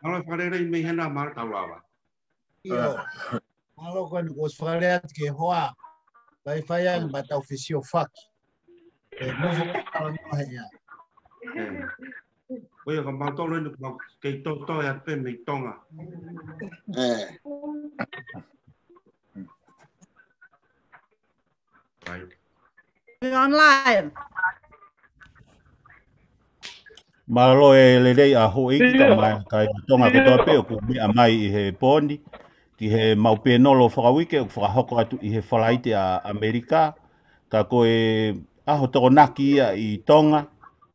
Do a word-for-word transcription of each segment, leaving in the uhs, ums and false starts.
Mālō e fakalelei mei hena, mālō tau lava. ʻIo. Mālō ko eni kuo ʻosi fakalea atu ki he hoa. Faifai ange ma tau fesiofaki. ʻE nofo ka tala noa he ia. ʻE. Ko ia ka mau tolo eni, mau kei toto atu pē mei Tonga. ʻE. Right. We're online. Mālō e lelei ʻa houʻeiki, kae ʻumaʻā e kāinga Tonga kotoa pē ʻoku meʻa mai ʻi he pō ni, ki he mau pēnolo fakauike ʻoku fakahoko atu ʻi he Falaite ʻa ʻAmelika, ka ko e ʻaho Tokonaki ia ʻi Tonga,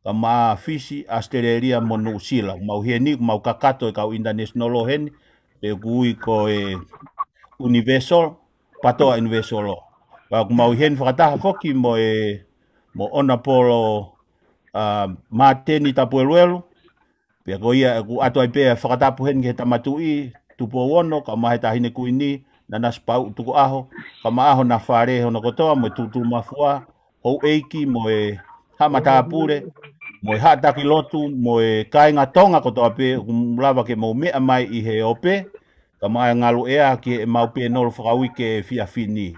kae ʻumaʻā Fisi, ʻAositelēlia mo Nuʻusila. Mau heni, mau kakato e kau international law heni, pe ʻoku ui ko e universal, PATOA universal law. Ka ʻoku mau ʻi heni fakataha foki mo e, mo Honourable, ʻa, Māteni Tapueluelu, pea ko ia ʻoku ʻoatu ai pē e fakatapu heni ki he Tama Tuʻi, Tupou Ono, kae ʻumaʻā e Taʻahine Kuini, Nanasipauʻu Tukuʻaho, kae ʻumaʻā hona fale hono kotoa, mo e Tuʻutuʻumafua, houʻeiki, mo e haʻa matāpule, mo e haʻa taki lotu, mo e kāinga Tonga kotoa pē, ʻoku lava ke mou meʻa mai ʻi he ope, kae ʻumaʻā e ngaluʻea ki he mau pēnolo fakauike efiafi ni.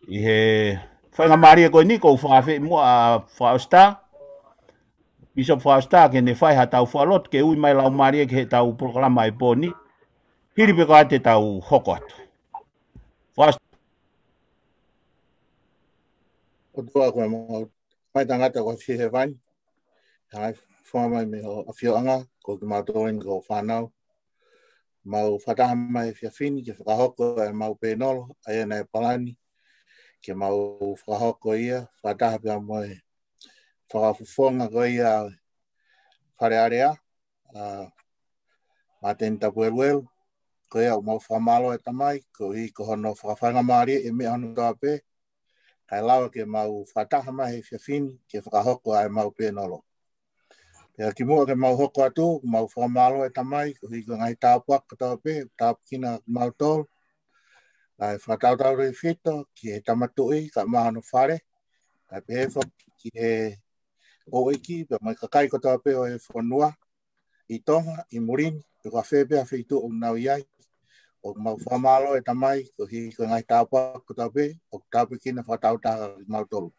ʻI he faingamālie ko eni ʻoku ou fakaafeʻi muʻa ʻa Fakaʻositā, Bishop Fakaʻositā, ke ne fai haʻatau fakalotu, ke ui mai Laumālie ki heʻetau polokalama ʻi he pō ni. Hili pē ko ia te tau hoko atu. Fakaʻositā. ʻOtua ko e mau mai tangata ko fie he vani. Hai, fua mai mei ho ʻafioʻanga, ko kimautolu eni ko e fānau. Mau fakataha mai he efiafi ni ke fakahoko e mau pēnolo, ʻa ia naʻe palani ke mau fakahoko ia, fakataha pea mo e fakafofonga ko ia Fale Alea, ʻa Māteni Tapueluelu, ko ia ʻoku mau fakamālō e Tamai, koeʻuhi ko hono fakafaingamālie e meʻa hono kotoa pē, kae lava ke mau fakataha mai he efiafi ni ke fakahoko ʻa e mau pēnolo. Pea kimuʻa ke mau hoko atu, mau fakamālō e Tamai, koeʻuhi ko e ngaahi tāpuaki kotoa pē, tāpuekina kimautolu, ʻa e fakatautau lelei fito ki he Tama Tuʻi, kae ʻumaʻā hono fale, kae pehē foki ki he houʻeiki, pea mo e kakai kotoa pē ʻo e fonua, ʻi Tonga, ʻi muli ni, pe ko fē pē ʻa e feituʻu ʻoku nau ʻi ai. ʻOku mau fakamālō e Tamai, koeʻuhi ko e ngaahi tāpuaki kotoa pē, ʻoku tāpuekina fakataautaha kimautolu.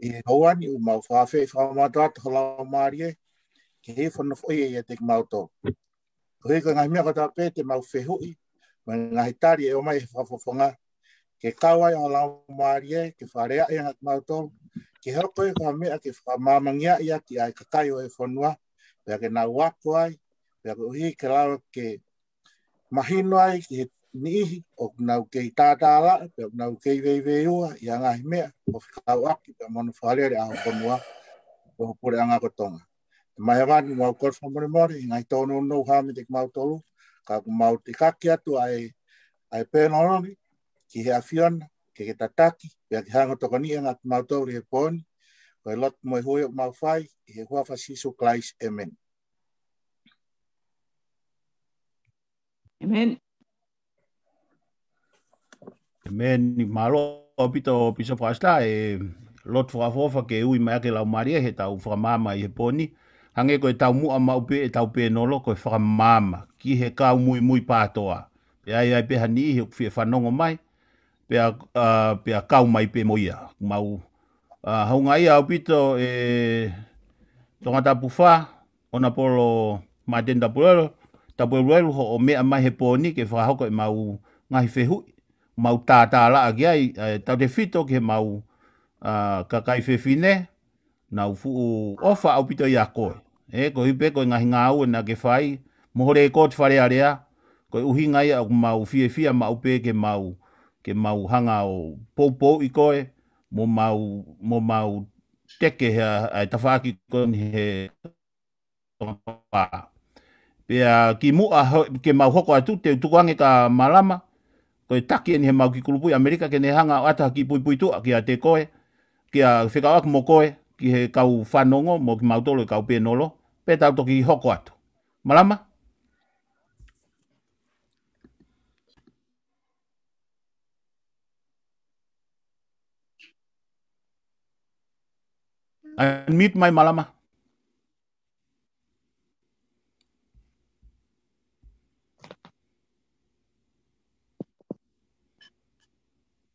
ʻI he houa ni ʻoku mau fakaafeʻi fakamātoato ho Laumālie, ke hifo ʻo nofoʻia ʻiate kimautolu. Koeʻuhi ko e ngaahi meʻa kotoa pē te mau fehuʻi, mo e ngaahi tali ʻe ʻomai he fakafofonga, ke kau ai ho Laumālie, ke faleaʻi ange kimautolu, ke hoko ia ko ha meʻa ke fakamāmangia ia ki ai kakai ʻo e fonua, pea ke nau ako ai, pea koeʻuhi ke lava ke mahino ai ki he niʻihi ʻoku nau kei tātālaʻa, pea ʻoku nau kei veiveiua ʻi he ngaahi meʻa ʻoku fekauʻaki pea mo hono fakalele ʻa ho fonua, ʻo ho puleʻanga ko Tonga. Tamai hēvani, mau kole fakamolemole, ngaahi tōnounou hā meiate kimautolu, ka ʻoku mau tekaki atu ʻa e, ʻa e pēnolo ni, ki he ʻAfiona, ke ke tataki, pea ke hanga ʻo tokoniʻi ange kimautolu ʻi he pō ni, ko e lotu mo e hū ʻoku mau fai, ʻi he huafa ʻo Sīsū Kalaisi, ʻēmeni. ʻĒmeni. ʻĒmeni. Mālō ʻaupito Bishop Fakaʻositā, e lotu fakaʻofoʻofa ke ui mai ʻaki e Laumālie heʻetau fakamaama ʻi he pō ni. Hangē ko e taumuʻa maʻu pē ʻetau pēnolo ko e fakamaama ki he kau muimui PATOA. Pea ʻi ai pē ha niʻihi ʻoku fie fanongo mai, pea, ʻa, pea kau mai pē mo ia. Mau, ʻa, houngaʻia ʻaupito e Tongatapu fā, Honourable Māteni Tapueluelu, Tapueluelu hoʻo meʻa mai he pō ni ke fakahoko e mau ngaahi fehuʻi, mau tātālaʻa ki ai, ʻa, tautefito ki he mau, ʻa, kakai fefine, naʻa ku fuʻu ʻofa ʻaupito ʻia koe. ʻE, koeʻuhi pē ko e ngaahi ngāue naʻa ke fai, mo ho lēkooti Fale Alea, ko e ʻuhinga ia ʻoku mau fiefia maʻu pē ke mau, ke mau hanga ʻo poupouʻi koe, mo mau, mo mau teke he, ʻa e tafaʻaki ko eni he Tonga. Pea kimuʻa ho-, ke mau hoko atu, te u tuku ange kia Malama, ko e taki eni he mau kiʻi kulupu ʻi ʻAmelika, ke ne hanga ʻo ʻoatu ha kiʻi puipuituʻa kiate koe, ke fekauʻaki mo koe, ki he kau fanongo, mo kimautolu e kau pēnolo, pea tau toki hoko atu. Malama? Unmute mai Malama.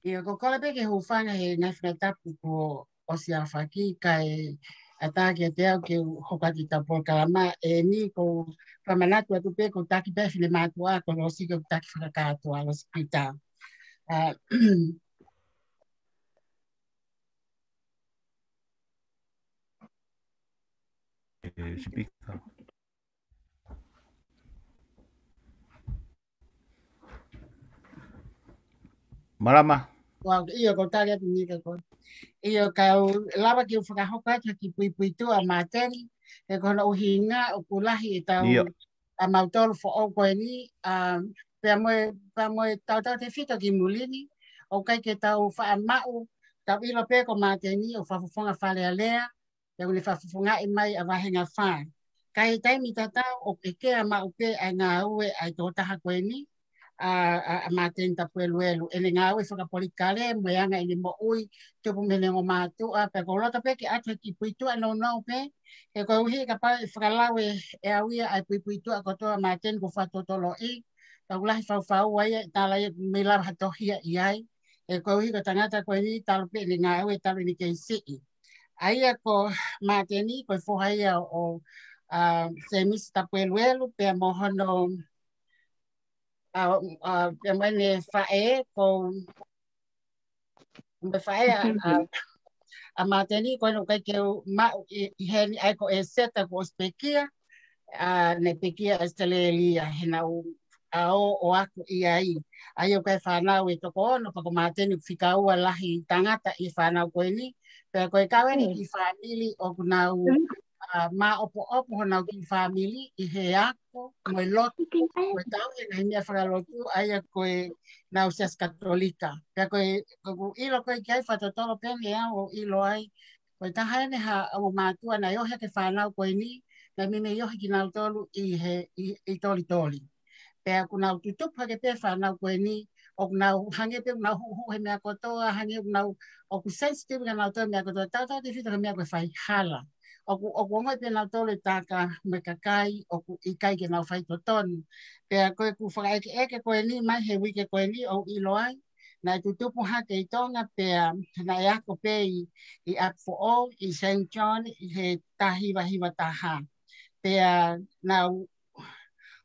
ʻIo, ko e kole pē ke u hūfanga he ngaahi fakatapu kuo ʻosi aofaki kae ʻatā kiate au ke u hoko atu ʻi heʻetau polokalama. ʻE ni, ʻoku ou fakamanatu atu pē ʻoku ou taki pē finemātuʻa, ko Losike ʻoku taki fakakātoa, Losike Pita. ʻA, ʻE, Sipika. Malama. Ua, ʻio, ʻoku ou tali atu ni ka ko. ʻIo, ka u lava ke u fakahoko atu ha kiʻi puipuituʻa ʻa Māteni, he ko hono ʻuhinga ʻoku lahi ʻetau, ʻio, ʻa mautolu foʻou ko eni, ʻa, pea mo e, pea mo e tautautefito ki muli ni, ʻoku ʻikai ke tau faʻa maʻu, tau ʻilo pē ko Māteni ʻoku fakafofonga Fale Alea, pea ʻoku ne fakafofongaʻi mai ʻa Vahenga Fā. Ka ʻi he taimi tatau ʻoku ʻekea maʻu pē ʻa e ngāue ʻa e tokotaha ko eni, ʻa, ʻa, ʻa Māteni Tapueluelu. ʻEne ngāue fakapolitikale, mo e anga ʻene moʻui, tupu mei heʻene ongo mātuʻa, pea ʻoku ou loto pē ke ʻatu ha kiʻi puipuituʻa nounou pē, he koeʻuhi kapau ʻe fakalau ʻe au ia ʻa e puipuituʻa kotoa ʻa Māteni kuo fakatotoloʻi, ka ʻoku lahi faufau ai, ʻe tala ia mei lava ha tohi ia ʻi ai, he koeʻuhi ko e tangata ko eni talu pē ʻene ngāue, talu ʻene kei siʻi. ʻA ia ko Māteni, ko e foha ia ʻo, ʻa, Sēmisi Tapueluelu, pea mo hono, ʻa, ʻa, pea mo ʻene faʻē, ko, mo e faʻē ʻa, ʻa, ʻa Māteni, ko ena ʻoku ʻikai ke u maʻu ʻi, ʻi heni, ʻa ia ko ʻEseta kuo ʻosi pekia, ʻa, ne pekia ʻAositelēlia, he naʻa ku ʻalu ʻo ako ʻi ai. ʻA ia ʻoku ʻi ai e fānau ʻe toko ono, pea ko Māteni ʻoku fika ua lahi tangata ʻi he fānau ko eni. Pea ko e kau eni, mm, kiʻi fāmili ʻoku nau, mm, ʻa, maʻopoʻopo honau kiʻi fāmili ʻi he ako, mo e lotu, mo e tauhi e ngaahi meʻa fakalotu, ʻa ia ko ʻenau Siasi Katolika. Pea ko e, ʻoku ou ʻilo ko ē ki ai fakatotolo pē mei au ʻo ʻilo ai, ko e taha eni ha ongo mātuʻa naʻe ohi ʻaki e fānau ko eni, naʻe meimei ohi kinautolu ʻi he, ʻi, ʻi Tolitoli. Pea ʻoku nau tutupu hake pē fānau ko eni, ʻoku nau hangē pē ʻoku nau huʻuhuʻu he meʻa kotoa, hangē ʻoku nau, ʻoku sensitive kinautolu he meʻa kotoa, tautautefito he meʻa ko e fai hala. ʻOku, ʻoku ongoʻi pē nautolu e taka mo e kakai, ʻoku ʻikai ke nau fai totonu. Pea ko ʻeku fakaʻekeʻeke ko eni, mai he uike ko eni, ʻoku ou ʻilo ai, naʻe tutupu hake ʻi Tonga pea naʻe ako pē ʻi, ʻi ʻApifoʻou, ʻi Saint John, ʻi he taha hiva hiva taha. Pea naʻa ku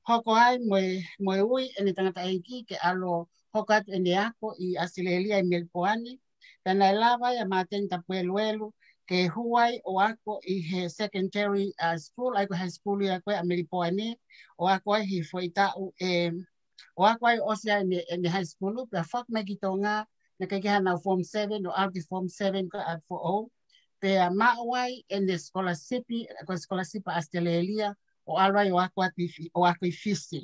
hoko ai mo e, mo e ui ʻene tangataʻeiki ke ʻalu ʻo hoko atu ʻene ako ʻi ʻAositelēlia ʻi Melipoane. Pea naʻe lava ai ʻa Māteni Tapueluelu ke hū ai ʻo ako ʻi he secondary, uh, school, ʻa ia ko e high school ia ko ē ʻa Melipoane, ʻo ako ai he foʻi taʻu ʻe ʻo ako ai ʻosi ai ʻene, ʻene high school, pea foki mai ki Tonga, naʻe ʻikai ke ʻi ai hanau form seven, ʻo ʻalu ki form seven ko ē ʻApifoʻou. Pea maʻu ai ʻene scholarship, ko e scholarship ʻa ʻAositelēlia, ʻo ʻalu ai ʻo ako atu ʻi Fi-, ʻo ako ʻi Fisi.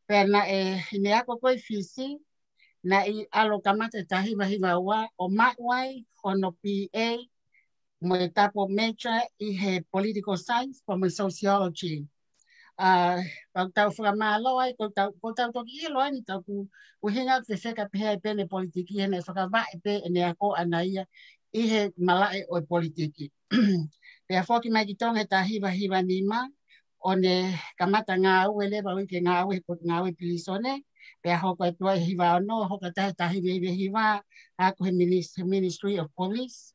Pea naʻe, ʻene ako ko ē ʻi Fisi, naʻe ʻalu ʻo kamata he taha hiva hiva ua, ʻo maʻu ai hono B A, mo e double major ʻi he political science, pea mo e sociology. ʻA, pea ʻoku tau fakamālō ai, ʻoku tau, ʻoku tau toki ʻilo ai ni ʻoku ʻuhinga ʻoku fefeka pehē ai pē ʻene politiki, he naʻe fakavaʻe pē ʻene ako ʻaʻana ia ʻi he malaʻe ʻo e politiki. Pea foki mai ki Tonga he taha hiva hiva nima, ʻo ne kamata ngāue leva ʻo ʻi he ngāue, ko e ngāue pilīsone, pea hoko atu ai he hiva ono, hoko atu he taha hiva hiva hiva, ako he minis-, he Ministry of Police.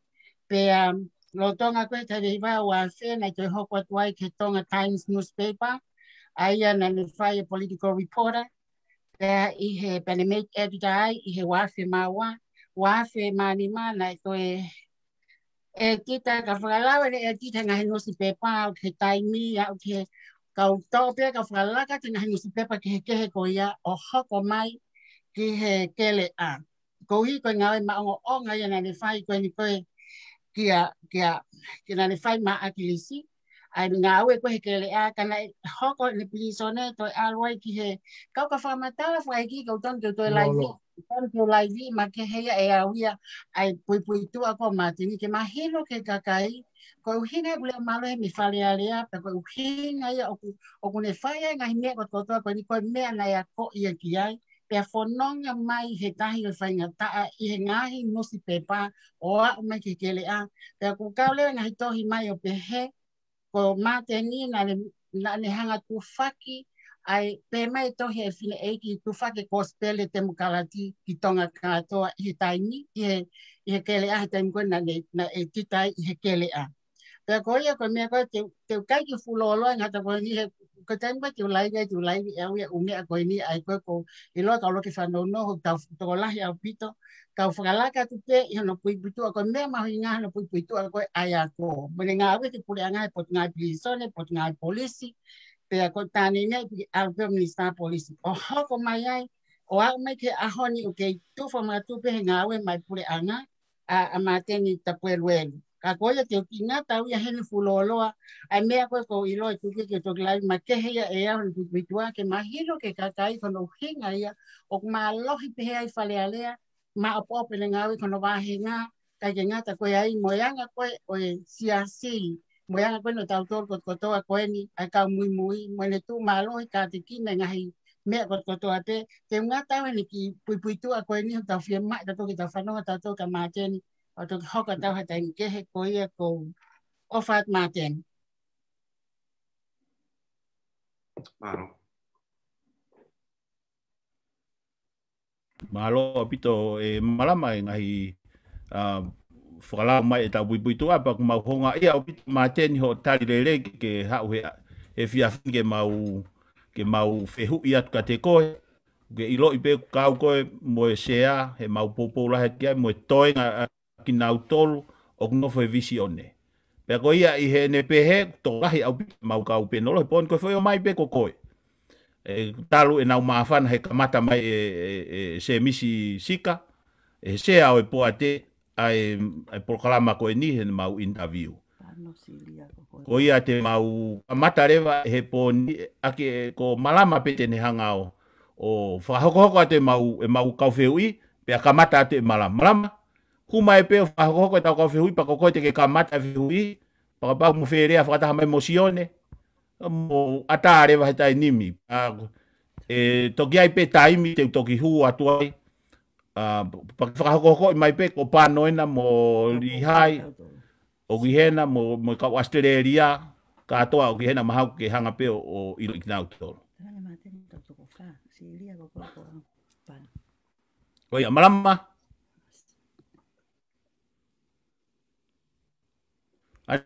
Pea lolotonga ko ē he taha hiva hiva ua afe, naʻe toe hoko atu ai ki he Tonga Times newspaper, ʻa ia naʻa ne fai e political reporter, pea ʻi he, pea ne mei editor ai ʻi he ua afe mā ua, ua afe mā nima, naʻe toe editor, ka fakalau ʻene editor he ngaahi nusipepa, ʻo ki he Taimi, ʻo ki he, ka u toʻo pē, ka fakalaka ki he ngaahi nusipepa kehekehe ko ia, ʻo hoko mai ki he Keleʻa. Koeʻuhi ko e ngāue maʻongoʻonga ia naʻa ne fai ko eni ko ē kia, kia, kia naʻa ne fai maʻa ʻAkilisi, ʻa e ngāue ko ē he Keleʻa, ka naʻe hoko ʻene pilīsone, toe ʻalu ai ki he, kau ka fakamatala fakaʻeiki, ʻoku totonu ke u toe laivi, totonu ke u laivi, makehe ia ʻe au ia, ʻa e puipuituʻa ko ē ʻa Māteni ke mahino ki he kakai, ko e ʻuhinga ia ʻoku lea mālohi mei Fale Alea, pea ko e ʻuhinga ia ʻoku, ʻoku ne fai ai e ngaahi meʻa kotoa ko eni ko e meʻa naʻe akoʻi ia ki ai, pea fononga mai he tahi ʻo e faingataʻa ʻi he ngaahi nusipepa ʻo aʻu mai ki he Keleʻa. Pea ʻoku kau leva e ngaahi tohi mai ʻo pehē, ko Māteni naʻa ne, naʻa ne hanga ʻo tufaki ʻA e pehē mai e tohi ʻa e fineʻeiki Tufake Kosipeli Temokalati ki Tonga kātoa ʻi he taimi, ʻi he, ʻi he keleʻa, he taimi ko ē naʻe, naʻe tita ai ʻi he keleʻa. Pea ko ia ko e meʻa ko ē te, te u ʻikai ke fuʻu lōloa ngata ko eni he, ko e taimi ko ē te u laivi ai, te u laivi ʻe au ia ʻū meʻa ko eni ʻa ia ko ē ʻoku ou ʻiloa ka u loke fanongo, ʻoku tau tokolahi ʻaupito, ka u fakalaka atu pē ʻi hono puipuituʻa, ko e meʻa mahuʻinga hono puipuituʻa ko ē ʻa e ako. Mo ʻene ngāue ki he puleʻanga he Potungāue Pilīsone, Potungāue Polisi, pea ko e tānini pē ʻalu pē ʻo Minisitā Polisi. ʻO hoko mai ai, ʻo aʻu mai ki he ʻaho ni ʻoku kei tufa makatuʻu pē he ngāue mai puleʻanga, ʻa, ʻa Māteni Tapueluelu. Ka ko ia te u kiʻi ngata au ia heni fuʻu lōloa, ʻa e meʻa ko ē ʻoku ou ʻiloa ʻe tuku ke toki laivi makehe ia ʻe au hono puipuituʻa ke mahino ki he kakai ko hono ʻuhinga ia, ʻoku mālohi pehē ai Fale Alea, maʻopoʻopo ʻene ngāue ko hono vāhenga, ʻikai ke ngata ko ia ai mo e anga ko ē ʻo e siasi, mo e anga ko ē ʻo tautolu kotokotoa ko eni, ʻa e kau muimui, mo ʻene tuʻu mālohi kātekina e ngaahi meʻa kotokotoa pē, te u ngata au heni ki he puipuituʻa ko eni, ʻoku tau fiemaʻu tautolu ke tau fanongo tautolu kia Māteni, ʻo toki hoko atu ha taimi kehe ko ia ʻoku ou ʻofa atu Māteni. Mālō. Mālō ʻaupito e Malama e ngaahi, ʻa, fakalau mai ʻetau puipuituʻa pea ʻoku mau houngaʻia ʻaupito Māteni hoʻo tali lelei ke, ke haʻu he, he efiafi ni ke mau, ke mau fehuʻi atu kiate koe, ke ʻiloʻi pē ʻoku kau koe mo e Sea, he mau poupou lahi atu ki ai, mo e toenga ʻa kinautolu ʻoku nofo he Vīsone. Pea ko ia ʻi heʻene pehē, tokolahi ʻaupito mau kau penolohi, pea ko e foʻi ō mai pē ko koe. ʻE, talu ʻenau māfana he kamata mai ʻe, ʻe, ʻe Semisi Sika, ʻe he Sea ʻo e Poate, ʻa e, ʻa e polokalama ko eni he mau interview. Pano Silia ko koe. Ko ia te mau kamata leva he pō ni, ʻa ke ko Malama pē te ne hanga ʻo, ʻo fakahokohoko atu e mau, e mau kau fehuʻi, pea kamata atu e Malama. Malama, hū mai pē ʻo fakahokohoko ʻetau kau fehuʻi, pea ko koe te ke kamata e fehuʻi, pea kapau mo fēlea fakataha mai mo Sione, mo ʻatā leva he taimi ni. ʻA, ʻe toki ʻi ai pē taimi te u toki hū atu ai. ʻA, pea ke fakahokohokoʻi mai pē ko Pano ena mo Lihai, ʻoku ʻi hena mo, mo e kau ʻAositelēlia, kātoa ʻoku ʻi hena mahalo ke hanga pē ʻo, ʻo ʻiloʻi kinautolu. Ko ia, Malama.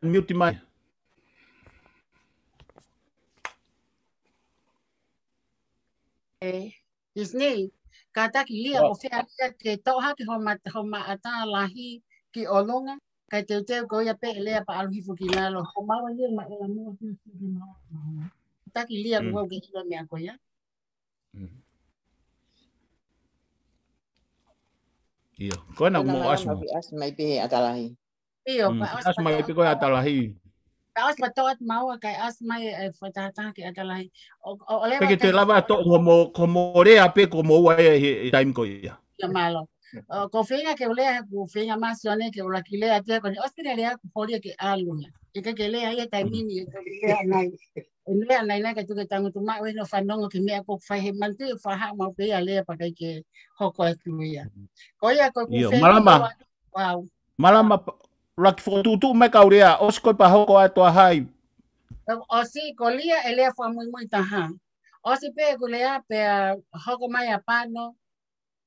Unmute mai. ʻE, Disney, kātaki Lia, ʻoku fēfē Lia ke toʻo hake homa, homa ʻatā lahi ki ʻolunga, kae teuteu ko ia pē ʻe Lia pea ʻalu hifo ki lalo. Ko maua Lia ma ʻela mua ki hifo ki lalo. Kātaki Lia, mm, kuo ke ʻilo meʻa ko ia. Mm. ʻIo, ko ena mo Asma. Asma i pē he ʻatā lahi. ʻIo, mm, pea ʻosi mai pē ko e ʻatā lahi. Pea ʻosi pea toʻo atu maua kae ʻosi mai e fakataha ki he ʻatā lahi. ʻO, ʻo, ʻo leva pē ke te lava toʻo mo, ko mo Lia pē ko mo ua e, e, e taimi ko ia. ʻIo, mālō. ʻO, ko e feinga ke u lea, ko e feinga mai Sione ke u laki lea atu ia ko eni ʻosi pē Lia ko e holi ke ʻalu ia. ʻIkai ke lea ia taimi ni, ʻe ko Lia nai. ʻE Lia nai nai ka tuku e tangutu mai ʻo ʻi hono fanongo ki he meʻa ʻoku fai he manatu ʻe faha mau pē ia Lia pea ʻikai ke hoko atu ia. Ko ia ko e ʻIo, feinga Malama. Wow. Malama, pa-, laki fokotuʻutuʻu mai kau Lia, ʻosi ko e pea hoko atu ʻa hai? ʻOsi ko Lia ʻe Lia fakamuimui taha. ʻOsi pē ʻeku lea pea hoko mai ʻa Pano,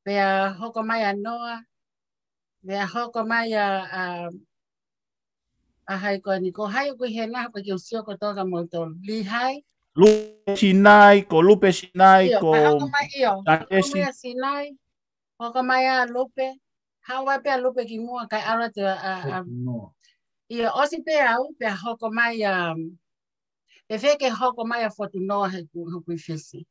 pea hoko mai ʻa Noa, pea hoko mai ʻa, ʻa, ʻa hai ko eni, ko hai ʻoku ʻi hena, ko e ke u sio kotoa kia moutolu. Lihai. Lupe Sinai, ko Lupe Sinai, ʻIo, ko pea hoko mai, ʻio, hoko Santesi. Mai ʻa Sinai. Hoko mai ʻa Lupe, haʻu ai pē ʻa Lupe ki muʻa kae ʻalu atu ʻa, ʻa, ʻa, ʻIo, ʻosi pē au, pea hoko mai ʻa, ʻe fēfē ke hoko mai ʻa Fotunoa he ku, he kui fisi.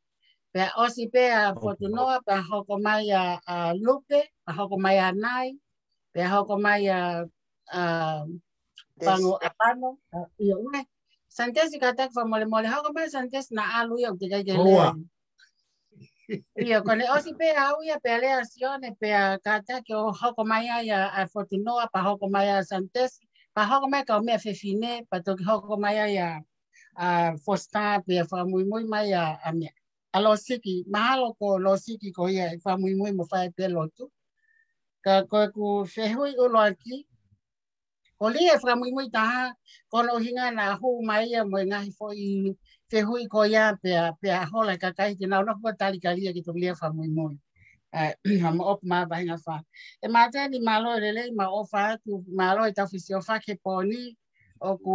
Pea ʻosi pē ʻa Fotunoa, pea hoko mai ʻa, ʻa Lupe, pea hoko mai ʻa Nai, pea hoko mai ʻa, ʻa Pango, ʻa Pano, ʻa, ʻio, ʻuē. Santesi kātaki fakamolemole, hoko mai Santesi naʻa ʻalu ia ʻoku teʻeki ai ke lea. ʻIo, ko ʻene ʻosi pē au ia pea lea Sione pea kātaki ʻo hoko mai ai ʻa, ʻa Fotunoa, pea hoko mai ʻa Santesi, pea hoko mai kau meʻa fefine, pea toki hoko mai ai ʻa, ʻa Fosita pea fakamuimui mai ʻa, ʻa meʻa. ʻA Losiki, mahalo ko Losiki ko ia ʻe fakamuimui mo fai pē lotu. Ka ko ʻeku fehuʻi ʻuluaki, Ko e lea fakamuimui taha, ko hono ʻuhinga naʻa hū mai ia mo e ngaahi foʻi fehuʻi ko ia pea, pea hola e kakai ke nau nofo ʻo tali kalia ki he toki lea fakamuimui. ʻA, mo ʻopu ma vahenga fā. ʻE Māteni, mālō e lelei, mau ʻofa atu, mālō e tau fesiofaki he pō ni, ʻoku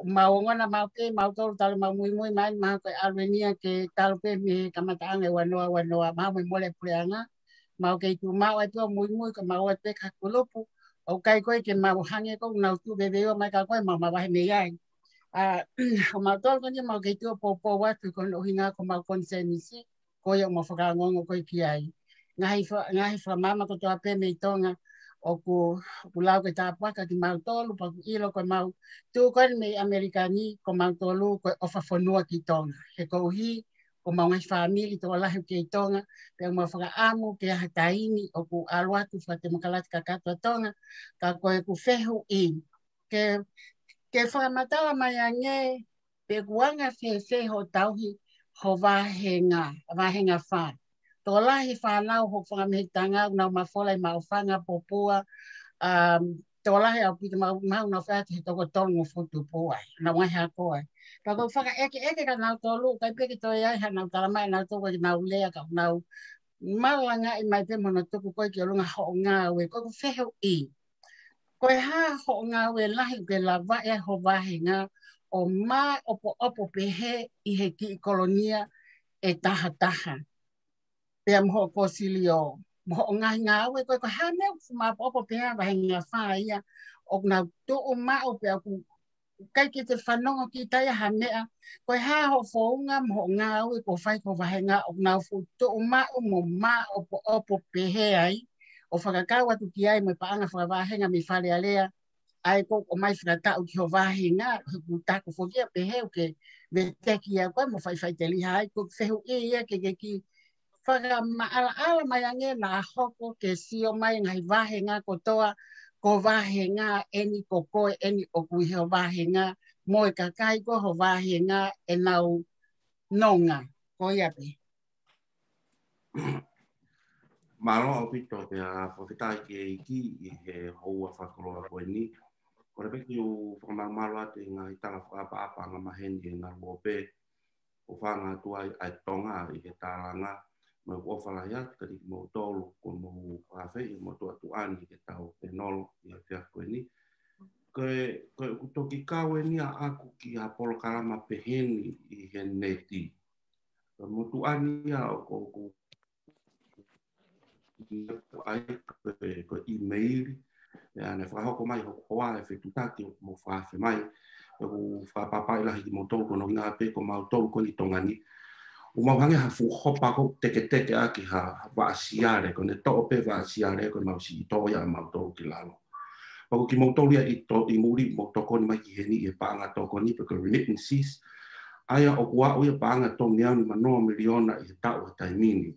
mau ongona maʻu pē, mautolu talu mau muimui mai, mahalo ko e ʻalu eni ia ke talu pē mei he kamataʻanga ʻo e ua noa ua noa, mahalo mo e mole puleʻanga, mau kei tuʻu maʻu ai pē ʻo muimui, ka mau ʻoatu pē ki ha kulupu, ʻoku ʻikai ko ē ke mau hangē ko ē ʻoku nau tuʻu veveiua mai ka ko ē mau mavahe mei ai. ʻA, ʻo mautolu ko eni mau kei tuʻu ʻo poupou atu ko hono ʻuhinga ko homau konisēnisi, ko ia ʻoku mau fakaongoongo ko ē ki ai. Ngaahi fa-, ngaahi fakamaama kotoa pē mei Tonga, ʻoku, ʻoku lau ko e tāpuaki kimautolu, pea ʻoku ʻilo ko ʻemau tuʻu ko eni mei ʻAmelika ni, ko mautolu ko e ʻofa fonua ki Tonga. He koeʻuhi, ko homau ngaahi fāmili tokolahi ʻoku kei Tonga, pea ʻoku mau fakaʻamu ke ʻi ai ha taimi ʻoku ʻalu atu fakatemokalati kakato ʻa Tonga, ka ko ʻeku fehuʻi, ke, ke fakamatala mai ange, pe ʻoku anga fēfē hoʻo tauhi ho vahenga, vahenga fā. Tokolahi fānau hoku fanga mehikitanga ʻoku nau mafola ʻi Maʻufanga, Popua, um, tokolahi ʻaupito, mau, mau nau fai atu he toko tolungofulu tupu ai, nau ngaahi ako ai. Pea ʻoku ou fakaʻekeʻeke kia nautolu, ʻikai pē ke toe ʻi ai haʻanau talamai ʻe nautolu ke nau lea ka ʻoku nau malangaʻi mai pē mo hono tuku ko ē ki ʻolunga hoʻo ngāue, ko ʻeku fehuʻi. Ko e hā hoʻo ngāue lahi ʻoku ke lavaʻi ai ho vahenga ʻo māʻopoʻopo pehē ʻi he kiʻi kolonia ʻe tahataha? Pea mo hoʻo kosilio, mo hoʻo ngaahi ngāue, ko e, ko e hā e meʻa ʻoku māʻopoʻopo pehē ai e vahenga fā ia, ʻoku nau tuʻu maʻu pea ʻoku ʻikai ke te fanongo ki ai ha meʻa, ko e hā hoʻo founga mo hoʻo ngāue kuo fai ki ho vahenga ʻoku nau fuʻu tuʻu maʻu mo māʻopoʻopo pehē ai, ʻo fakakau atu ki ai mo e paʻanga fakavahenga mei Fale Alea, ʻa ia ʻoku ʻomai fakataʻu ki ho vahenga, he ʻoku taku foki ia pehē ʻoku ke veteki ia ko ē mo faifaiteliha ai, ko e fehuʻi ia ke ke kiʻi fakamaʻalaʻala mai ange naʻa hoko ke sio mai ngaahi vahenga kotoa, ko e vahenga eni, ko koe eni ʻoku ʻi ho vahenga, mo e kakai ko ho vahenga ʻenau nonga. Ko ia pē. Mālō ʻaupito pea fakafetaʻi ki he ʻEiki ʻi he houa fakakoloa ko eni. Kole pē ke u fakamalumalu atu ʻi he ngaahi tala fakaʻapaʻapa angamaheni ʻe ngaluope ʻo fanga atu ai ʻa e Tonga ʻi he tālanga, mo ʻeku ʻofa lahi atu kiate kimoutolu kuo mou fakaafeʻi mo tuʻatuʻani ke tau panel ʻi he efiafi ko eni. Ko e, ko ʻeku toki kau eni ʻaʻaku ki ha polokalama pehē ni ʻi he neti. Ko e motuʻa ni ia ʻoku, ʻoku ʻai ko e, ko e ʻīmeili. ʻE, naʻe fakahoko mai hoku hoa ʻe Fetutaki ʻoku mou fakaafe mai. ʻOku ou fakaʻapaʻapaʻi lahi kimoutolu ko hono ʻuhinga pē ko mautolu ko eni ʻi Tonga ni, ʻoku mau hangē ha fuʻu hopa ʻoku teketeke ʻaki ha, ha vaʻa siale, ko ʻene toʻo pē vaʻa siale ko e mau siʻi tō ia ʻa mautolu ki lalo. Pea ko kimoutolu ia ʻi to-, ʻi muli ʻoku mou tokoni mai ki heni ʻi he paʻanga tokoni pe ko e remittances. ʻA ia ʻoku aʻu ia paʻanga tolu ngeau nima noa miliona ʻi he taʻu he taimi ni.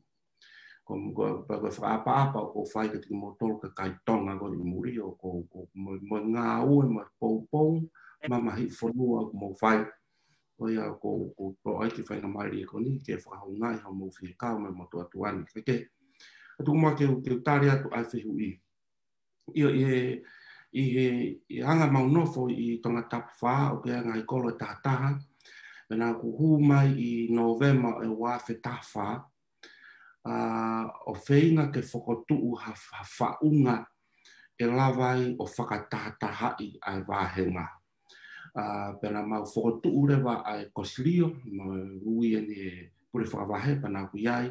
Ko, ko, pea ko e fakaʻapaʻapa ʻoku ou fai kiate kimoutolu kakai Tonga ko eni ʻi muli ʻoku, ʻoku, mo, mo e ngāue, mo e poupou, mamahiʻi fonua ʻoku mou fai. Ko ia ʻoku, ʻoku ou toʻo ai ki he faingamālie ko eni ke fakahoungaʻi hoʻomou fie kau mo e motuʻa tuʻa ni. Kae kehe, ʻoku ou tuku muʻa ke u, ke u tali atu ʻa e fehuʻi. ʻIo, ʻi he, ʻi he, ʻi he anga ʻemau nofo ʻi Tongatapu fā, ʻoku ʻi ai e ngaahi kolo ʻe tahataha. Pea naʻá ku hū mai ʻi Nōvema ʻo e ua afe taha fā, ʻa, ʻo feinga ke fokotuʻu ha, ha faʻunga ʻe lava ai ʻo fakatahatahaʻi ʻa e vahenga. ʻA, pea naʻa mau fokotuʻu leva ʻa e kosilio, mo e ui eni e pule fakavahe, pea naʻá ku ʻi ai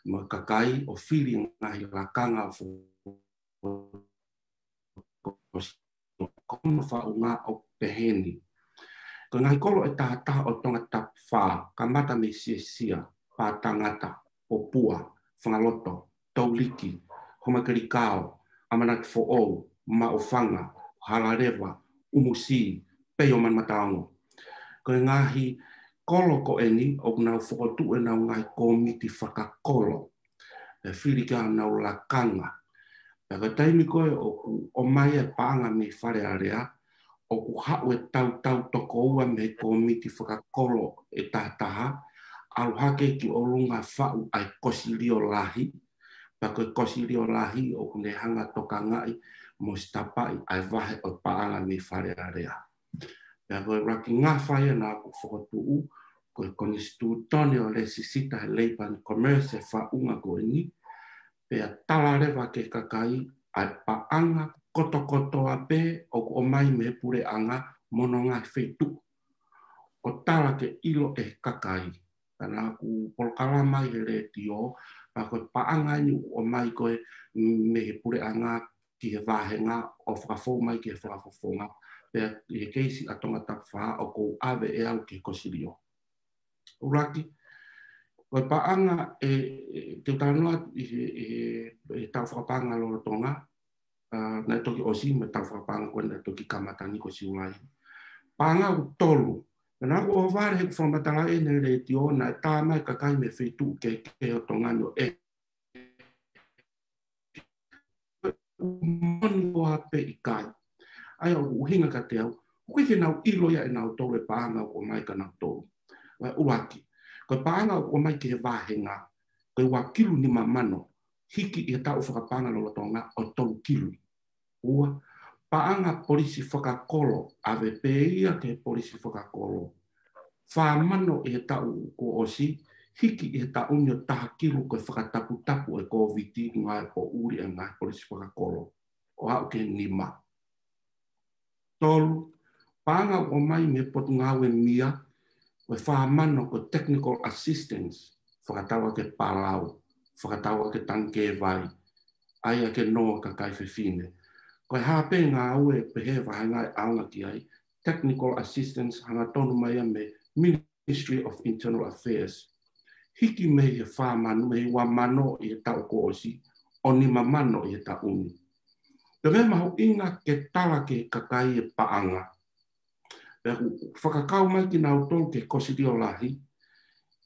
mo e kakai ʻo fili ngaahi lakanga ʻo fo-, ko hono faʻunga ʻoku pehē ni. Ko e ngaahi kolo ʻe tahataha ʻo Tongatapu fā, kamata mei Siasia, Pātangata, Popua, Fangaloto, Touliki, Homakelikao, ʻAmanaki Foʻou, Maʻufanga, Halaleva, ʻUmusi, pea mo Manumataongo. Ko e ngaahi kolo ko eni ʻoku nau fokotuʻu ʻenau ngaahi kōmiti fakakolo ʻe fili ki ai ʻenau lakanga. Pea ko e taimi ko ē ʻoku ʻomai e paʻanga mei Fale Alea, ʻoku haʻu e tautau toko ua mei he kōmiti fakakolo ʻe tahataha, ʻalu hake ki ʻolunga faʻu ʻa e kosilio lahi, pea ko e kosilio lahi ʻoku ne hanga ʻo tokangaʻi mo sitapaʻi ʻa e vahe ʻo e paʻanga mei Fale Alea. Pea ko e ʻuluaki ngafa ia naʻa ku fokotuʻu, ko e konisitūtone ʻo Lesisita he Labour and Commerce he faʻunga ko eni, pea tala leva ki he kakai ʻa e paʻanga kotokotoa pē ʻoku ʻomai mei he puleʻanga mo hono ngaahi feituʻu. ʻO tala ke ʻilo ʻe he kakai. Ka naʻa ku polokalama ʻi he letiō, pea ko e paʻanga eni ʻoku ʻomai ko ē mei he puleʻanga ki he vāhenga ʻo fakafou mai ki he fakafofonga, pea ʻi he keisi ʻa Tongatapu Fā ʻoku ou ʻave ʻe au ki he kosilio. ʻUluaki, ko e paʻanga ē, ē, te u talanoa atu ʻi he, ʻi he, ʻi he taʻu fakapaʻanga lolotonga, ʻa, naʻe toki ʻosi mo e taʻu fakapaʻanga ko ē naʻe toki kamata ni ko Siulai. Paʻanga ʻoku tolu. Naʻa ku ʻohovale he ʻeku fakamatala ʻeni he letiō, naʻe tā mai kakai mei he feituʻu kehekehe ʻo Tonga ni ʻo ʻeke moni koā pe ʻikai. ʻA ia ʻoku ʻuhinga kiate au, ʻoku ʻikai ke nau ʻilo ia ʻe nautolu e paʻanga ʻoku ʻomai kia nautolu. ʻUluaki, ko e paʻanga ʻoku ʻomai ki he vāhenga, ko e ua kilu nima mano, hiki ʻi he taʻu fakapaʻanga lolotonga ʻo tolu kilu. Ua, paʻanga polisi fakakolo, ʻave pē ia ki he polisi fakakolo. Fā mano ʻi he taʻu kuo ʻosi, hiki ʻi he taʻu ni ʻo taha kilu ko e fakataputapu ʻe Kōviti, ngaahi poʻuli ʻe ngaahi polisi fakakolo. ʻO aʻu ki he nima. Tolu, paʻanga ʻoku ʻomai mei he Potungāue MIA, ko e fā mano ko e technical assistance, fakatau ʻaki e palau, fakatau ʻaki e tangikē vai, ʻai ʻaki e nō ʻa e kakai fefine. Ko e hā pē ngāue pehē vāhenga ʻe ʻaonga ki ai, technical assistance hangatonu mai ia mei he Ministry of Internal Affairs. Hiki mei he fā mano, mei he ua mano ʻi he taʻu kuo ʻosi, ʻo nima mano ʻi he taʻu ni. Pea meʻa mahuʻinga ke tala ki he kakai e paʻanga. Pea ʻoku fakakau mai kinautolu ki he kosilio lahi,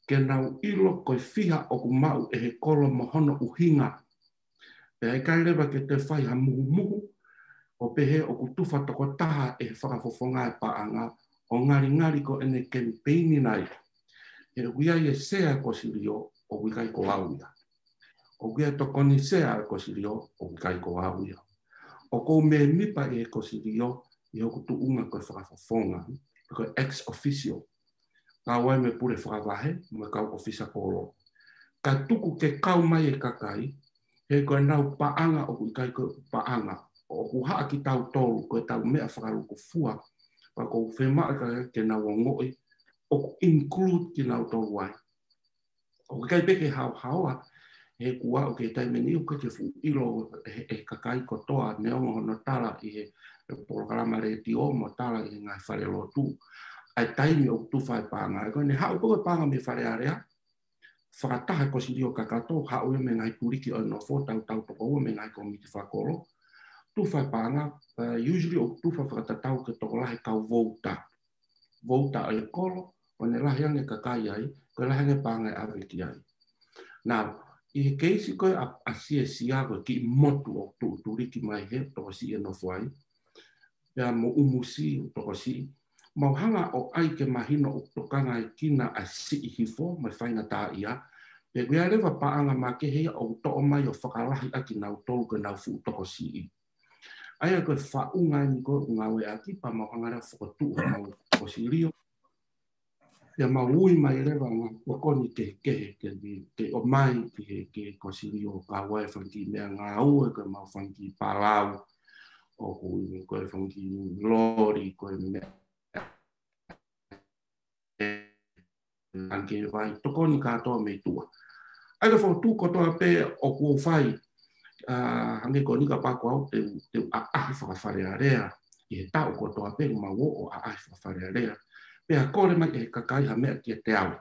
ke nau ʻilo ko e fiha ʻoku maʻu ʻe he kolo mo hono ʻuhinga. Pea ʻikai leva ke toe fai ha muhumuhu, ʻo pehē ʻoku tufa tokotaha ʻe he fakafofonga e paʻanga, ʻo ngalingali ko ʻene kemipeini nai. He ʻoku ʻi ai e sea e kosilio, ʻoku ʻikai ko au ia. ʻOku ʻi ai e tokoni sea e kosilio, ʻoku ʻikai ko au ia. ʻOku ou mēmipa ʻi he kosilio, ʻi hoku tuʻunga ko e fakafofonga, ko e ex officio. Kau ai mo e pule fakavahe, mo e kau ʻōfisa kolo. Ka tuku ke kau mai e kakai, he ko ʻenau paʻanga ʻoku ʻikai ko e paʻanga. ʻOku haʻa kitautolu, ko ʻetau meʻa fakalūkufua, pea ʻoku ou fiemaʻu e kakai ke nau ongoʻi, ʻoku include kinautolu ai. ʻOku ʻikai pē ke haohaoa, he kuo aʻu ki he taimi ni ʻoku ʻikai ke fuʻu ʻilo ʻe he, ʻe he kakai kotoa, neongo hono tala ʻi he, he polokalama letiō mo tala ʻi he ngaahi falelotu. ʻA e taimi ʻoku tufa e paʻanga, ʻa ia ko ʻene haʻu pē ko e paʻanga mei Fale Alea, fakataha e kosilio kakato, haʻu ia mei he ngaahi tuliki ʻo e nofo, tautau tokoua mei he ngaahi kōmiti fakakolo. Tufa e paʻanga, uh, usually ʻoku tufa fakatatau ki he tokolahi e kau vouta. Vouta ʻa e kolo, ʻo ne lahi ange e kakai ai, ko e lahi ange e paʻanga ʻe ʻave ki ai. Now, ʻi he keisi ko ē ʻa, ʻa Siasia ko e kiʻi motu ʻoku tuʻu tuliki mai he tokosiʻi ʻe nofo ai, pea mo ʻUmusi ʻoku tokosiʻi, mau hanga ʻo ʻai ke mahino ʻoku tokanga ʻa e kina ʻa e siʻi hifo, mo e faingataʻaʻia, pea ʻoku ʻi ai leva paʻanga makehe ia ʻoku toʻo mai ʻo fakalahi ʻaki kinautolu ko ʻenau fuʻu tokosiʻi. ʻA ia ko e faʻunga eni ko ē ʻoku ngāueʻaki pea mau hanga leva ʻo fokotuʻu homau kosilio. Pea mau ui mai leva ngaahi tokoni kehekehe ke, ke ʻomai ki he, ki he kosilio, kau ai e fanga kiʻi meʻangāue, ko ʻemau fanga kiʻi palau, ʻoku ui ko e fanga kiʻi loli, ko e meʻa tangikē vai, tokoni kātoa mei tuʻa. ʻA ia ko e fokotuʻu kotoa pē ʻoku ou fai, ʻa, hangē ko eni kapau ko au te u, te u ʻaʻahi faka-Fale Alea, ʻi he taʻu kotoa pē ʻoku mau ō ʻo ʻaʻahi faka-Fale Alea. Pea kole mai ʻe he kakai ha meʻa kiate au.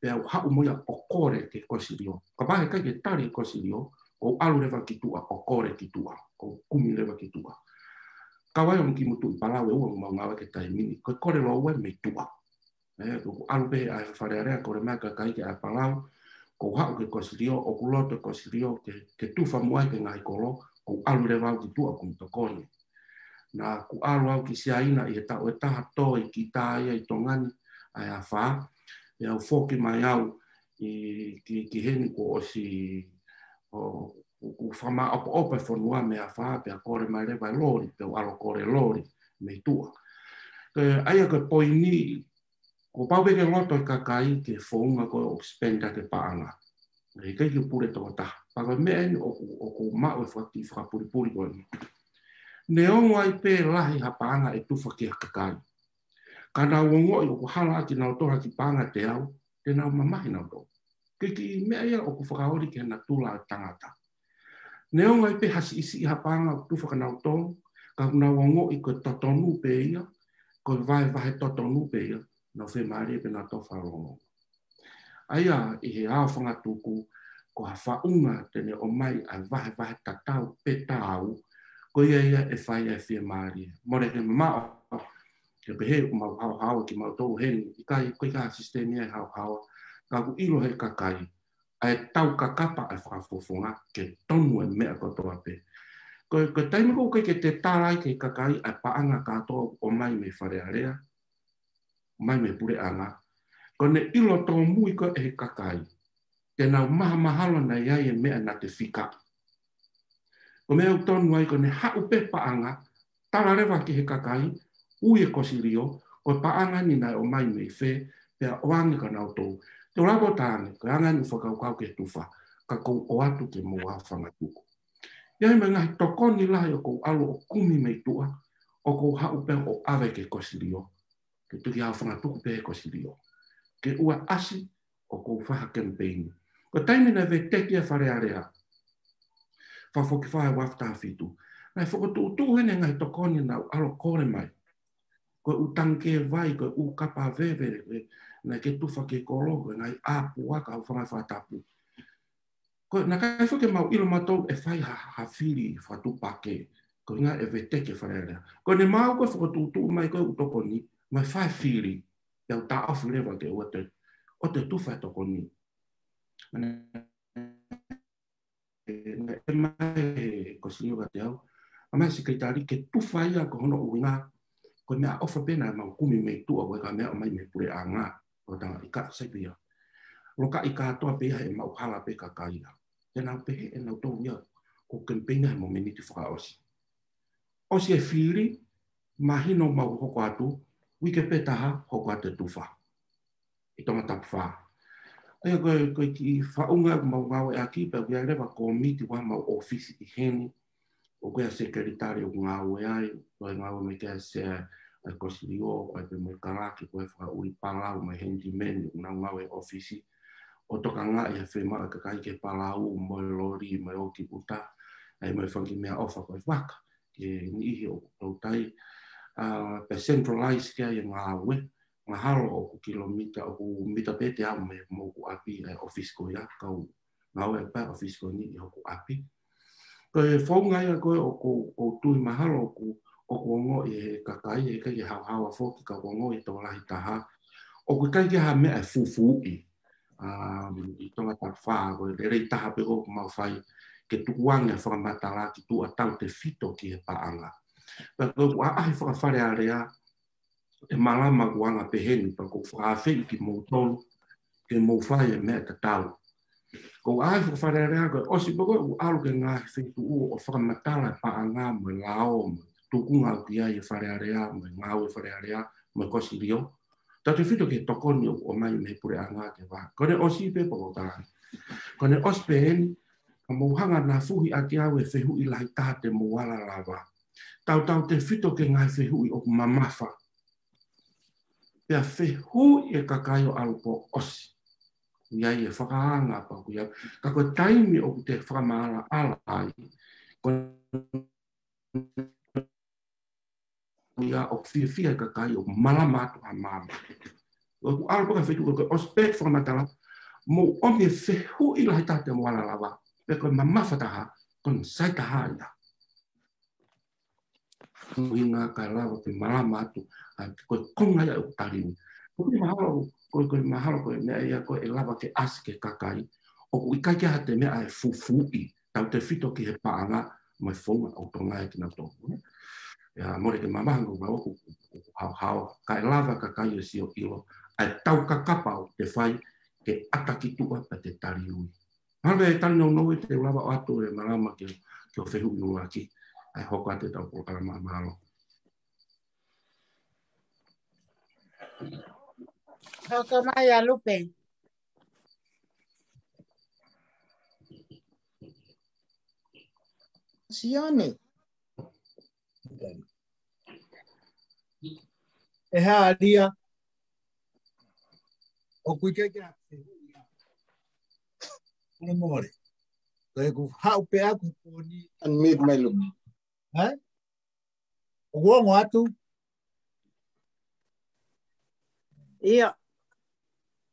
Pea u haʻu mo ia ʻo kole ki he kosilio. Kapau he ʻikai ke tali e kosilio, ʻoku ou ʻalu leva ki tuʻa, ʻo kole ki tuʻa, ʻoku ou kumi leva ki tuʻa. Kau ai ʻa e kiʻi motuʻa palau ʻe ua ʻoku mau ngāueʻaki he taimi ni, ko e kole lōua mei tuʻa. ʻE, ʻoku ou ʻalu pē he ʻaʻahi faka-Fale Alea, kole mai e kakai ke ʻai e palau, ʻoku ou haʻu ki he kosilio, ʻoku loto e kosilio ke, ke tufa muʻa ai ki he ngaahi kolo, ʻoku ou ʻalu leva au ki tuʻa ʻo kumi tokoni. Naʻa ku ʻalu au ki Siaina ʻi he taʻu ʻe taha, toe kiʻi tā ia ʻi Tonga ni, ʻa e afā, pea u foki mai au ʻi, ki, ki heni kuo ʻosi, ʻo, ʻoku fakamaʻopoʻopo e fonua mei he afā, pea kole mai leva e loli, pea u ʻalu ʻo kole loli mei tuʻa. Ko ia ko e poini, kuo pau pē ke loto e kakai ki he founga ko ē ʻoku spend ʻaki e paʻanga. ʻIkai ke pule tokotaha. Pea ko e meʻa eni ʻoku, ʻoku maʻu e faka-, fakapulipuli ko eni. Neongo ai pē lahi ha paʻanga ʻe tufa ki he kakai, ka nau ongoʻi ʻoku hala ʻaki kinautolu ha kiʻi paʻanga teau, te nau mamahi kinautolu. Ko e kiʻi meʻa ia ʻoku fakaoli ki he natula ʻo e tangata. Neongo ai pē ha siʻisiʻi ha paʻanga ʻoku tufa kia nautolu, ka ʻoku nau ongoʻi ko e totonu pē ia, ko e vahevahe totonu pē ia, nau fiemālie pē nautolu fakalongolongo. ʻA ia, ʻi he ʻao fangatuku, ko ha faʻunga te ne ʻomai ʻa e vahevahe tatau pe taau, ko ia ia ʻe fai ai e fiemālie. Mole ke mamaʻo, ke pehē ʻoku mau haohaoa kimautolu heni, ʻikai, ʻoku ʻikai ha sisitemi ia ʻe haohaoa, ka ʻoku ʻilo ʻe he kakai ʻa e taukakapa ʻa e fakafofonga ke tonu e meʻa kotoa pē. Ko, ko e taimi ko ē ʻoku ʻikai ke te tala ai ki he kakai ʻa e paʻanga kātoa ʻoku ʻomai mei Fale Alea, ʻomai mei he puleʻanga, ko ʻene ʻilo tōmui ko ē ʻe he kakai te nau mahamahalo naʻe ʻi ai e meʻa naʻa te fikaʻi. Ko e meʻa ʻoku tonu ai ko ʻene haʻu pē paʻanga, tala leva ki he kakai, ui e kosilio, ko e paʻanga ni naʻe ʻomai mei fē, pea ʻoange kia nautolu. Te u lava ʻo talaange, ko e anga eni ʻeku fakakaukau ki he tufa, ka ʻoku ou ʻoatu ki he mou ʻao fangatuku. ʻI ai mo e ngaahi tokoni lahi ʻoku ou ʻalu ʻo kumi mei tuʻa, ʻoku ou haʻu pē ʻo ʻave ki he kosilio, ke tuki ʻao fangatuku pē he kosilio. Ke ʻoua ʻasi, ʻoku ou fai ha kemipeini. Ko e taimi naʻe veteki ai Fale Alea, Fakafokifā he uaafe taha fitu, naʻe fokotuʻutuʻu heni e ngaahi tokoni naʻa ku ʻalu ʻo kole mai. Ko e ʻū tangikē vai, ko e ʻū kapa veve, ko e naʻe kei tufa ki he kolo, ko e ngaahi ʻā puaka, ʻū fanga fakatapu. Ko e naʻe ʻikai foki ke mau ʻilo mautolu ʻe fai ha, ha fili fakatuʻupakē. Ko e ʻuhinga ʻe veteki ʻe Fale Alea. Ko ʻene maʻu ko ē fokotuʻutuʻu mai ko ē ʻū tokoni, mo e fai fili, pea u taʻofi leva ke ʻoua te, ʻoua te tufa e tokoni. Naʻe, naʻe ʻomai ʻe he kosilio kiate au, ʻomai ʻe he sekelitali ke tufa ia, ko hono ʻuhinga, ko e meʻaʻofa pē naʻa mau kumi mei tuʻa, ko e ka meʻa ʻomai mei he puleʻanga, ʻo tanga ʻikai sai pē ia. Lokaʻi kātoa pē ia he ʻe maʻu hala pē kakai ia. Te nau pehē ʻe nautolu ia, ko e kemipeini he momeniti fakaʻosi. ʻOsi e fili, mahino mau hoko atu, uike pē taha, hoko atu e tufa ʻi Tongatapu fā. ʻA ia ko e, ko e kiʻi faʻunga ʻoku mau ngāueʻaki, pea ʻoku ʻi ai leva kōmiti ʻa homau ʻōfisi ʻi heni, ʻoku ʻi ai e sekelitali ʻoku ngāue ai, ʻoku ngāue mai ki ai e sea ʻa e kosilio, ʻoku ʻi ai pē mo e kalake, ko e fakaʻuli palau mo e handyman, ʻoku nau ngāue he ʻōfisi, ʻo tokangaʻi e fiemaʻu ʻa e kakai ki he palau, mo e loli, mo e ʻoki ʻuta, ʻa ia mo e fanga kiʻi meʻaʻofa ko e vaka, ki he niʻihi ʻoku toutai, ʻa, pea centralize ki ai e ngāue, mahalo ʻoku kilomita, ʻoku mita pē teau mei hoku ʻapi ʻa e ʻōfisi ko ia, ka u ngāue pē ʻi he ʻōfisi ko eni ʻi hoku ʻapi. Ko e founga ia ko ē ʻoku, ʻoku ou tui mahalo ʻoku, ʻoku ongoʻi ʻe he kakai, ʻikai ke haohaoa foki ka ʻoku ongoʻi ʻe he tokolahi taha, ʻoku ʻikai ke ʻi ai ha meʻa ʻe fufuuʻi, um, ʻi Tongatapu fā, ko e lelei taha pē ʻoku mau fai, ke tukuange e fakamatala ki tuʻa tautefito ki he paʻanga. Pea ko e ʻaʻahi faka-Fale Alea, ʻe malama ʻeku anga pehē ni, pea ʻoku ou fakaafeʻi kimoutolu ke mou fai e meʻa tatau. Ko e ʻaʻahi faka-Fale Alea ko e ʻosi pē ko ē ʻoku ʻalu ki he ngaahi feituʻu ʻo fakamatala e paʻanga mo e lao mo e tuʻunga ʻoku ʻi ai e Fale Alea mo e ngāue Fale Alea mo e kosilio, tautefito ki he tokoni ʻoku ʻomai mei he puleʻanga ke vahe. Ko ʻene ʻosi pē pea ʻoku ou talaange, ko ʻene ʻosi pē eni, ka mou hanga ʻo nafuhi ʻaki au e fehuʻi lahi taha te mou ala lava. Tautautefito ki he ngaahi fehuʻi ʻoku mamafa. Pea fehuʻi e kakai ʻo ʻalu kuo ʻosi. ʻOku ʻi ai e fakaanga pea ʻoku ʻi ai. Ka ko e taimi ʻoku te fakamaʻalaʻala ai, ko ia ʻoku fiefia e kakai ʻoku malama atu ha maama. ʻOku ʻalu pē ki he feituʻu ko ē ʻosi pē fakamatala, mou ʻomi e fehuʻi lahi taha te mou ala lava. Pe ko e mamafa taha, ko ʻene sai taha ia. ʻUhinga kae lava ke malama atu, ʻa, ko e konga ia ʻoku taliui. Ko e mahalo, ko e, ko e mahalo ko e meʻa ia ko ē ʻe lava ke ʻasi ki he kakai, ʻoku ʻikai ke ʻi ai ha meʻa ʻe fufuuʻi, tautefito ki he paʻanga, mo e founga ʻoku tokangaʻi ai kinautolu. ʻIa, mole ke mamaha ʻoku mau ʻoku, ʻoku haohaoa, kae lava e kakai ʻo sio ʻilo, ʻa e taukakapa ʻoku te fai, ke ʻata ki tuʻa pea te taliui. Mahalo ʻe tali nounou ʻe te lava ʻo ʻoatu e malama ke, ke fehuʻi ʻuluaki. ʻAi hoko atu ʻetau polokalama, mālō. Hoko mai ʻa Lupe. Sione. ʻE hā lia, ʻoku ʻikai ke ʻa fehuʻi ia. Mole mole. Ko ʻeku haʻu pē ʻaku he pōni. Unmute mai Lupe. Hē? ʻOku ongo atu? ʻIo.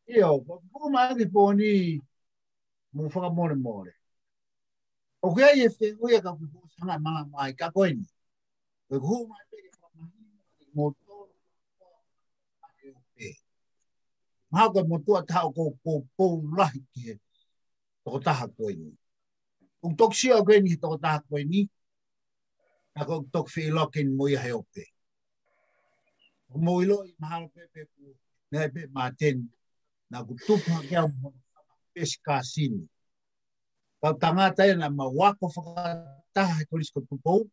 ʻIo, ʻoku hū mai ʻaku he pōni mo fakamolemole. ʻOku ʻi ai e fehuʻi ia ka ʻoku ou sanga malanga mai ka ko eni. Ko ʻeku hū mai pē ke fakamahino mo tolu ʻa e ʻope. Mahalo ko e motuʻa taha ʻoku ou poupou lahi ki he tokotaha ko eni. ʻOku toki sio ko eni he tokotaha ko eni, ka ʻoku toki feʻiloaki mo ia he ʻope. ʻOku mou ʻiloʻi mahalo pē pe ʻoku, naʻe pē Māteni, naʻa ku tupu hake au mo hono pesikāsini. Kau tangata ia naʻa mau ako fakataha he Kolisi ko Tupou,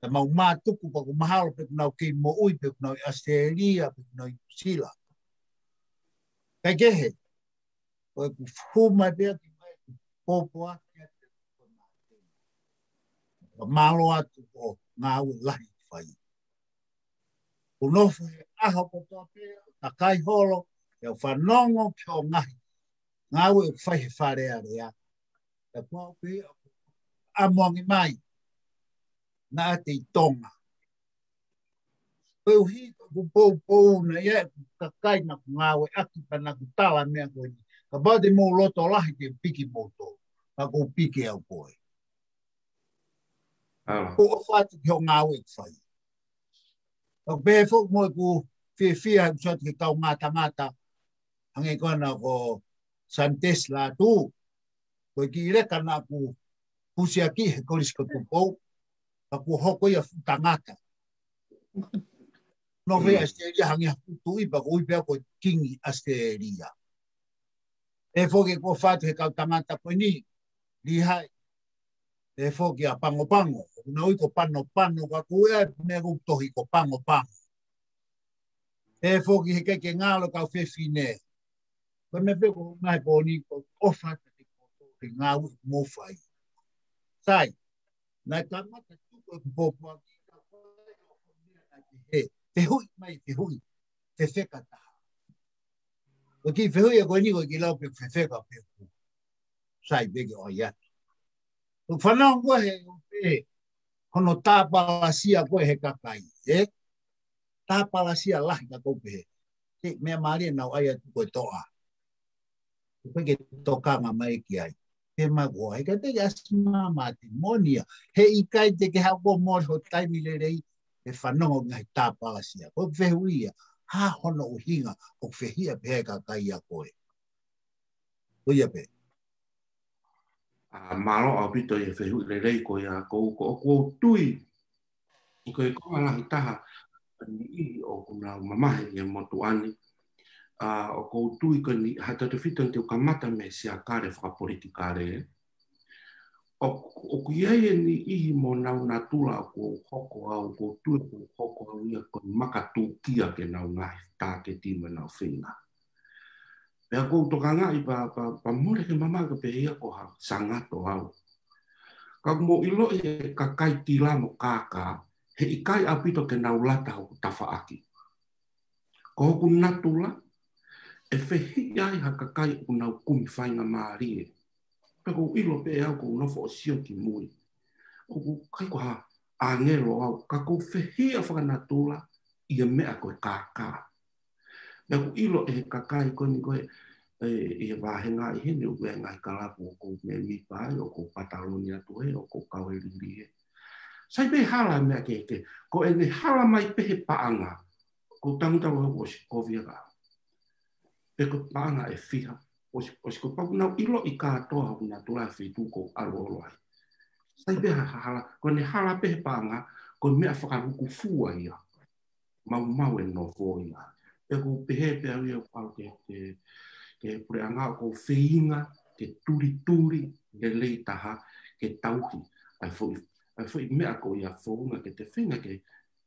naʻa mau mātuku pea ʻoku mahalo pē ʻoku nau kei moʻui, pe ʻoku nau ʻi ʻAositelēlia, pe ʻoku nau ʻi Nuʻusila. Kae kehe, ko ʻeku hū mai pē ʻaku ki ai ʻeku pōpoaki atu. Ka mālō atu ko e ngāue lahi ʻoku fai. ʻOku nofo he ʻaho kotoa pē, takai holo, ʻo fanongo ki hoʻo ngaahi ngāue ʻoku fai he Fale Alea. Ka ko au pē, ʻamu ange mai, naʻa te ʻi Tonga. Koeʻuhi ko ʻeku poupou naʻe ʻi ai ʻeku kakai naʻa ku ngāueʻaki pea naʻa ku tala meʻa ko eni. Kapau te mou loto lahi te u piki moutolu. Ka ʻoku ou piki au koe. ʻAla. Ko e ʻofa atu ki hoʻo ngāue ʻoku fai. Ka ʻoku pehē foki mo ʻeku fiefia he ʻoku sio atu ki he kaungā tangata. Hangē ko ena ko Santes Lātū. Ko e kiʻi leka naʻa ku pusiaki he Kolisi ko Tupou. Ka kuo hoko ia fuʻu tangata. Nofo ʻi ʻAositelēlia hangē ha fuʻu tuʻi pea ko e ui pē ia ko e Kingi ʻAositelēlia. Pehē foki ʻeku ʻofa atu he kau tangata ko eni, Lihai. Pehē foki ʻa Pangopango, ʻoku nau ui ko Panopano, ka ko e meʻa ʻoku tohi ko Pangopango. Pehē foki he ʻikai ke ngalo kau fefine. Ko e meʻa pē ʻoku ou ʻomai he pōni ko e ʻofa atu ki he ngāue ʻoku mou fai. Sai, naʻe kamata tuku ʻeku pōpoaki ka ko e ʻofa meʻa naʻe pehē. Fehuʻi mai, fehuʻi. Fefeka taha. Ko e kiʻi fehuʻi ia ko eni ko e kiʻi lau pē fefeka pē ʻoku sai pē ke ʻoange atu. ʻOku fanongo ko ē he ʻope, hono tāpalasia ko ē he kakai, ē? Tāpalasia lahi ka ʻoku pehē. Ke meʻa mālie naʻa ku ʻai atu ko e toʻa. ʻOku ʻikai ke tokanga mai ki ai. Pehē mai ko e ʻikai te ke ʻasi mai mo e timonia. He ʻikai te ke haʻu ʻo mole ho taimi lelei, ʻo fanongo ki he ngaahi tāpalasia. Ko e fehuʻi ia, hā hono ʻuhinga ʻoku fehiʻa pehē he kakai ʻa koe. Ko ia pē. ʻA, mālō ʻaupito ʻi he fehuʻi lelei ko ia, ko, ko ʻoku ou tui. Ko e konga lahi taha, ʻa e niʻihi ʻoku nau mamahi ʻi he motuʻa ni. ʻA, ʻoku ou tui ko eni, ha tautefito ni te u kamata mei he siakale fakapolitikale. ʻOku, ʻoku ʻi ai e niʻihi mo honau natula ʻoku ou hoko au, ʻoku ou tui ʻoku ou hoko au ia ko e makatukia ki heʻenau ngaahi tāketi mo ʻenau feinga. Pea ʻoku ou tokangaʻi pea, pea, pea mole ke mamahi ka pehē ia ko ha sangato au. Ka ʻoku mou ʻiloʻi e kakai tila mo kākā, he ʻikai ʻaupito ke nau lata hoku tafaʻaki. Ko hoku natula, ʻe fehiʻa ai ha kakai ʻoku nau kumi faingamālie. Pea ʻoku ou ʻilo pē au ʻoku ou nofo ʻo sio ki mui. ʻOku ʻikai ko ha ʻāngelo au, ka ʻoku ou fehiʻa fakanatula ʻi he meʻa ko e kākā. Pea ʻoku ʻilo ʻe he kakai ko eni ko ē, ē, ʻi he vāhenga ʻi heni ʻoku ʻi ai e ngaahi kalapu ʻoku ou mēmipa ai, ʻoku ou pataloni atu hē, ʻoku ou kau he lili hē. Sai pē hala meʻa kehekehe, ko ʻene hala mai pē he paʻanga, ʻoku ou tangutu au ʻosi kovi ʻa ka. Pe ko e paʻanga ʻe fiha, ʻosi, ʻosi ko e pau ke nau ʻiloʻi kātoa hoku natula he feituʻu ʻoku ou ʻalu holo ai. Sai pē ha, ha hala, ko ʻene hala pē he paʻanga, ko e meʻa fakalukufua ia. Maumau e nofo ia. Pea ʻoku ou pehē pē au ia ʻoku ou ke, ke, ke puleʻanga ʻoku ou feinga, ke tulituli lelei taha, ke tauhi ʻa e foʻi, ʻa e foʻi meʻa ko ia founga ke te feinga ke,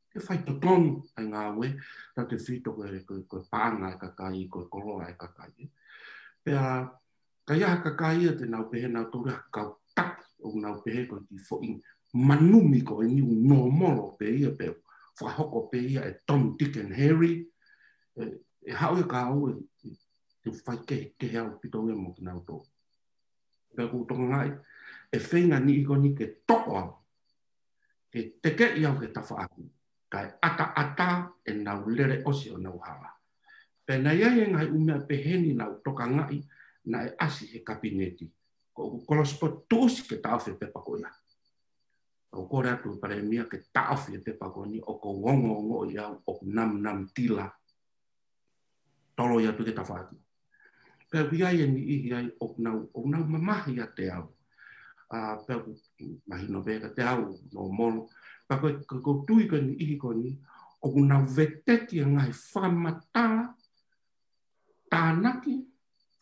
ke fai totonu ʻa e ngāue, tautefito ko e, ko e, ko e paʻanga ʻa e kakai, ko e koloa ʻa e kakai. Pea ka ʻi ai ha kakai ia te nau pehē nautolu ia ha kau taki, ʻoku nau pehē ko e kiʻi foʻi manumi ko eni ʻoku nōmolo pē ia pea fakahoko pē ia ʻe Tom, Dick and Harry, ʻe, ʻe haʻu ia ka au ʻe, ʻe, ʻe faikehekehe ʻaupito ia mo kinautolu. Pea ʻoku ou tokangaʻi, ʻe feinga e niʻihi ko eni ke toʻo au, ke tekeʻi au ki he tafaʻaki, kae ʻataʻatā ʻenau lele ʻosi honau hala. Pea naʻe ʻi ai e ngaahi ʻū meʻa pehē ni naʻá ku tokangaʻi naʻe ʻasi he kapineti. Ko ʻeku kolosi pē tuʻusi ke taʻofi e pepa ko ia. ʻOku ou kole atu ki he Palēmia ke taʻofi e pepa ko eni, ʻoku ou ongoongoʻi au ʻoku namunamutila. Toloi atu ki he tafaʻaki. Pea ʻoku ʻi ai e niʻihi ai ʻoku nau, ʻoku nau mamahi ʻiate au. ʻA, pea ʻoku mahino pē kiate au, nōmolo. Pea ko e, ko e, ʻoku ou tui ko e niʻihi ko eni, ʻoku nau veteki e ngaahi fakamatala, tānaki,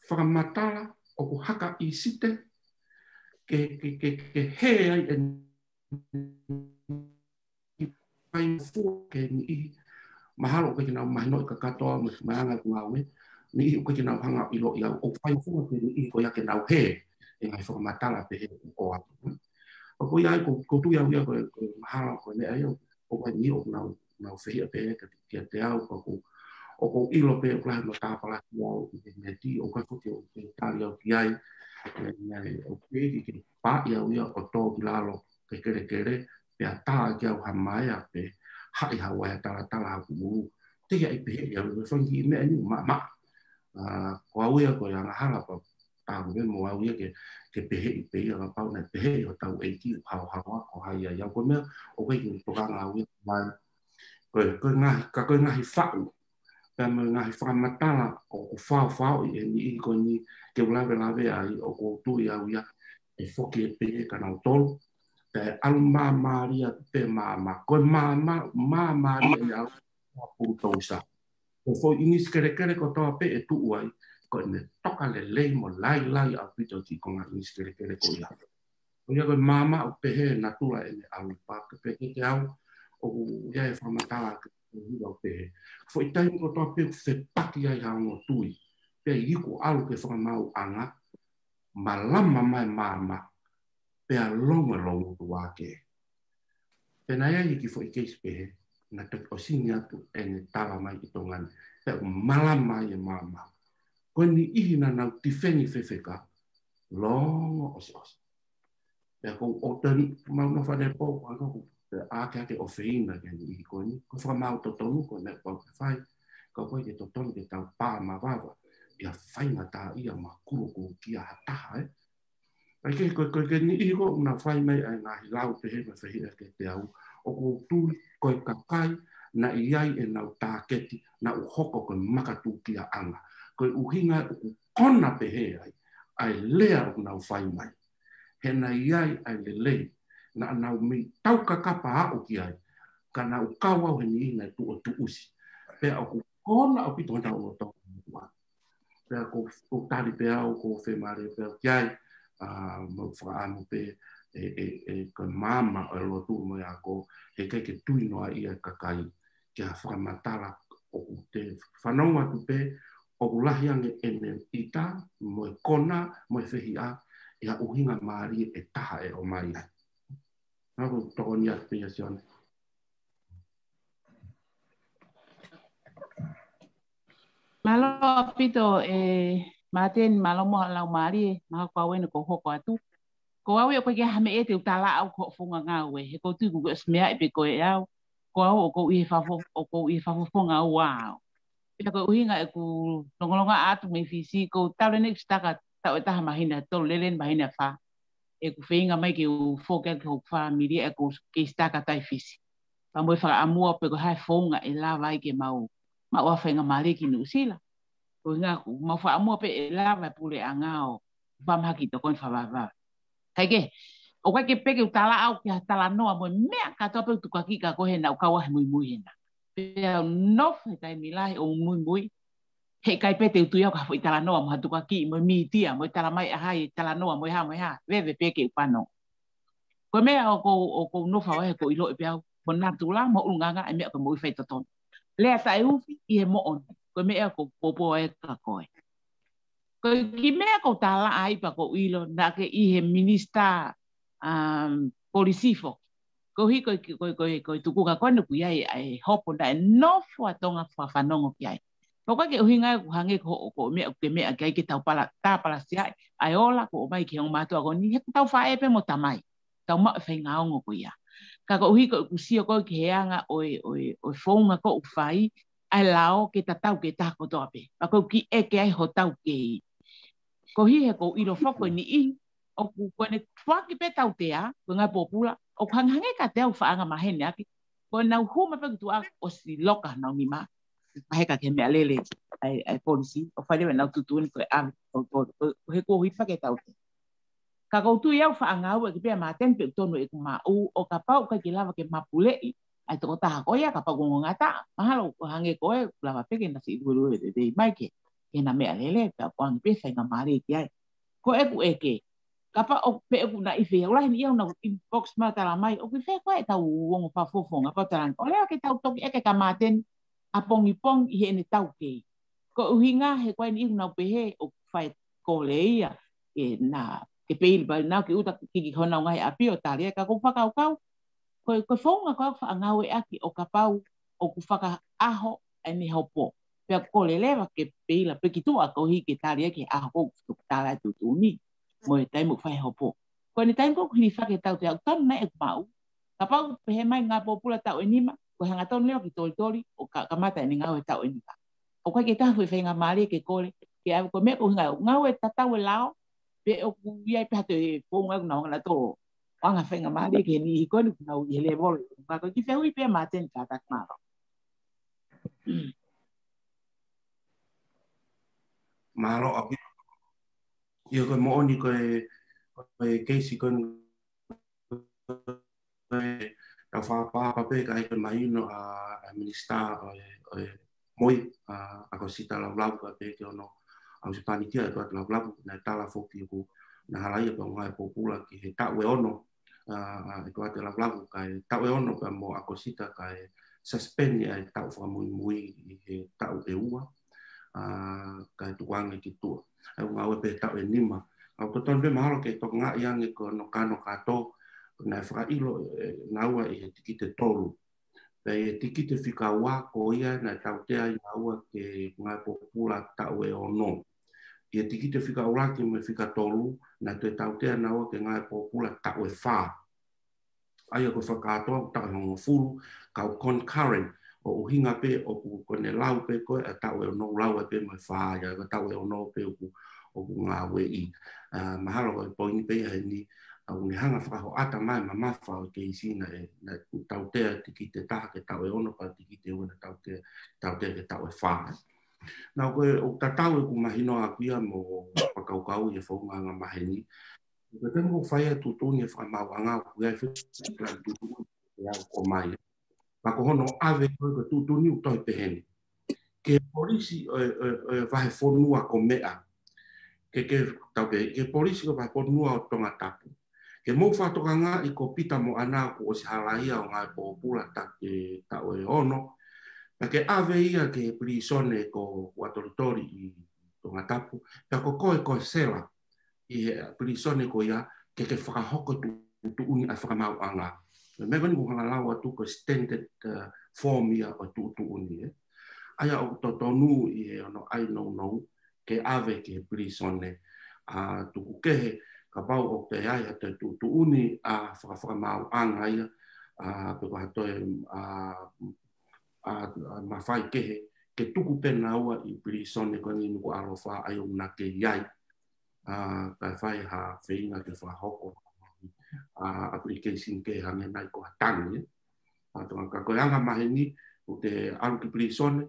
fakamatala, ʻoku hakaʻisite, ke, ke, ke, ke hē ai e faingofua ki he niʻihi. Mahalo ʻoku ʻikai ke nau mahinoʻi kakato au mo e meʻa ʻa e ngāue. Niʻihi ʻoku ʻikai ke nau hanga ʻo ʻiloʻi au. ʻOku faingofua ki he niʻihi ko ia ke nau hē e ngaahi fakamatala pehē ʻoku ʻoatu. ʻOku ʻi ai, ʻoku, ʻoku ou tui au ia ko e, ko e mahalo ko e meʻa ia, ʻoku ʻi ai e niʻihi ʻoku nau, nau fehiʻa pehē kiate, kiate au, ka ʻoku, ʻoku ou ʻilo pē ʻoku lahi hono tāpalakiʻi au ʻi he neti, ʻoku ʻikai foki ʻoku ou tali au ki ai, ʻe, ʻe, ʻoku ou pehē ke, ke pāʻi au ia ʻo tō ki lalo ki he kelekele, pea tā ki au ha maea pe haʻi ha vaea talatala haku ʻulu. Teʻeki ai pehē ia, ʻoku fanga kiʻi meʻa ni maʻamaʻa. ʻA, ko au ia ko e angahala pea tā mo au ia ke, ke peheʻi pē ia kapau naʻe peheʻi hotau ʻEiki ʻoku haohaoa ko hai ia. Ia ko e meʻa ʻoku ʻikai ke u tokanga au ia mai. Ko e, ko e ngaahi, ka ko e ngaahi faʻu. Pea mo e ngaahi fakamatala ʻoku faofaoʻi ʻe he niʻihi ko eni ke u lavelave ai, ʻoku ou tui au ia ʻe foki ʻe pehē kia nautolu. Pea ʻe ʻalu māmālie pē maama. Ko e maama, māmālie ʻi he ʻalu ʻa e pulutousa. Ko e foʻi ʻinisi kelekele kotoa pē ʻe tuʻu ai, ko ʻene toka lelei mo lailai ʻaupito e kiʻi konga ʻinisi kelekele ko ia. Ko ia ko e maama ʻoku pehē natula ʻene ʻalu. Pea ke pehē kiate au, ʻoku ʻi ai e fakamatala ke u hila ʻo pehē. Foʻi taimi kotoa pē ʻoku fepaki ai ha ongo tui, pea iku ʻalu ki he fakamaauʻanga, malama mai e maama, pea longo e loungutu ake. Pea naʻe ʻi ai e kiʻi foʻi keisi pehē, naʻe toki ʻosi ʻomi atu ʻene tala mai ki Tonga ni, pea ʻoku malama ai e maama. Ko e niʻihi naʻa nau tifeni fefeka, longo ʻosiʻosi. Pea ko ʻeku ʻotu ni, mau nofo ʻanepō, ko ʻeku ʻoatu ke ʻofeina ki he niʻihi ko eni, ko e fakamaau totonu ko ē naʻe pau ke fai, ka ʻoku ʻikai ke totonu ke tau pā mavava ʻi ha faingataʻaʻia mo ha kulokulu kia ha taha, ē. ʻA ia ko e, ko e, ko e niʻihi ko ē ʻoku nau fai mai ʻa e ngaahi lau pehē mo e fehiʻa kiate au, ʻoku ou tui ko e kakai naʻe ʻi ai ʻenau tāketi, naʻa nau hoko ko e makatūkiaʻanga. Ko e ʻuhinga ʻoku kona pehē ai ʻa e lea ʻoku nau fai mai. He naʻe ʻi ai ʻa e lelei, naʻa nau mei taukakapa aʻu ki ai, ka naʻa nau kau au he niʻihi naʻe tuʻo tuʻusi. Pea ʻoku kona ʻaupito honau loto. Pea ʻoku ou, ʻoku ou tali pē au, ʻoku ou fiemālie pē au ki ai, ʻa, mo e fakaʻamu pē ʻe, ʻe, ʻe, ko e maama ʻo e lotu mo e ako, heʻikai ke tui noa ia e kakai ki ha fakamatala. ʻOku te fanongo atu pē, ʻoku lahi ange ʻene ʻita, mo e kona, mo e fehiʻa, ʻi ha ʻuhinga mālie ʻe taha ʻe ʻomai ai. Naʻa ku tokoni atu pē ia, Sione. Mālō ʻaupito, ē, Māteni, mālō mo e lau mālie, mahalo ko au eni ʻoku ou hoko atu. Ko au ia ʻoku ʻikai ke ʻi ai ha meʻa te u tala au ki hoʻo founga ngāue, he ʻoku ou tui kuo ke ʻosi meaʻi pē koe ʻe au, ko au ʻoku ou ʻi he fafo-, ʻoku ou ʻi he fakafofonga ua au. Pea ko e ʻuhinga ʻeku longolongoaʻa atu mei Fisi, ʻoku ou talu eni ʻeku sitaka taʻu ʻe taha māhina ʻe tolu, lele eni māhina ʻe fā. ʻEku feinga mai ke u foki atu ki hoku fāmili, ʻeku kei sitaka atu ʻi Fisi. Pea mo e fakaʻamua pe ko e hā e founga ʻe lava ai ke mau, mau ʻave faingamālie ki Nuʻusila. Ko e ʻuhinga ʻoku mau fakaʻamua pē ʻe lava e puleʻanga ʻo fakamahaki tokoni fakavavevave. Kae kehe, ʻoku ʻikai ke pehē ke u tala au ki ha talanoa mo e meʻa kātoa pē ʻoku tukuakiʻi kia koe he naʻa ku kau he muimui hena. Pea u nofo he taimi lahi ʻo muimui. He ʻikai pē te u tui au ki ha foʻi talanoa mo ha tukuakiʻi mo e mītia mo e talamai ʻa hai e talanoa mo e hā mo e hā, veve pē ke u fanongo. Ko e meʻa ʻoku ou, ʻoku ou nofo au ai he ʻoku ou ʻiloʻi pē au ko natula mo ʻulungaanga e meʻa ʻoku ou moʻui fai totonu. Lea taʻeufi ʻi he moʻoni. Ko e meʻa ʻoku ou poupou ai kia koe. Ko e kiʻi meʻa ʻoku ou tala ai pea ʻoku ou ʻilo naʻa ke ʻi he minisitā, um, polisi foki. Koeʻuhi ko e, ko e, ko e, ko e tuʻunga ko eni ʻoku ʻi ai ʻa e hopo naʻe nofo ʻa Tonga fakafanongo ki ai. Pea ʻoku ʻikai ke ʻuhinga ia ʻoku hangē ko hoʻo, ko e meʻa ʻoku ke meʻa ki ai ke tau pala, tāpalasiaʻi ʻa e ola kuo ʻomai ki he ongo mātuʻa ko eni, he ʻoku tau faʻē pē mo tamai. Tau maʻu e faʻahinga ongo ko ia. Ka koeʻuhi ko ʻeku sio ko ē ki he anga ʻo e, ʻo e, ʻo e founga ʻoku fai, ʻa e lao ke tatau ki he taha kotoa pē. Pea ʻoku ou kiʻi ʻeke ai hotau kei. Koeʻuhi he ʻoku ou ʻilo foki ko e niʻihi ʻoku, ko ʻene foaki pē tautea, ko e ngaahi pōpula, ʻoku hangehangē kiate au faʻa angamaheni ʻaki, ko ʻenau hū mai pē ki tuʻa ʻosi loka honau nima, pehē ki he meʻalele ʻa e, ʻa e polisi, ʻo fai leva ʻenau tuʻutuʻuni ko e ʻave, ko, ko, ko, ko e koeʻuhi fake tautea. Ka ʻoku ou tui au faʻa ngāueʻaki pē ʻa Māteni pē ʻoku tonu ʻeku maʻu, ʻo kapau ʻoku ʻikai ke lava ke mapuleʻi ʻa e tokotaha ko ia, kapau ʻoku ngata, mahalo ʻoku hangē ko e, ʻoku lava pē ke na siʻi luelue lelei mai ke, ke na meʻalele, pea ʻoku ʻange pē faingamālie ki ai. Ko ʻeku ʻeke, kapau ʻoku, pe ʻoku na ʻi fē, ʻoku lahi eni ia ʻoku nau inbox mai talamai, ʻoku ʻi fē koā ʻetau ongo fakafofonga, pea u talaange, ʻoku lelei ke tau toki ʻeke kia Māteni ʻapongipongi ʻi heʻene taukei. Ko e ʻuhinga he ko e niʻihi ʻoku nau pehē ʻoku fai kole ia, ke na, ke peili pē nau ki ʻuta ki, ki honau ngaahi ʻapi ʻo tali ai, ka ʻoku ou fakakaukau, ko e, ko e founga ko ē ʻoku faʻa ngāueʻaki ʻo kapau ʻoku fakaʻaho ʻene hopo. Pea kole leva ke peila pē ki tuʻa koeʻuhi ke tali ai ki he ʻaho ʻoku tala e tuʻutuʻuni mo e taimi ʻoku fai e hopo. Ko ʻene taimi ko ē ʻoku hilifaki e tautea, ʻoku tonu nai ʻeku maʻu. Kapau pehē mai ngaahi pōpula taʻu ʻe nima, ko e hangatonu leva ki tolitoli ʻo ka, kamata ʻene ngāue taʻu ʻe nima. ʻOku ʻikai ke ʻi ai ha foʻi faingamālie ke kole, ke ʻave ko e meʻa ko e ʻuhinga ʻoku ngāue tatau e lao, pe ʻoku ʻi ai pē ha toe founga ʻoku nau hanga nautolu ʻo anga faingamālie ki he niʻihi ko eni ʻoku nau ʻi he lēvolo. Ka ko e kiʻi fehuʻi pē ia Māteni kātaki, mālō. Mālō ʻaupito. ʻIo, ko e moʻoni ko e, ko e keisi ko eni, ko e tau fakaʻapaʻapa pē ka ʻi ai ko e mahino ʻa, ʻa e minisitā ʻo e, ʻo e MOI, ʻa, ʻAkosita Lavulavu, ka pehē ki hono ʻausipanikia ʻa ʻEtuate Lavulavu, naʻe tala foki ʻoku na halaia pē ngaahi pōpula ki he taʻu ʻe ono, ʻa, ʻa ʻEtuate Lavulavu, kae taʻu ʻe ono pea mo ʻAkosita, kae suspend ʻa e taʻu fakamuimui ʻi he taʻu ʻe ua, ʻa, kae tukuange ki tuʻa. ʻA ia ʻoku ngāue pē taʻu ʻe nima. ʻOku totonu pē mahalo ke tokangaʻi ange ko hono kano kātoa, naʻe fakaʻilo ʻe naua ʻi he tikite tolu. Pea ʻi he tikite fika ua ko ia naʻe tautea ai naua ke ngaahi pōpula taʻu ʻe ono. ʻI he tikite fika ʻuluaki mo e fika tolu, naʻe toe tautea naua ke ngaahi pōpula taʻu ʻe fā. ʻA ia ko e fakakātoa ʻoku taʻu ʻe hongofulu, ka ʻoku concurrent, ʻo ʻuhinga pē ʻoku ko ʻene lau pē ko ē ʻa e taʻu ʻe ono ʻoku lau ai pē mo e fā, ʻa ia ko e taʻu ʻe ono pē ʻoku, ʻoku ngāueʻi. ʻA, mahalo ko e poini pē ia heni, ʻa, ʻoku ne hanga fakahoʻata mai mamafa ʻo e keisi naʻe, naʻe tautea tikite ʻe taha ke taʻu ʻe ono, pea tikite ʻe ua naʻe tautea, tautea ke taʻu ʻe fā. Naʻa ko e ʻoku tatau ʻeku mahino ʻaʻaku ia mo e fakakaukau ʻi he founga angamaheni. Ko e taimi ʻoku fai ai e tuʻutuʻuni ʻa e fakamaauʻanga ʻoku ʻi ai e fika tuʻutuʻuni ʻe aʻu ʻo mai. Pea ko hono ʻave ko ē ko e tuʻutuʻuni ʻoku toe pehē ni. Ki he polisi ʻo e, ʻo e, ʻo e vahefonua ko Meʻa. Ke, ke tau pehē, ki he polisi ko e vahefonua ʻo Tongatapu. Ke mou fakatokangaʻi ko Pita Moana kuo ʻosi halaia ʻo ngaahi pōpula taʻu ʻe, taʻu ʻe ono. Pea ke ʻave ia ki he pilīsone ko Huʻatolitoli ʻi Tongatapu. Pea ko koe ko e sela ʻi he pilīsone ko ia ke ke fakahoko e tuʻutuʻuni ʻa e fakamaauʻanga. Ko e meʻa ko eni ʻoku ou hanga lau atu ko e standard, uh, form ia ʻo e tuʻutuʻuni, ē. ʻA ia ʻoku totonu ʻi he ono ʻai nounou ke ʻave ki he pilīsone, ʻa, tuku kehe kapau ʻoku toe ʻi ai ha toe tuʻutuʻuni, ʻa, faka, fakamaauʻanga ia, ʻa, pe ko ha toe, ʻa, ʻa, ʻa, mafai kehe, ke tuku pē naua ʻi pilīsone ko eni Nukuʻalofa ʻa ia ʻoku na kei ʻi ai. ʻA, kae fai ha feinga ke fakahoko, ʻa, application kehe hangē nai ko ha tangi, ē. ʻA, tokanga ka ko e angamaheni, ʻoku te ʻalu ki pilīsone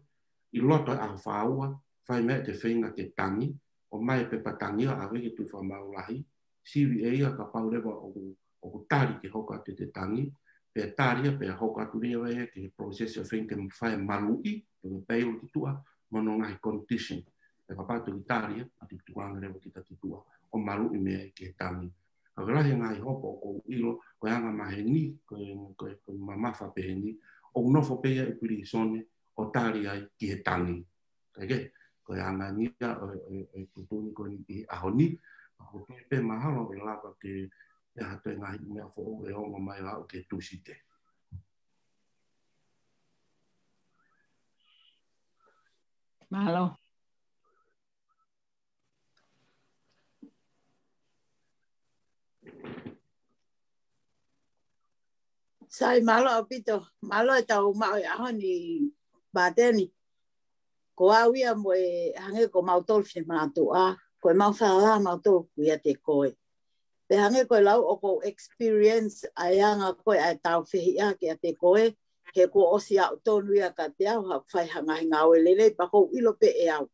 ʻi loto ʻi he ʻaho fā ua, fai meʻa ʻete feinga ke tangi, ʻomai e pepa tangi ʻo ʻave ki he Tuʻi Fakamaau Lahi, sivi ʻe ia kapau leva ʻoku, ʻoku tali ke hoko atu ʻete tangi, pea tali ia pea hoko atu leva ia ki he process ʻo e feinga ke fai e maluʻi, pe ko e payroll ki tuʻa, mo hono ngaahi condition. ʻE kapau te u tali ia, ʻa e tukutukanga leva ki he takitua, ʻo maluʻi mei ai ki he tangi. Ka ko e lahi e ngaahi hopo ʻoku ou ʻilo, ko e anga maheni, ko e, ko e, ko e mamafa pehē ni, ʻoku nofo pē ia ʻi pilīsone, ʻo tali ai ki he tangi. Kae kehe, ko e anga ia ʻo, ʻo, ʻo e tuʻutuʻuni ko eni ʻi he ʻaho ni, ʻoku pē mahalo ʻe lava ke, ʻe ha toe ngaahi meʻa foʻou ʻe ongo mai ʻo aʻu ki he Tūsite. Mālō. Sai, mālō ʻaupito, mālō e tau maʻu e ʻaho ni, Pateni. Ko au ia mo e hangē ko mautolu finemātuʻa, ko e mau falala mautolu ʻoku ʻiate koe. Pea hangē ko e lau ʻoku ou experience ʻa e anga ko ē ʻa e tāufehiʻa kiate koe, he kuo ʻosi aʻu tonu ia kiate au, ha fai ha ngaahi ngāue lelei, pea ʻoku ou ʻilo pē ʻe au.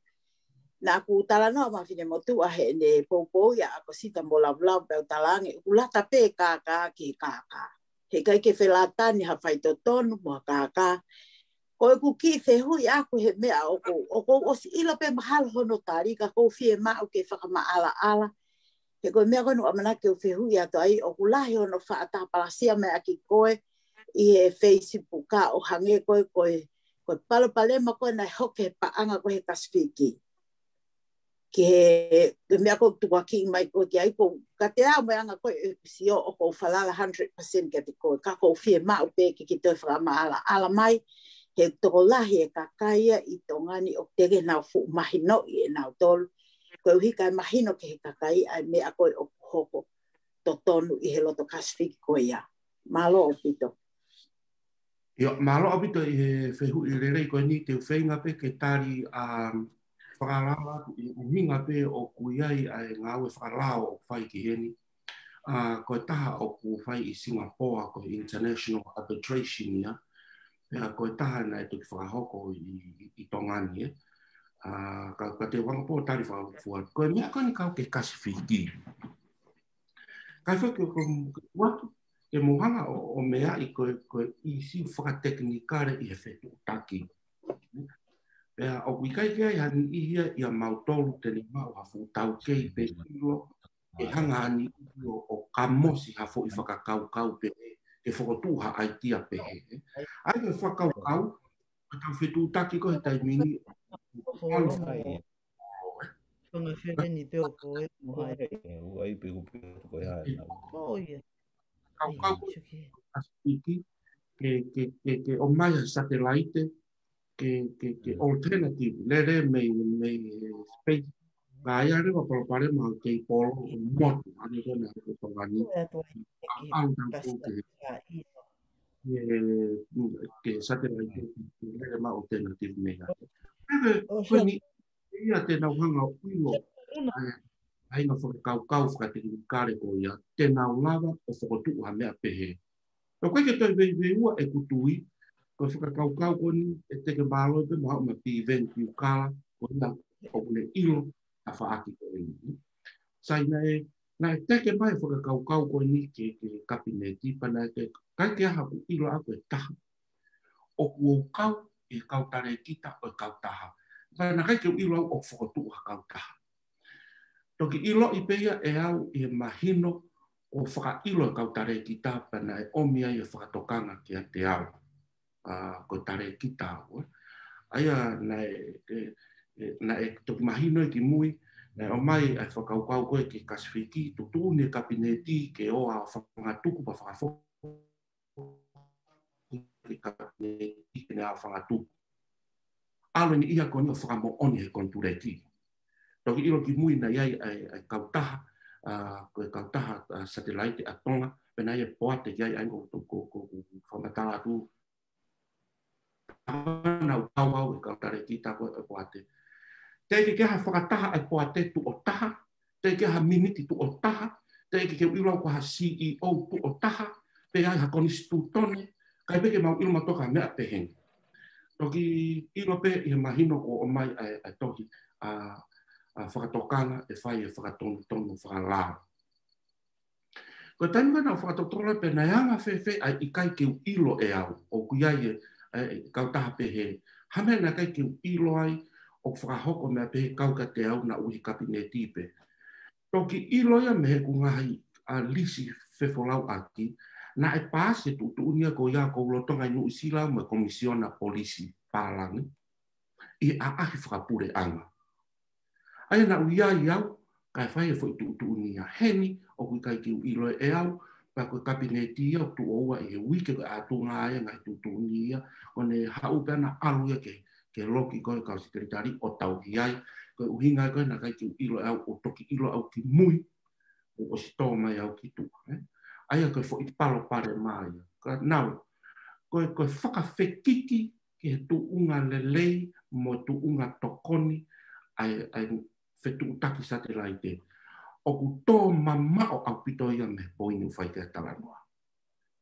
Naʻa ku talanoa mo ha finemotuʻa heʻene poupou ia ʻa ʻAkosita mo Lavulavu pea u talaange, ʻoku lata pē e kākā ki he kākā. He ʻikai ke felātani ha faitotonu mo ha kākā. Ko ʻeku kiʻi fehuʻi ʻaʻaku he meʻa ʻoku, ʻoku ou ʻosi ʻilo pē mahalo hono tali ka ʻoku ou fiemaʻu ke fakamaʻalaʻala. He ko e meʻa ko eni ʻoku ʻamanaki ke u fehuʻi atu ai, ʻoku lahi hono faʻa tāpalasia mai ʻaki koe ʻi he Facebook ʻo hangē ko e, ko e, ko e palopalema ko ē naʻe hoko he paʻanga ko ē he Kasifiki. Ki he, he meʻa ʻoku tukuakiʻi mai koe ki ai, ʻoku, kiate au mo e anga ko ē ʻeku sio ʻoku ou falala hundred percent kiate koe, ka ʻoku ou fiemaʻu pē ke ke toe fakamaʻalaʻala mai, he tokolahi e kakai ia ʻi Tonga ni ʻoku teʻeki ke nau fuʻu mahinoʻi ʻe nautolu, koeʻuhi kae mahino ki he kakai ʻa e meʻa ko ē ʻoku hoko totonu ʻi he loto Kasifiki ko ia. Mālō ʻaupito. ʻIo, mālō ʻaupito ʻi he fehuʻi lelei ko eni, te u feinga pē ke tali ʻa e fakalala atu ʻi he ʻuhinga pē ʻoku ʻi ai ʻa e ngāue fakalao ʻoku fai ki heni. ʻA, ko e taha ʻoku fai ʻi Singapore, ko e International Arbitration ia. Pea ko e taha naʻe toki fakahoko ʻi, ʻi, ʻi Tonga ni, ē. ʻA, ka, ka te u hanga pē ʻo tali fakafuafua. Ko e meʻa ko eni kau ki he Kasifiki. Kae fai ke, ke, ke, ke mou hanga ʻo, ʻo meaʻi ko e, ko e ʻīsiu fakatekinikale ʻi he fetuʻutaki. Pea ʻoku ʻikai ke ʻi ai ha niʻihi ia ʻia mautolu te ne maʻu ha fuʻu taukei pe ʻilo, ʻe hanga ha niʻihi ʻo, ʻo kamosi ha foʻi fakakaukau pe ʻe, ʻe fokotuʻu ha ʻaitia pehē. ʻA ia ko e fakakaukau, ka tau fetuʻutaki ko ē he taimi ni, Ko e fanga feleni pē ʻoku ʻi ai. ʻOku ʻi ai pē ʻoku pē ko e hā e nau. ʻO ia. Kau, kau, Pasifiki, ke, ke, ke, ke ʻomai ha satelaite, ke, ke, ke alternative, lele mei, mei he space. Ka ʻi ai leva palopalema ʻo e keipolo ʻo motu, ʻa ia ko ena ko Tonga ni. Au tau ko ke, ke, ke satelaite, ke lele mai alternative mei ai. Ko eni, ia te nau hanga ʻo ʻilo, ʻa e, ʻa e ngaahi fakakaukau fakatekinikale ko ia, te nau lava ʻo fokotuʻu ha meʻa pehē. ʻOku ʻikai ke toe veiveiua ʻeku tui, ko e fakakaukau ko eni, ʻe teʻeki mālō pē maʻu ma Piveni Piukala, ko ia ʻoku ne ʻilo ʻa e faʻaki ko eni. Sai naʻe, naʻe teke mai fakakaukau ko eni ke, ke kapineti, pea naʻe ʻikai ke ʻi ai haʻaku ʻilo ʻaʻaku ʻe taha. ʻOku ou kau ʻi he kau talēkita ʻo e kautaha. Pea naʻe ʻikai ke u ʻilo au ʻoku fokotuʻu ha kautaha. Toki ʻiloʻi pē ia ʻe au ʻi he mahino ʻoku fakaʻilo e kau talēkita pea naʻe ʻomi ai e fakatokanga kiate au. ʻA, ko e talēkita au, ē. ʻA ia naʻe, ʻe, ʻe, naʻe toki mahino ia ki mui, naʻe ʻomai ʻa e fakakaukau ko ē ki he Kasifiki, tuʻutuʻuni e kapineti ke ō ʻo fakangatuku pea fakafo- ke kapineti ke ne ʻa fakatupu. ʻAlu e niʻihi ko eni ʻo fakamoʻoni he konituleki. Toki ʻilo ki mui naʻe ʻi ai ʻa e, ʻa e kautaha, ʻa, ko e kautaha, ʻa, satelaite ʻa Tonga, pea naʻe ʻi ai e poate ki ai ʻa ia ko, ko, ko, ko, ko fakamatala atu. Naʻa ku kau au he kau talēkita ko e poate. Teʻeki ke ʻi ai ha fakataha ʻa e poate tuʻo taha, teʻeki ke ʻi ai ha miniti tuʻo taha, teʻeki ke u ʻilo au ko ha C E O tuʻo taha, pe ʻi ai ha konisitūtone, ʻikai pē ke mau ʻilo mautolu ha meʻa pehē ni. Toki ʻilo pē ʻi he mahino kuo ʻomai ʻa e, ʻa e tohi, ʻa, ʻa fakatokanga ʻe fai e fakatonutonu fakalao. Ko e taimi ko ē naʻa ku fakatotolo pē naʻe anga fēfē ʻa e ʻikai ke u ʻilo ʻe au, ʻoku ʻi ai e, e, e kautaha pehē. Ha meʻa naʻe ʻikai ke u ʻilo ai, ʻoku fakahoko meʻa pehē kau kiate au naʻa ku ʻi he kapineti pē. Toki ʻilo ia mei heʻeku ngaahi ʻa lisi fefolauʻaki, naʻe paasi e tuʻutuʻuni ia ko ia ʻoku ou lolotonga ʻi Nuʻusila mo e Komisiona Polisi Pālangi ʻi he ʻaʻahi fakapuleʻanga. ʻA ia naʻa ku ʻi ai au, kae fai e foʻi tuʻutuʻuni ia. Heni, ʻoku ʻikai ke u ʻilo ʻe au, pea ko e kapineti ia ʻoku tuʻo ua ʻi he uike ko ē ʻa tuʻunga ai e ngaahi tuʻutuʻuni ia, ʻo ne haʻu pē ʻana ʻalu ia ke, ke loki ko e kau sekelitali ʻo tauhi ai, ko e ʻuhinga ko ē naʻe ʻikai ke u ʻilo ʻe au, ʻo toki ʻilo au ki mui, ʻo ʻosi tō mai au ki tuʻa, ē. ʻA ia ko e foʻi palopalema ia. Ka nau, ko e, ko e fakafekiki ki he tuʻunga lelei mo e tuʻunga tokoni ʻa e, ʻa e fetuʻutaki satelaite. ʻOku tō mamaʻo ʻaupito ia mei he poini ʻoku fai ki ai e talanoa.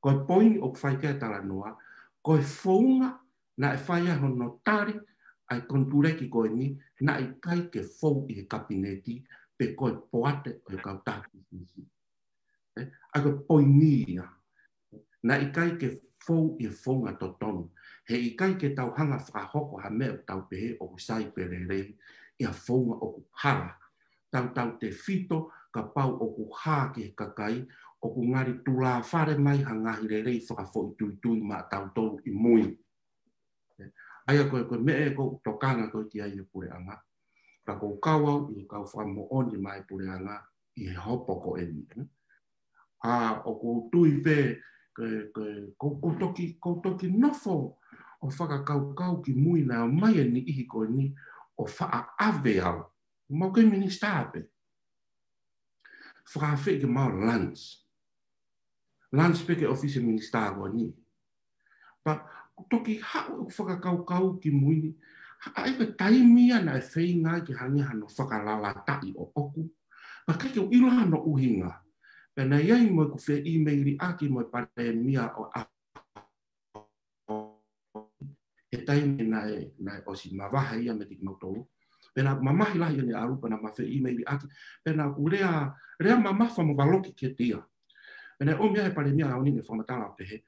Ko e poini ʻoku fai ki ai e talanoa, ko e founga naʻe fai ai hono tali ʻa e konituleki ko eni, naʻe ʻikai ke fou ʻi he kapineti, pe ko e poate ʻo e kautaha pisinisi. Ē, ʻa ia ko e poini ia. Naʻe ʻikai ke fou ʻi he founga totonu. He ʻikai ke tau hanga fakahoko ha meʻa ʻoku tau pehē ʻoku sai pe lelei ʻi ha founga ʻoku hala. Tautautefito kapau ʻoku hā ki he kakai, ʻoku ngali tulāfale mai ha ngaahi lelei fakafoʻituitui maʻatautolu ʻi mui. ʻA ia ko e, ko e meʻa ē ʻoku ou tokanga ko ē ki ai e puleʻanga. Ka ʻoku ou kau au ʻi he kau fakamoʻoni mai puleʻanga ʻi he hopo ko eni. ʻA, ʻoku ou tui pē, ko, ko, ko, ko toki, ko toki nofo ʻo fakakaukau ki mui naʻe ʻomai e niʻihi ko eni ʻo faʻa ʻave au. Mau kei minisitā pē. Fakaafeʻi ke mau lunch. Lunch pē ki he ʻōfisi minisitā ko eni. Pea, ʻoku toki haʻu ʻeku fakakaukau ki mui ni, ʻa ia ko e taimi ia naʻe feinga ai ke hangē hano fakalaulataʻi ʻoʻoku. Pea ʻikai ke u ʻilo hano ʻuhinga. Pea naʻe ʻi ai mo ʻeku feʻimeiliʻaki mo e palēmia ʻo ʻa he taimi naʻe, naʻe ʻosi mavahe ia meiate kimautolu. Pea naʻe mamahi lahi ʻene ʻalu, pea naʻa ma feʻimeiliʻaki. Pea naʻa ku lea, lea mamafa mo valoki kiate ia. Pea naʻe ʻomi ai he palēmia ʻaho ni ʻene fakamatala ʻo pehē,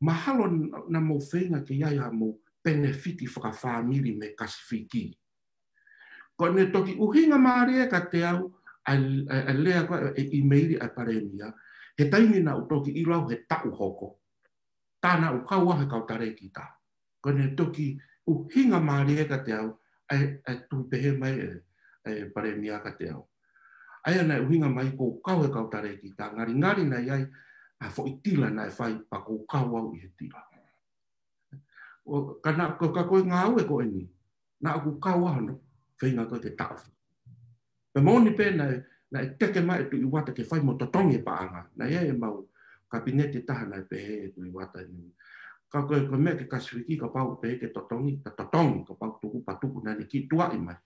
mahalo naʻa mou feinga ke ʻi ai haʻamou penefiti fakafāmili mei Kasifiki. Ko ʻene toki ʻuhinga mālie kiate au, ʻa e, ʻa e, ʻa e lea ko ē, e ʻimeili ʻa e palēmia, he taimi naʻa ku toki ʻilo au he taʻu hoko. Tā naʻa ku kau au he kau talēkita. Ko ʻene toki ʻuhinga mālie kiate au, ʻa e, ʻa e tuʻu pehē mai e, e palēmia kiate au. ʻA ia naʻe ʻuhinga mai ʻoku ou kau he kau talēkita, ngalingali naʻe ʻi ai ha foʻi tila naʻe fai pea ʻoku ou kau au ʻi he tila. ʻO, ka naʻa, ko, ka ko e ngāue ko eni, naʻa ku kau au hono feinga ko ē ke taʻofi. Pea moʻoni pē naʻe, naʻe teke mai e Tuʻi Uata ke fai mo totongi e paʻanga. Naʻe ʻi ai ʻemau kapineti ʻe taha naʻe pehē ʻe Tuʻi Uata ni, ka ko e, ko e meʻa ki Kasifiki kapau pehē ke totongi, ka totongi, kapau tuku pea tuku, naʻa ne kiʻi tuaʻi mai.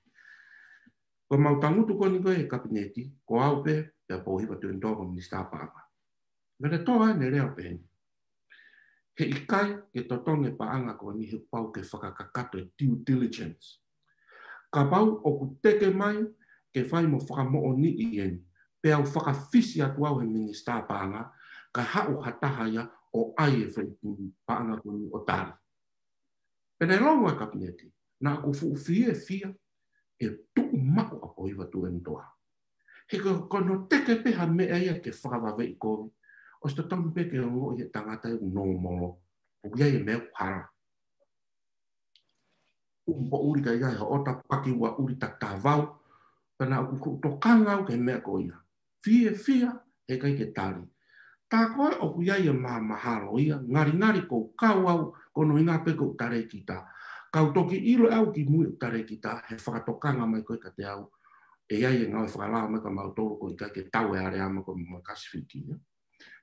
Ko ʻemau tangutu ko eni ko ē he kapineti, ko au pē, pea Pōhiva Tuʻiʻonetoa ko e minisitā paʻanga. Naʻa ne toʻo ʻene lea pehē ni. He ʻikai ke totongi e paʻanga ko eni he pau ke fakakakato e due diligence. Kapau ʻoku teke mai ke fai mo fakamoʻoniʻi eni, pea u fakafisi atu au he minisitā paʻanga, kae haʻu ha taha ia ʻo ʻai e foʻi paʻanga ko eni ʻo tali. Pea naʻe longo e kapineti, naʻa ku fuʻu fiefia ʻi he tuʻu maʻu ʻa Pōhiva Tuʻiʻonetoa. He ko, ko hono teke pē ha meʻa ia ke fakavaveʻi kovi, ʻosi totonu pē ke ongoʻi he tangata ʻoku nōmolo, ʻoku ʻi ai e meʻa ʻoku hala. ʻUmi poʻuli ka ʻi ai ha ʻota paki ua ʻuli takitā vau, pea naʻa ku, ku tokanga au ki he meʻa ko ia. Fiefia, he ʻikai ke tali. Tā ko ē ʻoku ʻi ai e mahamahalo ia, ngalingali ʻoku ou kau au, ko hono ʻuhinga pē ʻoku ou talēkita. Ka u toki ʻilo ʻe au ki mui ʻoku ou talēkita, he fakatokanga mai ko ē kiate au, ʻe ʻi ai e ngāue fakalao mai kia mautolu ko e ʻikai ke tau e aleama ko ē mo Kasifiki, ē.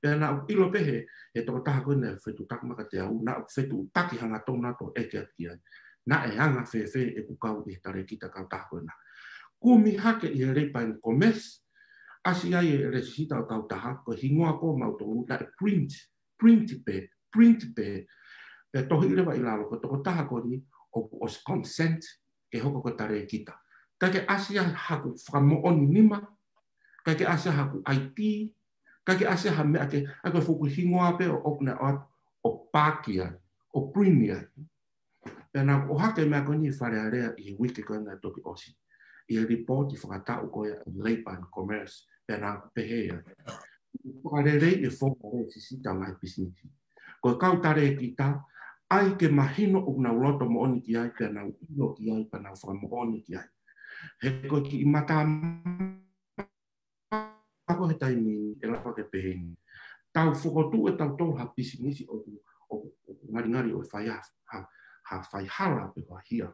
Pea naʻa ku ʻilo pē he, he tokotaha ko ē naʻe fetuʻutaki mai kiate au, naʻa ku fetuʻutaki hangatonu atu ʻo ʻeke atu ki ai. Naʻe anga fēfē ʻeku kau ʻi he talēkita kautaha ko ena. Kumi hake ʻi he Labour and Commerce, ʻasi ai e lēsisita ʻo e kautaha, ko e hingoa ko ē ʻo mautolu, naʻe print, print pē, print pē. Pea tohi leva ʻi lalo, ko e tokotaha ko eni, ʻoku ʻosi consent, ke hoko ko e talēkita. ʻIkai ke ʻasi ai haku fakamoʻoni nima, ʻikai ke ʻasi ai haku I D, ʻikai ke ʻasi ai ha meʻa ke, ʻa ia ko e fuʻu hingoa pē ʻoku, ʻoku ne ʻoatu ʻo paaki ai, ʻo print ai. Pea naʻa ku ʻohake e meʻa ko eni ʻi Fale Alea ʻi he uike ko ē naʻe toki ʻosi, ʻi he lipooti fakataʻu ko ia ʻa e Labour and Commerce, pea naʻa ku pehē ai, fakalelei e founga lēsisita ʻa e ngaahi pisinisi. Ko e kau talēkita, ʻai ke mahino ʻoku nau loto moʻoni ki ai, pea nau ʻilo ki ai, pea nau fakamoʻoni ki ai. He ko e kiʻi mata ako he taimi ni ʻe lava ke pehē ni. Tau fokotuʻu ʻe tautolu ha pisinisi ʻoku, ʻoku, ʻoku ngalingali ʻo fai ha, ha, ha faihala pe ko ha hia.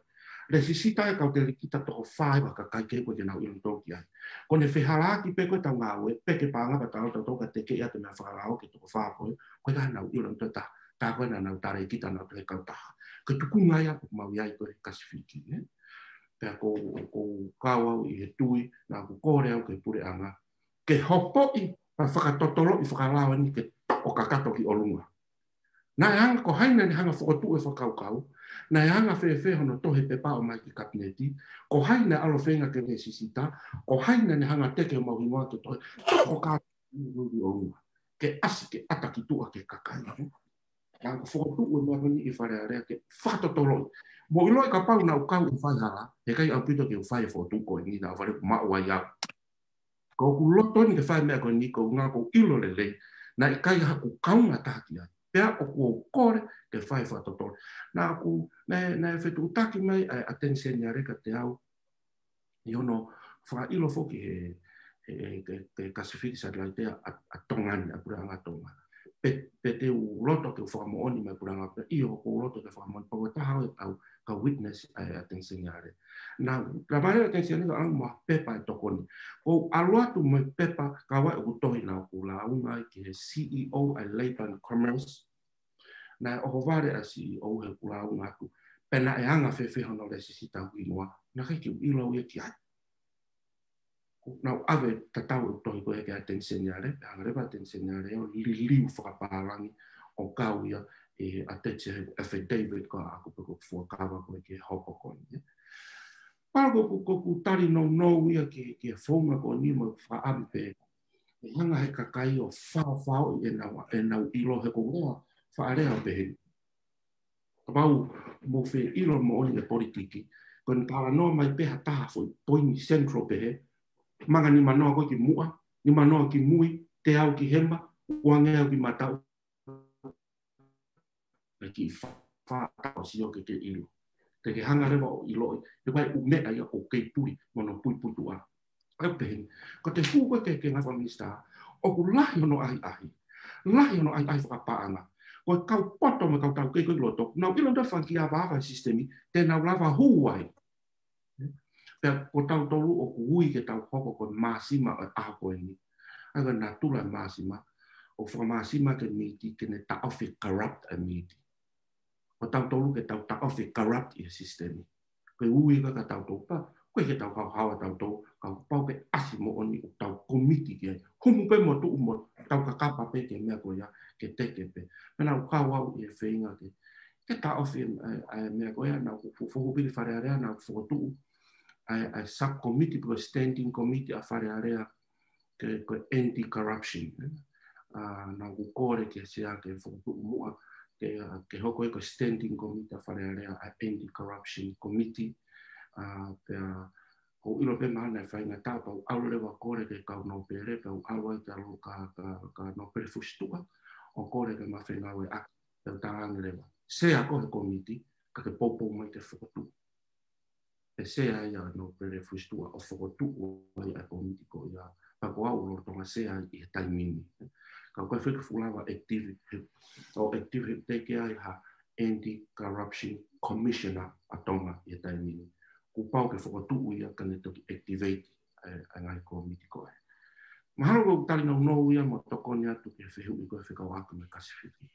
Lēsisita e kau talēkita toko fā ʻa e kakai kehe ko ē ke nau ʻilo nautolu ki ai. Ko ʻene fehālaaki pē ko ē ʻetau ngāue, pe ke paʻanga pē tautolu ka tekeʻi atu e meʻa fakalao ki he toko fā ko ē, ko e ka nau ʻilo nautolu ta, ta ko ē naʻa nau talēkita nautolu he kautaha. Ko e tukunga ia ʻoku mau ʻi ai ko ē he Kasifiki, ē? Pea ʻoku ou, ʻoku ou kau au ʻi he tui, naʻa ku kole au ki he puleʻanga ke hopoʻi, pea fakatotoloʻi fakalao eni ke toʻo kakato ki ʻolunga. Naʻe hanga, ko hai naʻa ne hanga fokotuʻu e fakakaukau, naʻe hanga fēfē hono tohi e pepa ʻo ʻomai ki he kapineti, ko hai naʻe ʻalu ʻo feinga ke lēsisita, ko hai naʻa ne hanga teke homau hingoa ke tohi, toʻo kakato ki ʻolunga. Ke ʻasi, ke ʻata ki tuʻa ki he kakai. Naʻa ku fokotuʻu e meʻa ko eni ʻi Fale Alea ke fakatotoloʻi. Mou ʻiloʻi kapau naʻa ku kau ʻi he faihala, he ʻikai ʻaupito ke u fai e fokotuʻu ko eni, naʻa ku fale ku maʻu ai au. Ko ʻeku loto eni ke fai e meʻa ko eni, ko e ʻuhinga ʻoku ou ʻilo lelei naʻe ʻikai haku kaungā taha ki ai. Pea ʻoku ou kole ke fai e fakatotolo. Naʻa ku, naʻe, naʻe fetuʻutaki mai ʻa e ʻAteni Seniale kiate au ʻi hono fakaʻilo foki he, he, he, he Kasifiki Satelaite ʻa, ʻa Tonga ni, ʻa e puleʻanga Tonga. Pe, pe te u loto ke u fakamoʻoni mai puleʻanga pe ʻio ʻoku ou loto ke fakamoʻoni, pea ko e taha ʻo e kau, kau witness ʻa e ʻAteni Seniale. Naʻa, naʻe ʻomai ʻe he ʻAteni Seniale ʻa e ʻalu mo ha pepa ʻe tokoni. ʻOku ou ʻalu atu mo e pepa, kau ai ʻoku tohi, naʻa ku lāunga ai ki he CEO ʻa e Labour and Commerce, naʻe ʻohovale ʻa e CEO he ʻeku lāunga atu. Pea naʻe anga fēfē hono lēsisita hoku hingoa. Naʻe ʻikai ke u ʻilo au ia ki ai. Ko ʻeku ʻave tatau e tohi ko ē ki he ʻAteni Seniale, pea hanga leva ʻe he ʻAteni Seniale ʻo liliu fakapālangi ʻo kau ia ʻi he ʻatetia he affidavit ko ē ʻaʻaku pe ko e fuakava ko ē ki he hopo ko eni. Pea ko ʻeku, ko ʻeku tali nounou ia ki, ki he founga ko eni mo e fakaʻamu pē ʻe hanga ʻe he kakai ʻo faofaoʻi ʻenau, ʻenau ʻilo he ko e lea fakalea pehē. Kapau mou fie ʻilo moʻoni e politiki, ko ʻene talanoa mai pē ha taha foʻi poini central pehē, manga nimanoa ko ē ki muʻa, nimanoa ki mui, teau ki hema, uangeau ki mataʻu. Naʻe kiʻi fā, fā tau sio ke ke ʻilo. Te ke hanga leva ʻo ʻiloʻi, he ko e ʻū meʻa ia ʻoku kei puli mo hono puipuituʻa. ʻA ia pehē ni, ko ʻete hū ko ē ki he, ki he ngaahi fakaminisitā, ʻoku lahi hono ʻahiʻahi. Lahi hono ʻahiʻahi fakapaʻanga. Ko e kau poto mo e kau taukei ko ē ʻi loto, nau ʻilo nautolu e fanga kiʻi avaava e sisitemi, te nau lava hū ai. Pea ko tautolu ʻoku ui ke tau hoko ko e māsima ʻo e ʻaho ko eni. ʻA ia ko e natula e māsima, ʻoku fakamāsima ki he miti ke ne taʻofi corrupt e miti. Ko tautolu ke tau taʻofi corrupt e sisitemi. Ko e ui ko ē kia tautolu pea, ko e ke tau haohaoa tautolu, ka kuo pau ke ʻasi moʻoni ʻo tau komiti ki ai. Humu pē mo tuʻu mo tau kakapa pē ki he meʻa ko ia, ke teke pē. Pea naʻa ku kau au ʻi he feinga ke, ke taʻofi e, e, e meʻa ko ia, naʻa ku fo-, fokotuʻu pē ki Fale Alea, naʻa ku fokotuʻu e, e subcommittee, pe ko e standing committee ʻa Fale Alea, ke, ko e anti-corruption, ē. ʻA, naʻa ku kole ki he sea ke fokotuʻu muʻa, ke, ke hoko ia ko e standing committee ʻa Fale Alea, ʻa e anti-corruption committee. ʻA, pea, ʻoku ou ʻilo pē mahalo naʻe faingataʻa, pea u ʻalu leva ʻo kole ki he kau nōpele, pea u ʻalu ai ki he ʻalu kia, kia, kia Nōpele Fusituʻa, ʻo kole ke ma fengāueʻaki, pea u talaange leva. Sea koe he komiti, ka ke poupou mai ke fokotuʻu. ʻE sea ia ʻa Nōpele Fusituʻa ʻo fokotuʻu ai ʻa e komiti ko ia. Pea ko au lolotonga sea ʻi he taimi ni. Ka ʻoku ʻikai fai ke fuʻu lava active, ʻo active he teke ai ha anti-corruption commissioner ʻa Tonga ʻi he taimi ni. Kuo pau ke fokotuʻu ia ka ne toki activate e, e ngaahi komiti ko ē. Mahalo ko ʻeku tali nounou ia mo tokoni atu ki he fehuʻi ko ē fekauʻaki mo e Kasifiki.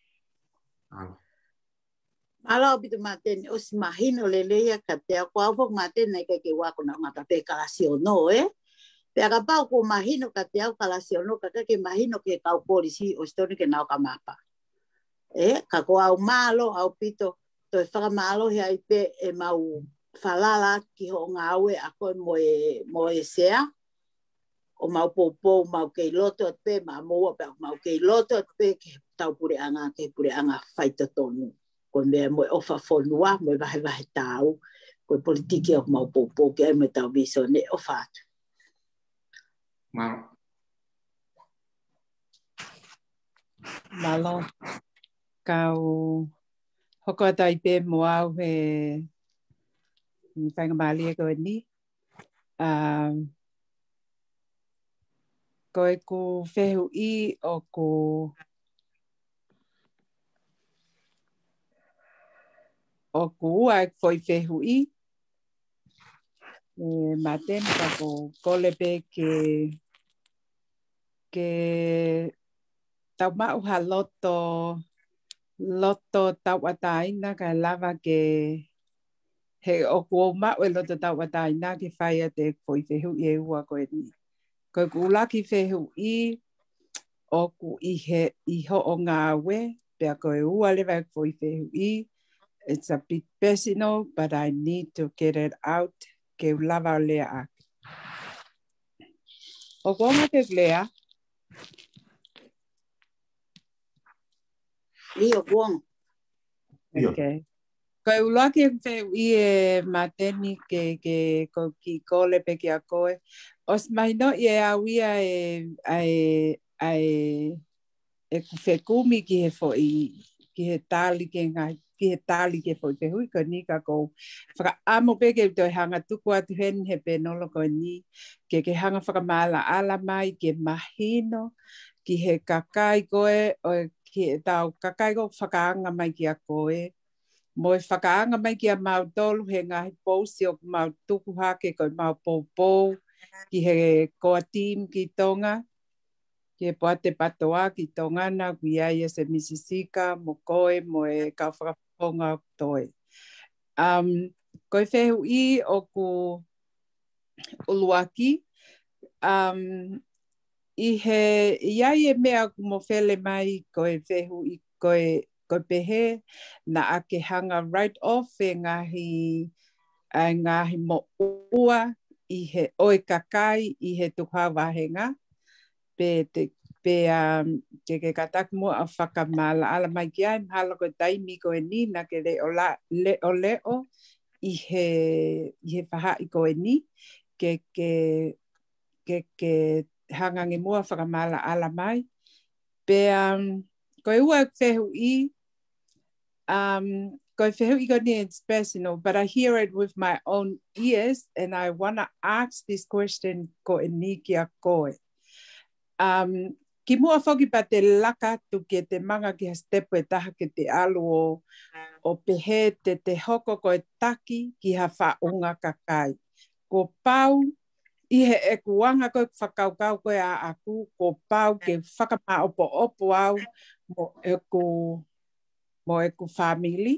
Alo. Mālō ʻaupito Māteni, ʻosi mahino lelei ia kiate au, ko au foki Māteni naʻe ʻikai ke u ako, naʻa ku ngata pē kalasi ono, ē? Pea kapau kuo mahino kiate au kalasi ono, ka ʻikai ke mahino ki he kau polisi ʻosi tonu ke nau ka mapa. Ē, ka ko au mālō ʻaupito, toe fakamālohi ai pē ʻemau falala ki hoʻo ngāue ʻa koe mo e, mo e sea, ʻo mau poupou, mau kei loto atu pē, maʻamoua pē, mau kei loto atu pē ki he tau puleʻanga, ki he puleʻanga faitotonu. ko e meʻa mo e ʻofa fonua, mo e vahevahe taau, ko e politiki ʻoku mau poupou ki ai mo ʻetau visone. ʻOfa atu. Mālō. Mālō. Kau hoko atu ai pē mo au he faingamālie ko eni. Um, ko ʻeku fehuʻi ʻoku, ʻoku ua ʻeku foʻi fehuʻi. ʻE, Māteni, ka ʻoku ou kole pē ke, ke tau maʻu ha loto, loto tauʻatāina kae lava ke, he ʻoku ou maʻu e loto tauʻatāina ke fai atu e foʻi fehuʻi ʻe ua ko eni. Ko ʻeku ʻuluaki fehuʻi ʻoku ʻi he, ʻi hoʻo ngāue, pea ko e ua leva e foʻi fehuʻi, it's a bit personal, but I need to get it out, ke u lava ʻo lea ʻaki. ʻOku ongo ke lea? ʻIo, ʻoku ongo. ʻIo. Okay. Ko e ʻuluaki ʻeku fehuʻi ʻe Māteni ke, ke ʻoku ou kiʻi kole pē kia koe. ʻOsi mahinoʻi ʻe au ia ʻe, ʻa e, ʻa e, ʻeku fekumi ki he foʻi, ki he tali ke ngaahi, ki he tali ki he foʻi fehuʻi ko eni ka ʻoku ou fakaʻamu pē ke u toe hanga tuku atu heni he pēnolo ko eni, ke ke hanga fakamaʻalaʻala mai ke mahino ki he kakai ko ē, ʻo e, ki heʻetau kakai ko ē ʻoku fakaanga mai kia koe, mo e fakaanga mai kia mautolu he ngaahi pousi ʻoku mau tuku hake ko ʻemau poupou ki he Core Team ki Tonga, ki he Poate Patoa ki Tonga na, ʻoku ʻi ai ʻa Semisi Sika mo koe mo e kau fakafofonga ʻoku toe. Um, ko e fehuʻi ʻoku ʻuluaki, um, ʻi he, ʻi ai e meʻa ʻoku mo fele mai ko e fehuʻi ko e, ko e pehē, naʻa ke hanga write off e ngaahi, ʻa e ngaahi moʻua ʻi he, ʻo e kakai ʻi he tukuhau vāhenga, pe te, pe, um, ke ke kātaki muʻa ʻo fakamaʻalaʻala mai ki ai, mahalo ko e taimi ko eni naʻa ke leʻo la, leʻoleʻo ʻi he, ʻi he faʻahi ko eni, ke, ke, ke, ke hanga ange muʻa ʻo fakamaʻalaʻala mai. Pea, um, ko e ua ʻeku fehuʻi, um, ko e fehuʻi ko eni it's personal, but I hear it with my own ears and I wanna ask this question ko eni kia koe. Um, kimuʻa foki pea te laka atu ke te manga ki ha step ʻe taha ke te ʻalu ʻo, ʻo pehē te te hoko ko e taki ki ha faʻunga kakai. Kuo pau ʻi heʻeku anga ko ē ʻeku fakakaukau ko ē ʻaʻaku, kuo pau ke fakamāʻopoʻopo au mo ʻeku, mo ʻeku fāmili,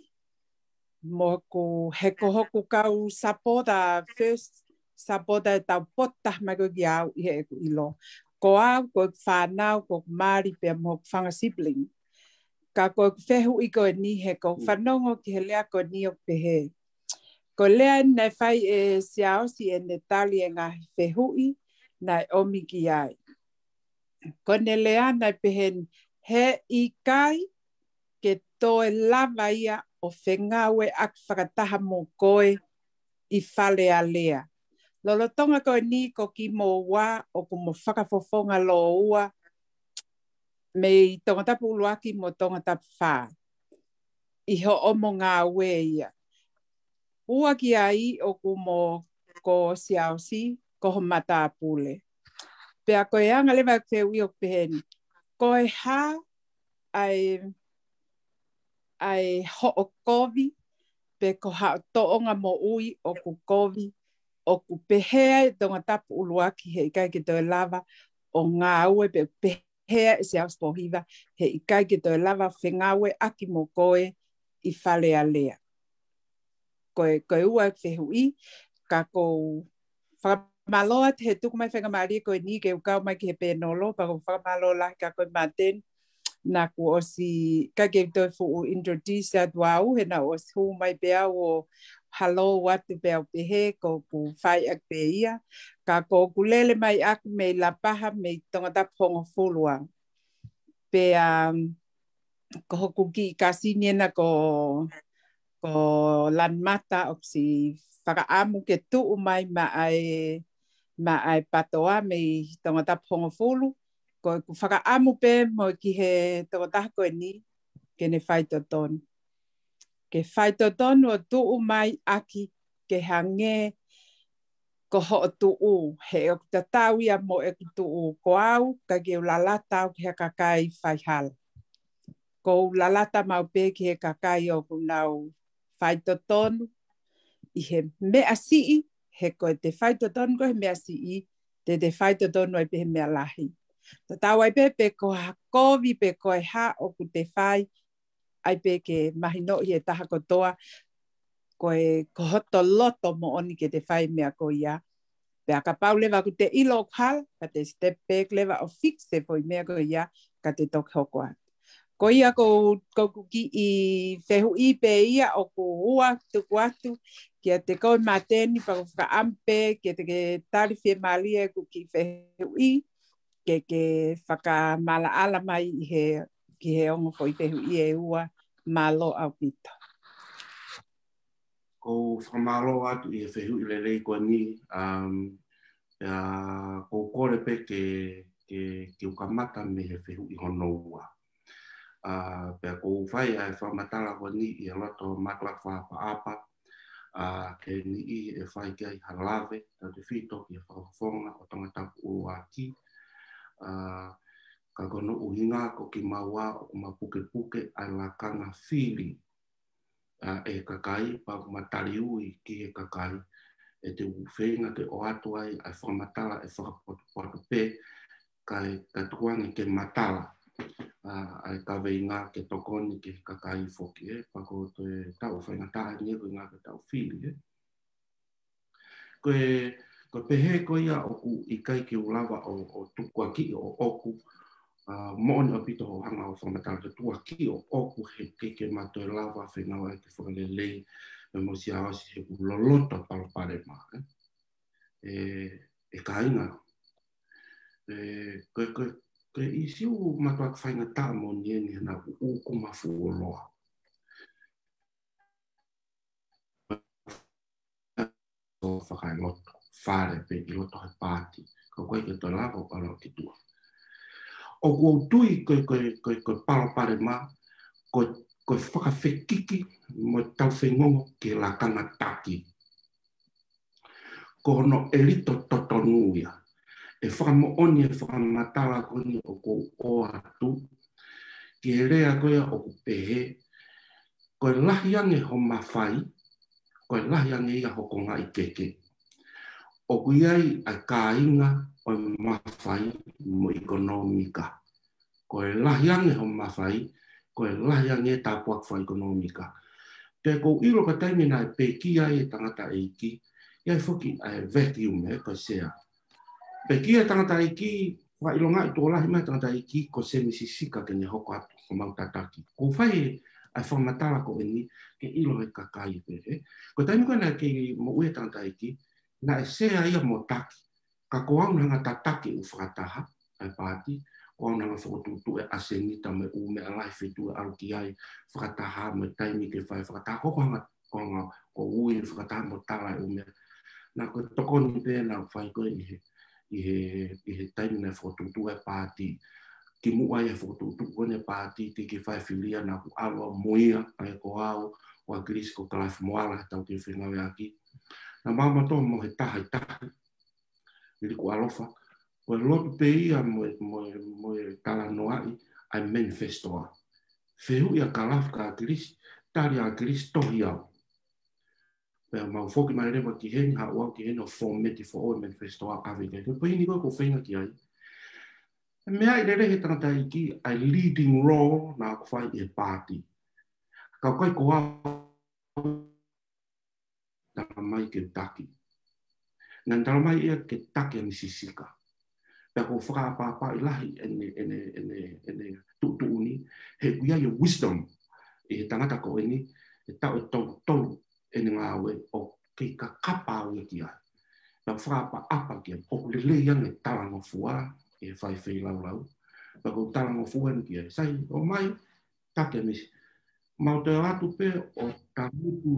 mo ʻeku, he ko hoku kau sapota, first sapota ʻe tau pota mai ko ē kia au ʻi heʻeku ʻilo. Ko au, ko ʻeku fānau, ko ʻeku mali pea mo hoku fanga sibling. Ka ko ʻeku fehuʻi ko eni he ʻoku ou fanongo ki he lea ko eni ʻoku pehē. Ko e lea eni naʻe fai ʻe Siaosi ʻene tali e ngaahi fehuʻi naʻe ʻomi ki ai. Ko ʻene lea naʻe pehē ni, he ʻikai ke toe lava ia ʻo fengāueʻaki fakataha mo koe ʻi Fale Alea. Lolotonga ko eni ko kimoua ʻoku mo fakafofonga lōua mei Tongatapu ʻuluaki mo Tongatapu fā ʻi hoʻomo ngāue ia. Ua ki ai ʻoku mo ko Siaosi, ko ho matāpule. Pea ko e anga leva ʻeku fehuʻi ʻoku pehē ni. Ko e hā ʻa e, ʻa e hoʻo kovi, pe ko haʻo tōʻonga moʻui ʻoku kovi, ʻoku pehē ai Tongatapu ʻuluaki he ʻikai ke toe lava ʻo ngāue pe pehē ʻe Siaosi Pōhiva, he ʻikai ke toe lava fengāueʻaki mo koe ʻi Fale Alea. Ko e, ko e ua ʻeku fehuʻi, ka ʻoku ou fakamālō atu he tuku mai faingamālie ko eni ke u kau mai ki he pēnolo, pea ʻoku ou fakamālō lahi kia koe Māteni, naʻa ku ʻosi, ʻikai ke u toe fuʻu introduce atu au, he naʻa ku ʻosi hū mai pē au ʻo hello atu pē au pehē, ko ʻeku fai ʻaki pē ia, ka ko ʻeku lele mai ʻaku mei Lapaha, mei Tongatapu hongofulu au. Pea, um, ko hoku kiʻi kasini ena ko, ko Lanmata ʻoku siʻi fakaʻamu ke tuʻu mai maʻa e, maʻa e PTOA mei Tongatapu hongofulu, ko ʻeku fakaʻamu pē mo ki he tokotaha ko eni, ke ne faitotonu. Ke faitotonu ʻo tuʻu mai ʻaki ke hangē ko hoʻo tuʻu, he ʻoku tatau ia mo ʻeku tuʻu. Ko au, ʻikai ke u lalata au ki ha kakai faihala. ʻOku ou lalata maʻu pē ki he kakai ʻoku nau faitotonu ʻi he meʻa siʻi, he ko ʻete faitotonu ko e meʻa siʻi, te te faitotonu ai pē he meʻa lahi. Tatau ai pē pe ko ha kovi pe ko e hā ʻoku te fai, ʻai pē ke mahinoʻi ʻe he taha kotoa, ko e, ko hoto loto moʻoni ke te fai meʻa ko ia. Pea kapau leva ʻoku te ʻilo ʻoku hala, ka te step back leva ʻo fix e foʻi meʻa ko ia, ka te toki hoko atu. Ko ia ko, ko ʻeku kiʻi fehuʻi pē ia ʻoku ua tuku atu, kiate koe Mateni, pea ʻoku ou fakaʻamu pē ke te ke tali fiemālie ʻeku kiʻi fehuʻi, ke, ke fakamaʻalaʻala mai ʻi he, ki he ongo foʻi fehuʻi ʻe ua, mālō ʻaupito. ʻOku ou fakamālō atu ʻi he fehuʻi lelei ko eni, um, ʻa, ʻoku ou kole pē ke, ke, ke u kamata mei he fehuʻi hono ua. ʻA, pea ʻoku ou fai ʻa e fakamatala ko eni ʻi he loto mātuʻaki fakaʻapaʻapa, ʻa, ke niʻihi ʻe fai ki ai ha lave, tautefito ki he fakafofonga ʻo Tongatapu ʻUluaki, ʻa, ka ko hono ʻuhinga ko kimaua ʻoku ma pukepuke ʻa e lakanga fili, ʻa, ʻe he kakai pea ʻoku ma taliui ki he kakai, ʻe te u feinga ke ʻoatu ai ʻa e fakamatala ʻe fakapotopoto pē, kae, kae tukuange ke matala, ʻa, ʻa e kaveinga ke tokoni ki he kakai foki, ē, pea ko e taʻu faingataʻa eni ʻoku ʻuhinga ki he taʻu fili, ē. Ko e, ko e pehē ko ia ʻoku ʻikai ke u lava ʻo, ʻo tukuakiʻi ʻoʻoku, ʻa, moʻoni ʻaupito hoʻo hanga ʻo fakamatala ke tukuakiʻi ʻoʻoku he ʻikai ke ma toe lava fengāueʻaki fakalelei, mo e siasi he ʻoku loloto palopalema, ē. ʻE, ʻe kāinga. ʻE, ko e, ko e, ko e ʻīsiu mātuʻaki faingataʻa moʻoni eni he naʻa ku ʻū kumafuoloa. ʻO fakaeloto, fale pē ʻi loto he paati. Ka ʻoku ʻikai ke toe lava ʻo kalo ki tuʻa. ʻOku ou tui ko e, ko e, ko e, ko e palopalema, ko e, ko e fakafekiki mo e taufengongo ki he lakanga taki. Ko hono ʻelito totonu ia. ʻE fakamoʻoni e fakamatala ko eni ʻoku ou ʻoatu, ki he lea ko ia ʻoku pehē, ko e lahi ange ho mafai, ko e lahi ange ia ho kongaʻi keke. ʻOku ʻi ai ʻa e kāinga ʻo e mafai mo e ʻikonōmika. Ko e lahi ange ho mafai, ko e lahi ange e tāpuaki fakaʻikonōmika. Pea ʻoku ou ʻilo ko e taimi naʻe pekia ai e tangataʻeiki, ʻi ai foki ʻa e vacuum, ē, ko e sea. Pekia e tangataʻeiki, fakaʻilongaʻi tuʻo lahi mai e tangataʻeiki, ko Semi Sisika ke ne hoko atu ko mau tataki. ʻOku ou fai ʻa e fakamatala ko eni, ke ʻilo ʻe he kakai pē, ē. Ko e taimi ko ē naʻe kei moʻui e tangataʻeiki, naʻe sea ia mo taki. Ka ko au naʻa ku hanga ʻo tataki e ʻū fakataha ʻa e paati, ko au naʻa ku hanga ʻo fokotuʻutuʻu e ʻasenita mo e ʻū meʻa lahi feituʻu ʻe ʻalu ki ai, fakataha mo e taimi ke fai fakataha, ko au hanga, ko au hanga ʻo ui fakataha mo tala e ʻū meʻa. Naʻa ko e tokoni pē naʻa ku fai ko ē ʻi he, ʻi he, ʻi he taimi naʻe fokotuʻutuʻu e paati. Kimuʻa ʻi he fokotuʻutuʻu ko eni e paati, teʻeki fai filia naʻa ku ʻalu au mo ia, ʻa ia ko au, ko ʻAkilisi, ko Kalafi Moala, he taukei fengāueʻaki. Naʻa mau mātuʻa mo e taha ʻi tahi, Vili Kualofa, ko e lotu pē ia mo e, mo e, mo e talanoaʻi ʻa e manifesto ʻa. Fehuʻi ʻa Kalafi kia ʻAkilisi, tali ʻa ʻAkilisi tohi au. Pea mau foki mai leva ki heni, haʻu au ki heni ʻo fōmeti foʻou e manifesto ʻa ʻave ki ai. Ko e poini ko ē ʻoku ou feinga ki ai. ʻE meaʻi lelei ʻe he tangataʻeiki ʻa e leading role naʻa ku fai ʻi he paati. Ka ʻoku ʻikai ko au talamai ke u taki. Naʻa ne talamai ia ke taki ʻa Misi Sisika. Pea ʻoku ou fakaʻapaʻapaʻi lahi ʻene, ʻene, ʻene, ʻene tuʻutuʻuni, he ʻoku ʻi ai e wisdom ʻi he tangata ko eni, ʻe taʻu ʻe tolu tolu ʻene ngāue ʻo kei kakapa au ia ki ai. Pea ʻoku ou fakaʻapaʻapa ki ai, ʻoku lelei ange talangofua ʻi he fai feilaulau. Pea ʻoku ou talangofua eni ki ai. Sai, ʻomai, Takemisi. Mau toe ʻatu pē ʻo tangutu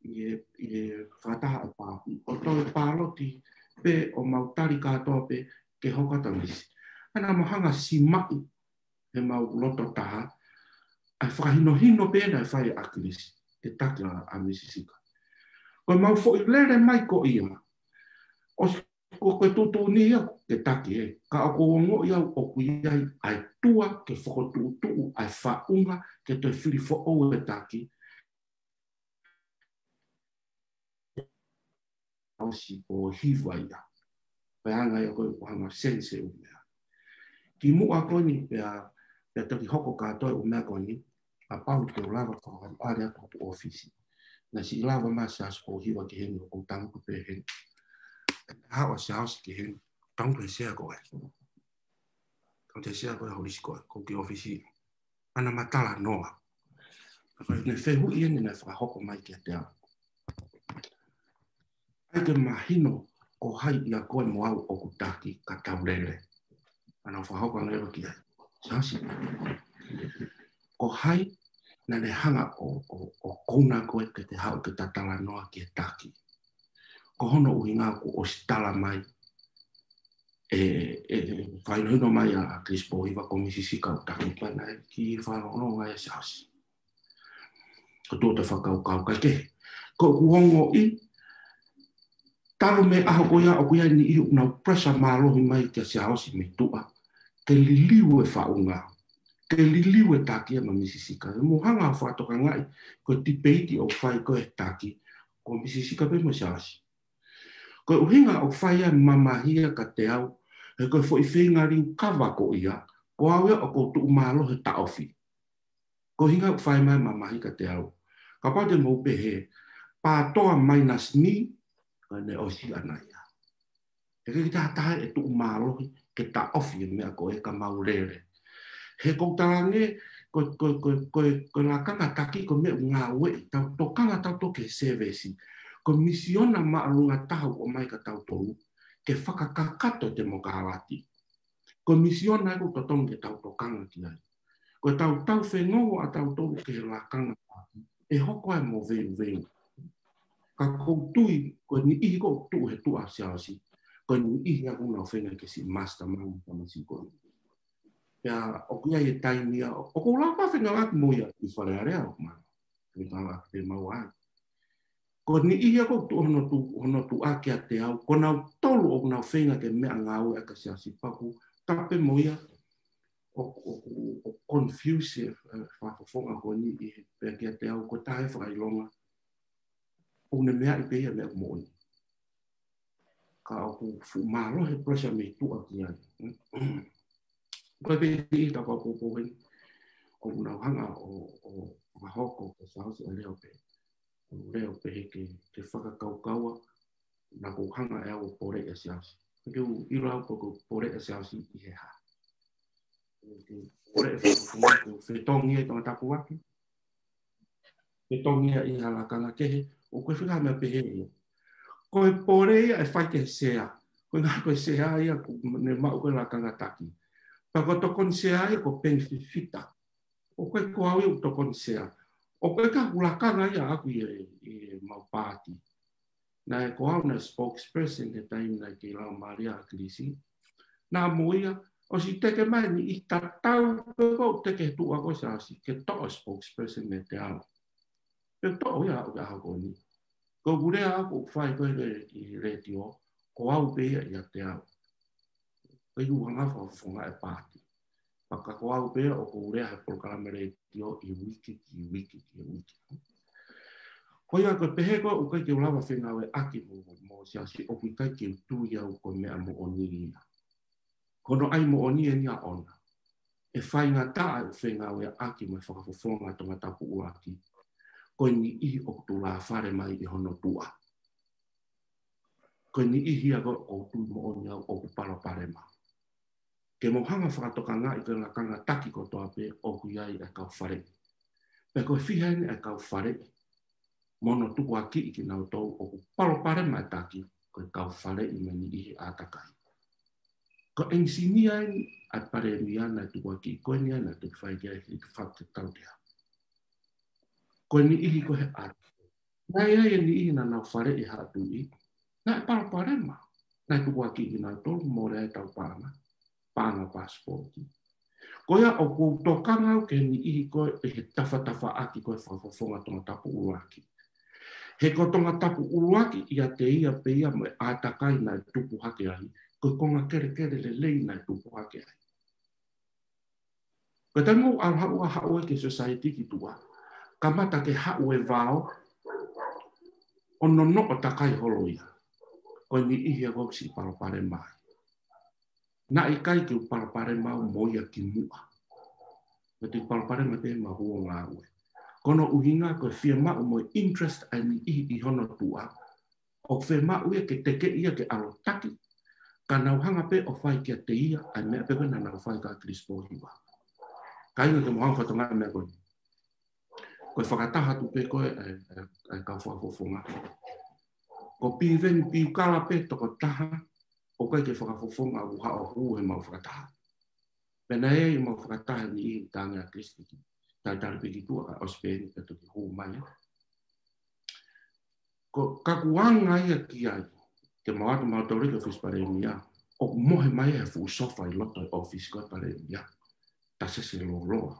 ʻi he, ʻi he fakataha ʻa e paati. ʻO toe pāloti pē ʻo mau tali kātoa pē ke hoko atu ʻa Misi. ʻA ia naʻa mau hanga ʻo simaʻi he mau loto taha ʻa e fakahinohino pē naʻe fai ʻe ʻAkilisi ke taki ʻa, ʻa Misi Sika. Ko e mau foʻi lele mai ko ia, ʻosi ko, ko e tuʻutuʻuni ia ke taki ē. Ka ʻoku ou ongoʻi au ʻoku ʻi ai ʻa e tua ke fokotuʻutuʻu ʻa e faʻunga ke toe fili foʻou e taki. ʻOsi ʻo hiva ia. Pea anga ia ko e ʻoku hanga ʻo sense ʻū meʻa. Kimuʻa ko eni pea, pea toki hoko kātoa ʻū meʻa ko eni, kapau te u lava ko ʻale atu hoku ʻōfisi. Naʻe siʻi lava mai ʻa Siaosi ʻo hiva ki heni, ʻoku ou tangutu pē heni. Haʻu ʻa Siaosi ki heni, tangutu he sea ko ē. Tangutu he sea ko ē, holisi ko ē, ko e kiʻi ʻōfisi. ʻAna matala noa. Ka ko e fehuʻi eni naʻe fakahoko mai kiate au. ʻAi ke mahino ko hai ʻia koe mo au ʻoku taki ka tau lele. ʻAna fakahoko ʻana leva ki ai. Siaosi. Ko hai naʻa ne hanga ʻo, ʻo, ʻo kouna koe ke te haʻu ke ta talanoa ki he taki. Ko hono ʻuhinga kuo ʻosi tala mai, ʻe, ʻe, ʻe fakahinohino mai ʻa, ʻa ʻAkilisi Pōhiva ko Misi Sika ʻoku taki, pea naʻe kiʻi fanongonongo ai ʻa Siaosi. Ko e tuʻu ʻo e fakakaukau kae kehe. Ko ʻeku ongoʻi, talu mei he ʻaho ko ia ʻoku ʻi ai e niʻihi ʻoku nau pressure mālohi mai kia Siaosi mei tuʻa ke liliu e faʻunga, ke liliu e taki ia maʻa Misi Sika. Mou hanga ʻo fakatokangaʻi, ko e tipeiti ʻoku fai ko ē he taki, ko Misi Sika pē mo Siaosi. Ko e ʻuhinga ʻoku fai ai e mamahi ia kiate au, he ko e foʻi feinga liukava ko ia, ko au ia ʻoku ou tuʻu mālohi he taʻofi. Ko e ʻuhinga ʻoku fai mai e mamahi kiate au. Kapau te mou pehē, Pātoa minus me, ka ne ʻosi ʻana ia. He ʻikai ke ʻi ai ha taha ʻe tuʻu mālohi ke taʻofi e meʻa ko ē ka mau lele. He ʻoku ou talaange, ko, ko, ko, ko, ko e lakanga taki ko e meʻa ʻoku ngāueʻi, tau tokanga tautolu ki he sēvesi. Ko e misiona māʻolunga taha ʻoku ʻomai kia tautolu, ke fakakakato e temokalati. Ko e misiona ia ʻoku totonu ke tau tokanga ki ai. Ko e tau tau fengongo ʻa tautolu ki he lakanga taki, ʻe hoko ai e moveuveu. Ka ʻoku ou tui, ko e niʻihi ʻoku tuʻu he tuʻa ʻa Siaosi, ko e niʻihi ia ʻoku nau feinga ke siʻi mastermind ʻa e tamasiʻi ko ē. Pea ʻoku ʻi ai e taimi ia, ʻoku ou lava pē ʻo fengāueʻaki mo ia ʻi Fale Alea ʻo ma. Fengāueʻaki pē maua ai. Ko e niʻihi ia ʻoku tuʻu hono tu-, hono tuʻa kiate au, ko nautolu ʻoku nau feinga ke meʻangāueʻaki ʻa Siaosi, pea ʻoku tape mo ia ʻo, ʻo, ʻo, ʻo confuse e, e fakafofonga ko eni ʻi he pea kiate au, ko e taha e fakaʻilonga ʻoku ne meaʻi pē ia e meʻa ʻoku moʻoni. Ka ʻoku fuʻu mālohi e pressure mei tuʻa ki ai. Ko e pehē ʻi he tapu poupou heni, ʻoku nau hanga ʻo, ʻo, ʻo fakahoko ko Siaosi ʻa e lea ʻo pehē. ʻO lea ʻo pehē ke, ke fakakaukaua, naʻa ku hanga ʻe au ʻo poleʻi ʻa Siaosi. Ke u ʻilo au pe ʻoku ou poleʻi ʻa Siaosi ʻi he hā. Ke u poleʻi e fakafofonga, ke u fetongi e tangata kuaki. Ke tongi ia ʻi ha lakanga kehe, ʻoku ʻikai ke fai ha meʻa pehē ia. Ko e pole ia ʻe fai ki he sea. Ko e ʻuhinga ko e sea ia ʻoku ne maʻu ko e lakanga taki. Pea ko e tokoni sea ia ko Peni Fifita. ʻOku ʻikai ko au ia ʻoku tokoni sea. ʻOku ʻikai ko e lakanga ia ʻaʻaku ʻi he, ʻi he mau paati. Naʻe ko au naʻe spokesperson he taimi naʻe kei laumālie ai ʻa ʻAkilisi. Naʻa mo ia, ʻosi teke mai e niʻihi tatau pē ʻoku teke he tuʻa ko Siaosi, ke toʻo e spokesperson meiate au. Pea toʻo ia ʻo aʻu ki he ʻaho ko eni. Ko ʻeku lea ʻaʻaku ʻoku fai ko ē ʻi he letiō, ko au pē ia ʻiate au. ʻIkai ke u hanga ʻo fakafofongaʻi e paati. Pea ka ko au pē ia ʻoku ou lea he polokalama letiō ʻi he uike ki he uike ki he uike. Ko ia ko e pehē ko ē ʻoku ʻikai ke u lava fengāueʻaki mo, mo Siaosi ʻoku ʻikai ke u tui au ko e meʻa moʻoni ia. Ko hono ʻai moʻoni eni ʻaʻona. ʻE faingataʻa ʻeku fengāueʻaki mo e fakafofonga Tongatapu ʻUluaki. Ko e niʻihi ʻoku tulāfale mai ʻi hono tuʻa. Ko e niʻihi ia ʻoku ou tui moʻoni au ʻoku palopalema. Ke mou hanga ʻo fakatokangaʻi ko e lakanga taki kotoa pē ʻoku ʻi ai e kau faleʻi. Pea ko e fiha eni e kau faleʻi. Mo hono tukuakiʻi kinautolu ʻoku palopalema e taki, ko e kau faleʻi mei he niʻihi ʻātakai. Ko e ʻenisinia eni ʻa e palēmia naʻe tukuakiʻi ko eni naʻe tuku fai ki ai he fakatautea. ko e niʻihi ko ē he ʻalu. Naʻe ʻi ai e niʻihi naʻa nau faleʻi ha tuʻi, naʻe palopalema. Naʻe tukuakiʻi kinautolu, mole ai ʻetau paʻanga, paʻanga pasipoti. Ko ia ʻoku ou tokanga au ki he niʻihi ko ē he tafatafaʻaki ko ē fakafofonga Tongatapu ʻUluaki. He ko Tongatapu ʻUluaki ʻiate ia pē ia mo e ʻātakai naʻe tupu hake ai, ko e konga kelekele lelei naʻe tupu hake ai. Ko e taimi ʻoku ou haʻu, haʻu ai ki he society ki tuʻa, kamata ke haʻu e vao, ʻo nonoʻo takai holo ia. Ko e niʻihi ia ʻoku siʻi palopalema ai. Naʻe ʻikai ke u palopalema au mo ia kimuʻa. Ko e palopalema pē ma huo ngāue. Ko hono ʻuhinga ko e fiemaʻu mo e interest ʻa e niʻihi ʻi hono tuʻa, ʻoku fiemaʻu ia ke teke ia ke ʻalotaki, ka nau hanga pē ʻo fai kiate ia ʻa e meʻa pē ko ē naʻa nau fai kia Chris Pōhiva. Kāinga, ke mou hanga ʻo fakatokangaʻi e meʻa ko eni. Ko e fakataha atu pē ko ē ʻa e, ʻa e, ʻa e kau fakafofonga. Ko Piveni Piukala pē tokotaha ʻoku ʻikai ke fakafofonga ʻoku haʻu ʻo hū he mau fakataha. Pea naʻe ʻi ai e mau fakataha ni ʻi Tangi a Chris ki, talitali pē ki tuʻa ka ʻosi pē eni pea toki hū mai. Ko, ka ʻoku anga ia ki ai, ke mau ʻatu mautolu ki he ʻōfisi Palēmia, ʻoku mohe mai he fuʻu sofa ʻi loto ʻi he ʻōfisi ko ē Palēmia. Tasese lōloa.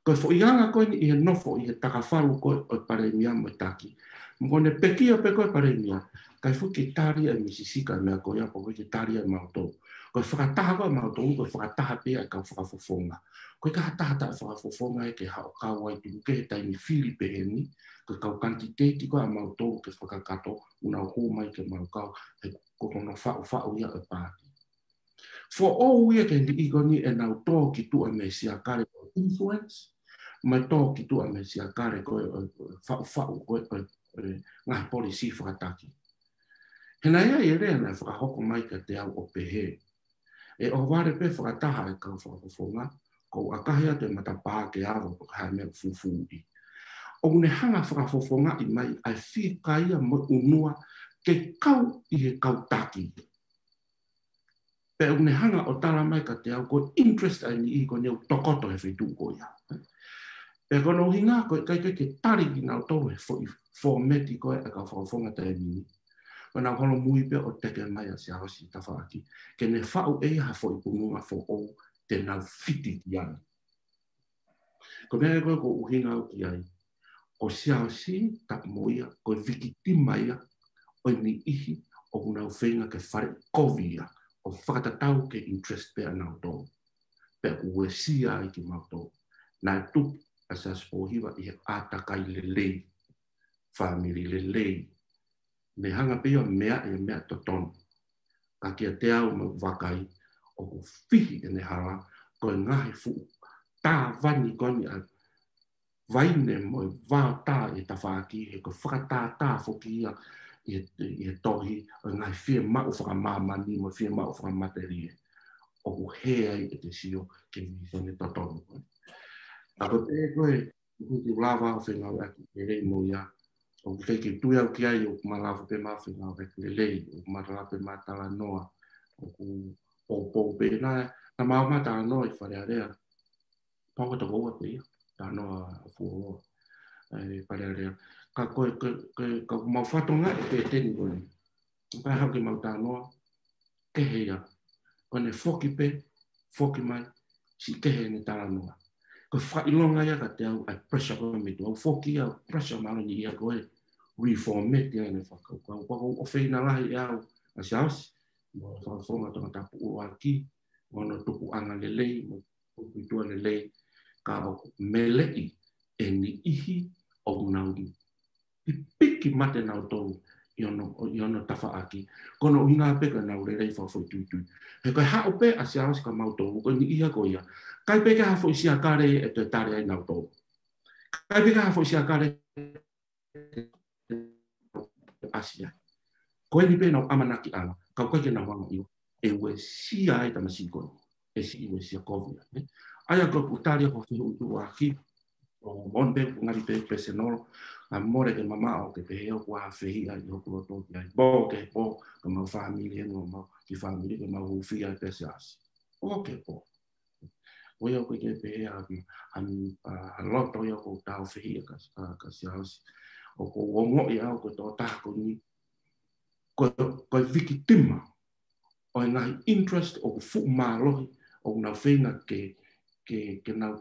Ko e foʻi anga ko eni ʻi he nofo ʻi he takafalu ko ē ʻo e Palēmia mo e taki. Mo ko ʻene pekia pē ko ē Palēmia, ʻikai foki ke tali ʻe Misi Sika e meʻa ko ia, pe ʻikai ke tali ʻe mautolu. Ko e fakataha ko ē mautolu, ko e fakataha pē ʻa e kau fakafofonga. ʻOku ʻikai ha taha taʻefakafofonga ia ke haʻu ʻo kau ai tuku kehe he taimi fili pehē ni, ko e kau kanititeiti ko ē ʻa mautolu ke fakakakato, ʻoku nau hū mai ke mau kau, he ko hono faʻufaʻu ia ʻo e paati. Foʻou ia ki he niʻihi ko eni ʻenau tō ki tuʻa mei he siakale ko e influence, mo e tō ki tuʻa mei he siakale ko e, ʻo e, ʻo e faʻufaʻu ko e, ʻo e, ʻo e ngaahi polisī fakataki. He naʻe ʻi ai e lea naʻe fakahoko mai kiate au ʻo pehē, ʻe ʻohovale pē fakataha e kau fakafofonga, ʻoku ou ʻakahi atu e matapā ke ava pe ko e hā e meʻa ʻoku fufuuʻi. ʻOku ne hanga ʻo fakafofongaʻi mai ʻa e fika ia mo e ʻunua ke kau ʻi he kau taki. Pea ʻoku ne hanga ʻo tala mai kiate au ko e interest ʻa e niʻihi ko eni ʻoku tokoto he feituʻu ko ia. Pea ko hono ʻuhinga ko e ʻikai ke, ke tali kinautolu he foʻi fōmeti ko ē ʻa e kau fakafofonga taimi ni. Ko ʻenau holomui pē ʻo teke mai ʻa Siaosi Tafaʻaki ke ne faʻu ʻe ia ha foʻi pununga foʻou te nau fiti ki ai. Ko e meʻa ko ē ʻoku ou ʻuhinga au ki ai, ko Siaosi Tapumoʻia ko e vikitima ia ʻo e niʻihi ʻoku nau feinga ke faleʻi kovi ia ʻo fakatatau ki he interest pē ʻanautolu. Pea ʻoku uesia ai kimautolu. Naʻe tupu ʻa Siaosi Pōhiva ʻi he ʻātakai lelei, fāmili lelei, ne hanga pē ia ʻo meaʻi e meʻa totonu. Ka kiate au mo e vakai, ʻoku fihi ʻene hala, ko e ngaahi fuʻu tāvani ko eni ʻa e vaine mo e vaotā ʻi he tafaʻaki, he ko e fakatātā foki ia ʻi he, ʻi he tohi ʻo e ngaahi fiemaʻu fakamāmani mo e fiemaʻu fakamatelie. ʻOku hē ai ʻete sio ki he vīsone totonu. Ka ko e pehē ko ē, ʻoku ou lava ʻo fengāueʻaki lelei mo ia. ʻOku ʻikai ke tui au ki ai, ʻoku ma lava pē ma fengāueʻaki lelei, ʻoku ma lava pē ma talanoa, ʻoku poupou pē. Naʻe, naʻa mau ma talanoa ʻi Fale Alea. Pau ka toko ua pē ia, talanoa fuoloa ʻi Fale Alea. Ka ko e, ko e, ko e, ka ʻoku mau fakatokangaʻi pē teni ko eni. Pea haʻu ke mau talanoa, kehe ia. Ko ʻene foki pē, foki mai, siʻi kehe ʻene talanoa. Ko e fakaʻilonga ia kiate au ʻa e pressure ko ē mei tuʻa, ʻoku foki ia pressure mālō ni ia ko e reformat ia ʻene fakakaukau. Pea ʻoku ou ʻofeina lahi ʻe au ʻa Siaosi, mo e fakafofonga Tongatapu ʻUluaki, mo hono tupuʻanga lelei, mo e tuʻu ʻi tuʻa lelei, ka ʻoku meleʻi e niʻihi ʻoku nau pipiki mate nautolu ʻi hono, ʻi hono tafaʻaki. Ko hono ʻuhinga pē ka nau lelei fakafoʻituitui. He ko e haʻu pē ʻa Siaosi kia mautolu, ko e niʻihi ia ko ia, ʻikai pē ke ha foʻi siakale ʻe toe tali ai nautolu. ʻIkai pē ke ha foʻi siakale ʻasi ai. Ko eni pē ʻenau ʻamanakiʻanga, ka ʻoku ʻikai ke nau hanga ʻo ʻilo ʻe uesia ai e tamasiʻi ko eni, ʻe siʻi uesia kovi ai, ē? ʻA ia ko ʻeku tali ʻa e fehuʻi ʻuluaki, ʻoku moʻoni pē ʻoku ngali pē personal, ʻa e mole ke mamaʻo ke pehē ʻoku ʻafehiʻa ʻi hoku loto ki ai. Pō ke pō, ke mau fāmili heni, mau kiʻi fāmili, ke mau hūfia pē Siaosi. ʻOku ke pō. ʻOku ʻikai ke pehē ʻa, ʻa, ʻa loto ia ʻoku ou taʻofi ia kia, kia, kia Siaosi. ʻOku ou ongoʻi au ko e tokotaha ko eni, ko, ko e vikitima ʻo e ngaahi interest ʻoku fuʻu mālohi ʻoku nau feinga ke, ke, ke nau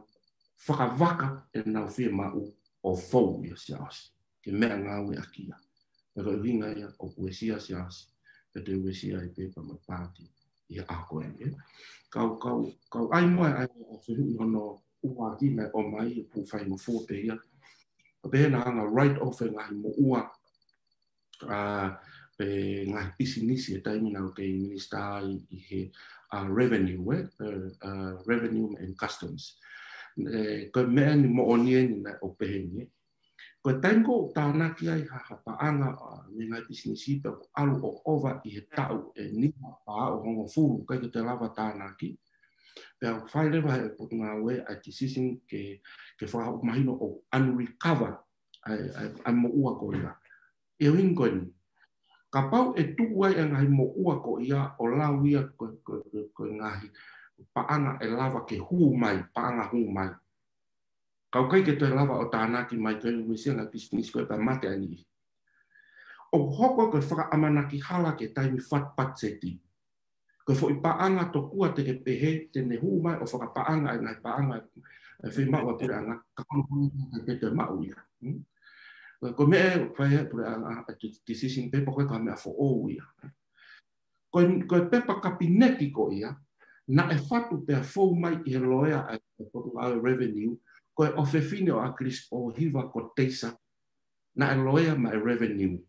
fakavaka ʻenau fiemaʻu ʻo fou ia Siaosi. Ke meʻangāueʻaki ia. Pea ko e ʻuhinga ia ʻoku uesia Siaosi, pea toe uesia ai pē pea mo e paati ʻi he ʻaho ko eni, ē. Kau, kau, kau ʻai mo e ʻai ʻo fehuʻi hono ua ki he ʻomai ʻoku faingofua pē ia. Pea pehē naʻa hanga write off e ngaahi moʻua, ʻa, pe ngaahi pisinisi he taimi naʻa ku kei minisitā ai ʻi he, ʻa, revenue, ē, ē, ʻa, revenue and customs. Ē, ko e meʻa eni moʻoni eni naʻe ʻoku pehē ni, ē. Ko e taimi ko ē ʻoku tānaki ai ha, ha paʻanga, ʻa, mei he ngaahi pisinisi pea ʻoku ʻalu ʻo ʻova ʻi he taʻu ʻe nima pea ʻo hongofulu, ʻikai ke toe lava tānaki. Pea ʻoku fai leva ʻe he potungāue ʻa e decision ke, ke fakamahino ʻoku unrecover ʻa e, ʻa e, ʻa e moʻua ko ia. ʻI he ʻuhinga ko eni, kapau ʻe tuʻu ai e ngaahi moʻua ko ia ʻo lau ia ko, ko, ko, ko e ngaahi paʻanga ʻe lava ke hū mai, paʻanga hū mai. Ka ʻoku ʻikai ke toe lava ʻo tānaki mai, ko e uesia e ngaahi pisinisi ko ē pea mate ʻa e niʻihi. ʻOku hoko ko e fakaʻamanaki hala ki he taimi fatu patiseti. Ko e foʻi paʻanga tokua te ke pehē te ne hū mai ʻo fakapaʻanga e ngaahi paʻanga ʻe fiemaʻu ʻa e puleʻanga, ka ko hono ʻikai ke toe maʻu ia. Hmm? Ko e, ko e meʻa ʻe fai ʻe he puleʻanga, ʻa e decision pē pe ko e hā e meʻa foʻou ia. Ko e, ko e pepa kapineti ko ia, naʻe fatu pea fou mai ʻi he loea ʻa e potungāue revenue, ko e ʻofefine ʻo ʻAkilisi ʻOhiva ko Teisa, naʻe loea maʻa e revenue.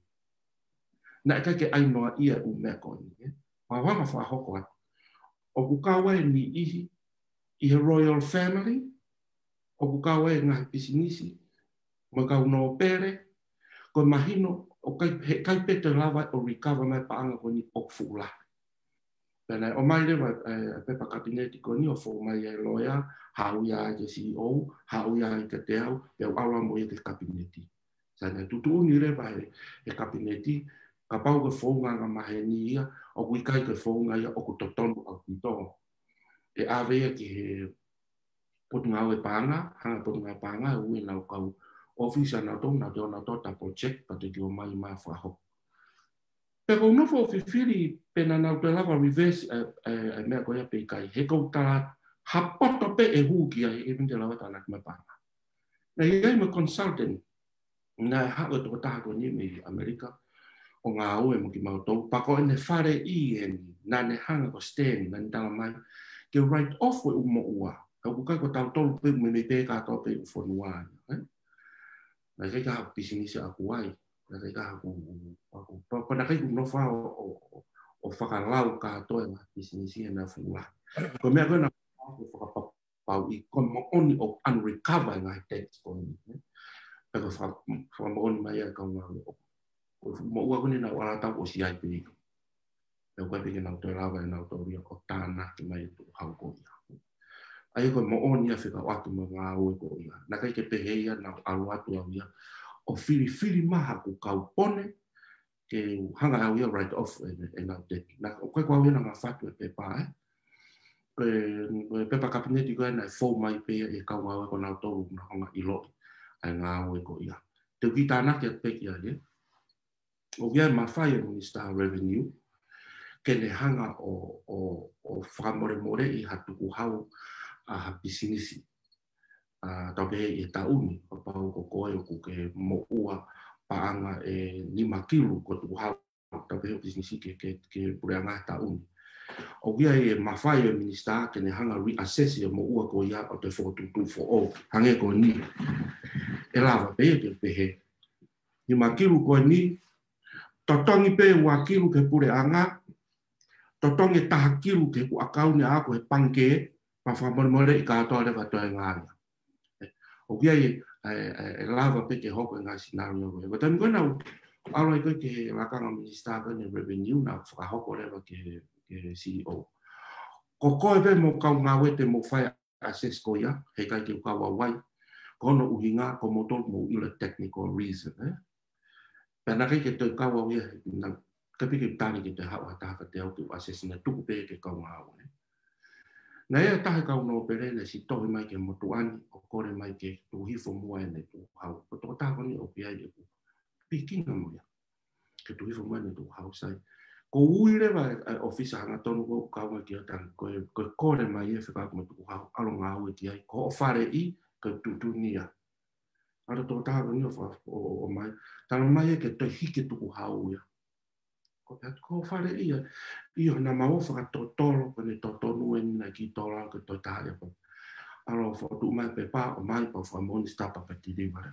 Naʻe ʻikai ke ʻai noa ia ʻū meʻa ko eni, ē. Pea u hanga ʻo fakahoko atu. ʻOku kau ai e niʻihi ʻi he royal family, ʻoku kau ai e ngaahi pisinisi, mo e kau nōpele, ko e mahino, ʻoku ʻikai, heʻikai pē toe lava ʻo recover mai e paʻanga ko eni ʻoku fuʻu lahi. Pea naʻe ʻomai leva, ē, e pepa kapineti ko eni ʻo fou mai ʻa e loea, haʻu ia ki he C E O, haʻu ia kiate au, pea u ʻalu mo ia ki he kapineti. Sai, naʻe tuʻutuʻuni leva ʻe he, he kapineti, kapau ko e founga angamaheni ia, ʻoku ʻikai ko e founga ia ʻoku totonu ʻaupito. ʻE ʻave ia ki he potungāue paʻanga, hanga potungāue paʻanga, ʻe ui ʻenau kau ʻōfisi ʻanautolu, nau te ō nautolu ʻo project, pea te ke ō mai mo fakahoko. Pea ʻoku ou nofo ʻo fifili pe naʻa nau toe lava reverse, ē, ē, ē, meʻa ko ia pe ʻikai. He ʻoku ou tala ha poto pē ʻe hū ki ai, ʻe ʻikai te lava tānaki mai paʻanga. Naʻe ʻi ai mo e consultant, naʻe haʻu e tokotaha ko eni mei ʻAmelika, ʻo ngāue mo kimautolu, pea ko ʻene faleʻi eni, naʻa ne hanga ko Stan, naʻa ne tala mai, ke write off e ʻū moʻua. Ka ʻoku ʻikai ko tautolu pē, meimei pē kātoa pē ʻū fonua, ē? Naʻe ʻikai ke ʻi ai ha pisinisi ʻaʻaku ai. Naʻe ʻikai ke ʻi ai haʻaku, ʻaʻaku, pea, pea naʻe ʻikai ke u nofo ʻo, ʻo, ʻo, ʻo fakalau kātoa e ngaahi pisinisi ʻi he ngaahi fonua. Ko e meʻa ko ē naʻa ku fakapapauʻi, ko e moʻoni ʻoku unrecover e ngaahi tax ko eni, ē. Pea ko e faka-, fakamoʻoni mai ʻa e kau ngāue ʻo, ko e moʻua ko eni naʻa ku ʻalu atu ʻo ʻosi ai pē ia. Pea ʻoku ʻikai pē ke nau toe lava ʻe nautolu ia ʻo tānaki mai e tukuhau ko ia. ʻA ia ko e moʻoni ia fekauʻaki mo e ngāue ko ia. Naʻe ʻikai ke pehē ia naʻa ku ʻalu atu au ia ʻo filifili mai haʻaku kaupone, ke hanga au ia write off e, ʻenau debt. Naʻe, ʻoku ʻikai ko au ia naʻa ngāue atu e pepa, ē. Ko e, ko e pepa kapineti ko ē naʻe fou mai pē ia ʻe he kau ngāue ko nautolu naʻa nau hanga ʻo ʻiloʻi ʻa e ngāue ko ia. Te u kiʻi tānaki atu pē ki ai, ē. ʻOku ʻi ai e mafai ʻa e Minisitā Revenue, ke ne hanga ʻo, ʻo, ʻo fakamolemoleʻi ha tukuhau ʻa ha pisinisi. ʻA, tau pehē ʻi he taʻu ni, kapau ko koe ʻoku ke moʻua paʻanga ʻe nima kilu ko e tukuhau, tau pehē ʻo pisinisi ke, ke, ke puleʻanga he taʻu ni. ʻOku ʻi ai e mafai ʻa e Minisitā ke ne hanga ʻo reassess e moʻua ko ia ʻo toe fokotuʻutuʻu foʻou, hangē ko eni. ʻE lava pē ke pehē, nima kilu ko eni, totongi pē ua kilu ki he puleʻanga, totongi e taha kilu ki heʻeku ʻakauni ʻaʻaku he pangikē, pea fakamolemoleʻi kātoa leva e toenga ia. ʻOku ʻi ai e, e, e, e lava pē ke hoko e ngaahi scenario ko ē. Ko e taimi ko ē naʻa ku ʻalu ai ko ē ki he lakanga Minisitā ko eni Revenue, naʻa ku fakahoko leva ki he, ki he C E O. Ko koe pē mo e kau ngāue te mou fai assess ko ia, heʻikai ke u kau au ai. Ko hono ʻuhinga, ko moutolu mou ʻilo e technical reason, ē? Pea naʻe ʻikai ke toe kau au ia, naʻe ʻikai pē ke u tali ke toe haʻu ha taha kiate au ke u assess, naʻe tuku pē ki he kau ngāue. Naʻe ʻi ai e taha e kau nōpele naʻe siʻi tohi mai ki he motuʻa ni ʻo kole mai ke tuku hifo muʻa ʻene tukuhau. Ko e tokotaha ko eni ʻoku ʻi ai ʻeku pikinga mo ia ke tuku hifo muʻa ʻene tukuhau, sai. Ko e ui leva e, e ʻōfisa hangatonu ko ē ʻoku kaunga ki ai, tala ange ko e, ko e kole mai e fekauʻaki mo e tukuhau, ʻalu ʻo ngāue ki ai, ko hoʻo faleʻi, ko e tuʻutuʻuni ia. ʻAlu e tokotaha ko eni ʻo fa-, ʻo, ʻo, ʻo mai. Tala mai ia ke toe hiki e tukuhau ia. Ko e pehē atu, ko hoʻo faleʻi ia. ʻIo, naʻa mau fakatotolo, ko ʻene totonu eni naʻe kiʻi tola, ko e toe taha ia pau. ʻAlu ʻo fokotuʻu mai e pepa, ʻomai pea u fakamoʻoni, stop pea deliver.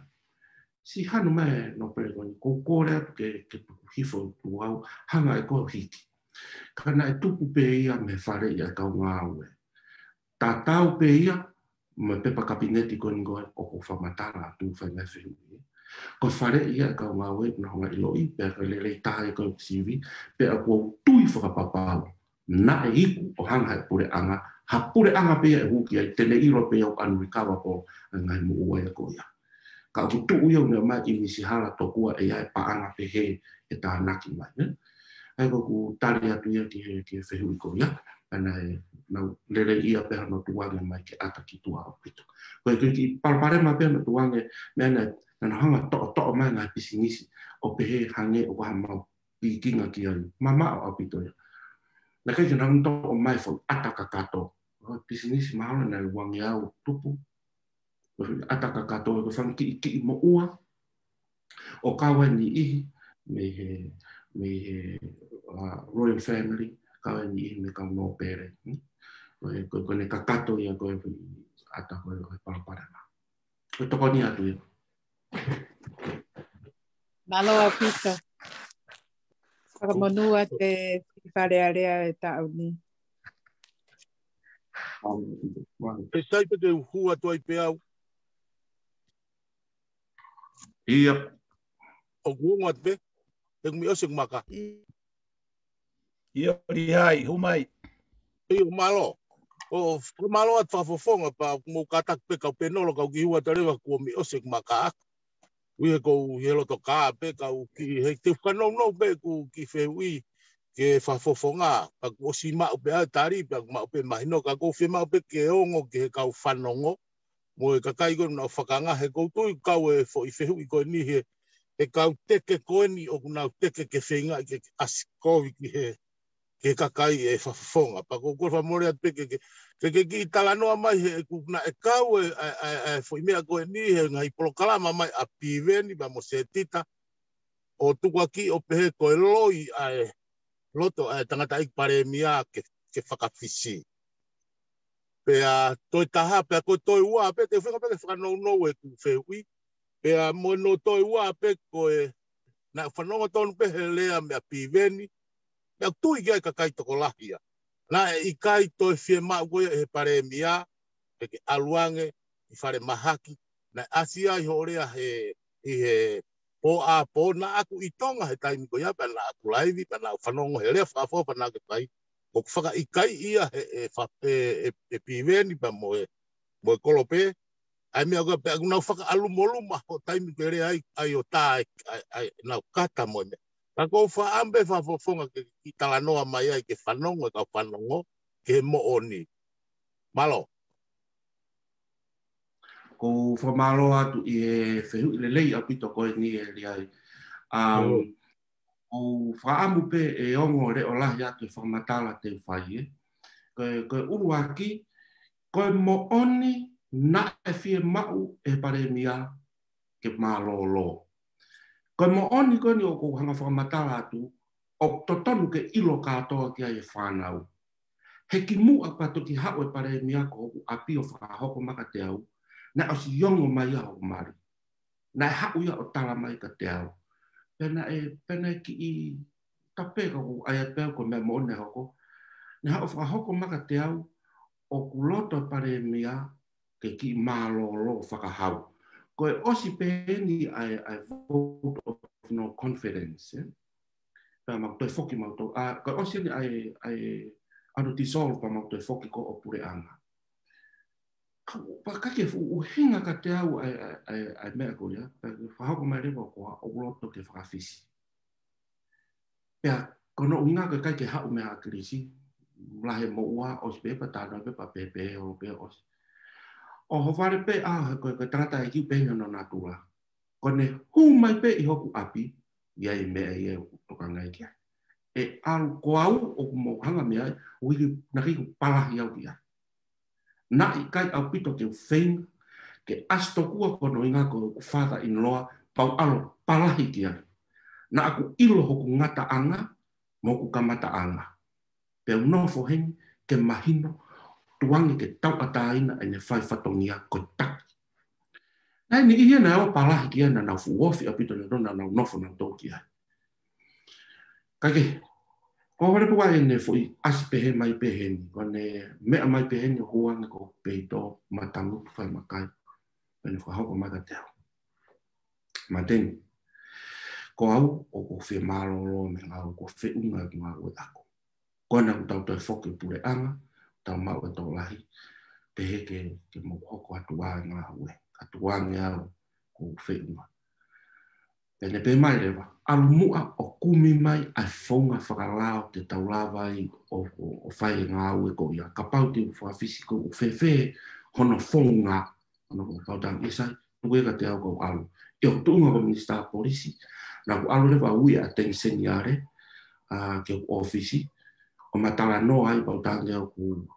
Siʻi hanu mai e nōpele ko eni, ko e kole atu ke, ke tuku hifo e tukuhau, hanga ʻe koe ʻo hiki. Ka naʻe tupu pē ia mei he faleʻi ʻa e kau ngāue. Tatau pē ia mo e pepa kapineti ko eni ko ē ʻoku ou fakamatala atu, fai mai e fehuʻi. Ko e faleʻi ia ʻa e kau ngāue, naʻa nau hanga ʻo ʻiloʻi, pea ko e lelei taha ia ko e sivi, pea ʻoku ou tui fakapapau naʻe iku ʻo hanga ʻe he puleʻanga, ha puleʻanga pē ia ʻe hū ki ai, te ne ʻilo pē ia ʻoku unrecoverable e ngaahi moʻua ia ko ia. Ka ʻoku tuʻu ia ʻo ne ʻomai ʻīmisi hala tokua ʻe ʻi ai e paʻanga pehē ʻe tānaki mai, ē? ʻA ia ko ʻeku tali atu ia ki he, ki he fehuʻi ko ia, ʻa ia naʻe, naʻa nau lelei ia pē hono tukuange mai ke ʻata ki tuʻa ʻaupito. Ko e kiʻi palopalema pē hono tukuange, meʻa naʻe, naʻa nau hanga ʻo toʻotoʻo mai e ngaahi pisinisi ʻo pehē hangē ʻoku ʻi ai haʻamau pikinga ki ai. Mamaʻo ʻaupito ia. Naʻe ʻikai ke nau toʻo mai e foʻi ʻata kakato. Ko e pisinisi mahalo naʻe uangeau tupu. Ko e foʻi ʻata kakato, ko e fanga kiʻi, kiʻi moʻua. ʻO kau ai e niʻihi mei he, mei he, uh, royal family, kau ai e niʻihi mei he kau nōpele. Hmm? Ko e, ko e, ko ʻene kakato ia ko e foʻi ʻata ko e, ko e palopalema. Ko e tokoni atu ia. Mālō ʻaupito. Fakamonū atu e Fale Alea e taʻu ni. ʻE sai pē ke u hū atu ai pē au. ʻIo. ʻOku ongo atu pē. Te u kiʻi ʻosi ʻeku maka. ʻIo, Lihai, hū mai. ʻIo, mālō. ʻO, mālō atu fakafofonga pea mou kātaki pē kau pēnolo kau kiʻi hū atu leva kuo mei ʻosi ʻeku maka. Ui he kou ʻi he loto kā pē kau kiʻi, he te u fakanounou pē ʻeku kiʻi fehuʻi ki he fakafofonga. Pea kuo ʻosi maʻu pē ʻa e tali, pea kuo maʻu pē mahino, ka kou fiemaʻu pē ke ongo ki he kau fanongo mo e kakai ko ē naʻa nau fakangā, he kou tui ʻoku kau e foʻi fehuʻi ko eni he, he kau teke ko eni ʻoku nau teke ke feingaʻi ke, ke ʻasi kovi ki he, ki he kakai e fakafofonga. Pea kou kole fakamole atu pē ke, ke, ke, ke kiʻi talanoa mai he ʻoku naʻe kau e, ʻa e, ʻa e, ʻa e foʻi meʻa ko eni he ngaahi polokalama mai ʻa Piveni pea mo Setita ʻo tukuakiʻi ʻo pehē ko e loi ʻa e loto ʻa e tangataʻeiki palēmia ke, ke fakafisi. Pea toe taha, pea ko e toe ua pē, te u feinga pē ke fakanounou ʻeku fehuʻi. Pea mo hono toe ua pē ko e, naʻa ku fanongo tonu pē he lea meia Piveni, naʻa ku tui ki ai e kakai tokolahi ia. Naʻe ʻikai toe fiemaʻu ko ia ʻe he palēmia ke, ke ʻalu ange ki falemahaki. Naʻe ʻasi ai hoʻo lea he, ʻi he pō ʻa pō naʻa ku ʻi Tonga he taimi ko ia, pea naʻa ku laivi, pea naʻa ku fanongo he lea fakaʻofoʻofa naʻa ke fai. ʻOku fakaʻikaiʻi ia he, he fa-, he, he, he Piveni pea mo e, mo e Kolope. ʻA e meʻa ko ē pea ʻoku nau fakaʻalumoluma hoʻo taimi ke lea ai, ʻai ʻo tā ai, ʻai, ʻai, nau kata mo e meʻa. Ka kou fakaʻamu pē fakafofonga ke kiʻi talanoa mai ai ke fanongo e kau fanongo ki he moʻoni. Mālō. Kou fakamālō atu ʻi he fehuʻi lelei ʻaupito ko eni ē Lihai. Um, ʻIo. Kou fakaʻamu pē ʻe ongo leʻo lahi atu e fakamatala te u fai ē. Ko e, ko e ʻuluaki, ko e moʻoni naʻe fiemaʻu ʻe he palēmia ke mālōlō. Ko e moʻoni ko eni ʻoku ou hanga ʻo fakamatala atu, ʻoku totonu ke ʻilo kātoa ki ai e fānau. He kimuʻa pea toki haʻu e palēmia ko hoku ʻapi ʻo fakahoko maka te au, naʻe ʻosi ongo mai ia hoku mali. Naʻe haʻu ia ʻo tala mai kiate au. Pea naʻe, pea naʻe kiʻi tape ka ʻoku ou ʻai atu pē au ko e meʻa moʻoni naʻe hoko. Naʻe haʻu ʻo fakahoko maka te au ʻoku loto e palēmia ke kiʻi mālōlō fakahau. Ko e ʻosi pē eni ʻa e, ʻa e vote of no confidence, ē? Pea mau toe foki mau tau, ʻa, ko e ʻosi eni ʻa e, ʻa e, ʻa hono dissolve pea mau toe foki ko ē ʻo puleʻanga. Ka, pea ʻikai ke fuʻu ʻuhinga kiate au ʻa e, ʻa e, ʻa e, ʻa e meʻa ko ia, pea fakahoko mai leva ko ā ʻoku loto ke fakafisi. Pea ko hono ʻuhinga ko e ʻikai ke haʻu mei ʻAkilisi, lahi moʻua, ʻosi pē pea talanoa pē pea pehē pē ʻo pē ʻosi. ʻO ʻohovale pē ʻa e, ko e, ko e tangataʻeiki pē ʻi hono natula. Ko ʻene hū mai pē ʻi hoku ʻapi, ʻi ai e meʻa ia ʻoku tokangaʻi ki ai. ʻE ʻalu ko au ʻoku mou hanga mei ai, ʻoku ʻikai, naʻe ʻikai ke u palahi au ki ai. Naʻe ʻikai ʻaupito ke u feinga ke ʻasi tokua ko hono ʻuhinga ko ʻeku father-in-law, pea u ʻalu ʻo palahi ki ai. Naʻa ku ʻilo hoku ngataʻanga mo hoku kamataʻanga. Pea u nofo heni ke mahino, tuku ange ke tauʻatāina ʻene fai fatongia ko e taki. Naʻe ʻi ai e niʻihi ia naʻe ō ʻo palahi ki ai, naʻa nau fuʻu ofi ʻaupito, naʻa nau nofo nautolu ki ai. Kae kehe, ko e ʻohovale pē ʻa ʻene foʻi ʻasi pehē mai pē heni, ko ʻene meʻa mai pē heni ʻo hū ange ko peito, matangutu, fai makai, pea ne fakahoko mai kiate au. Māteni, ko au ʻoku ou fie mālōlō mei he ngāue, ʻoku ou feʻunga ʻeku ngāue ʻaʻaku. Ko ena ʻoku tau toe foki ki he puleʻanga, tau maʻu e tokolahi, pehē ke, ke mou hoko atu ʻa e ngāue. Ka tuku ange au ʻoku ou feʻunga. Pea ne pehē mai leva, ʻalu muʻa ʻo kumi mai ʻa e founga fakalao te tau lava ai ʻo, ʻo, ʻo fai e ngāue ko ia. Kapau te u fakafisi, ko e fēfē hono founga, hono founga, Pautanga, ʻe sai, tuku ia kiate au ka u ʻalu. ʻI hoku tuʻunga ko e Minisitā Polisi, naʻa ku ʻalu leva ʻo ui ʻa Teni Seniale, ʻa, ki hoku ʻōfisi, ʻo ma talanoa ai, Pautanga, ʻoku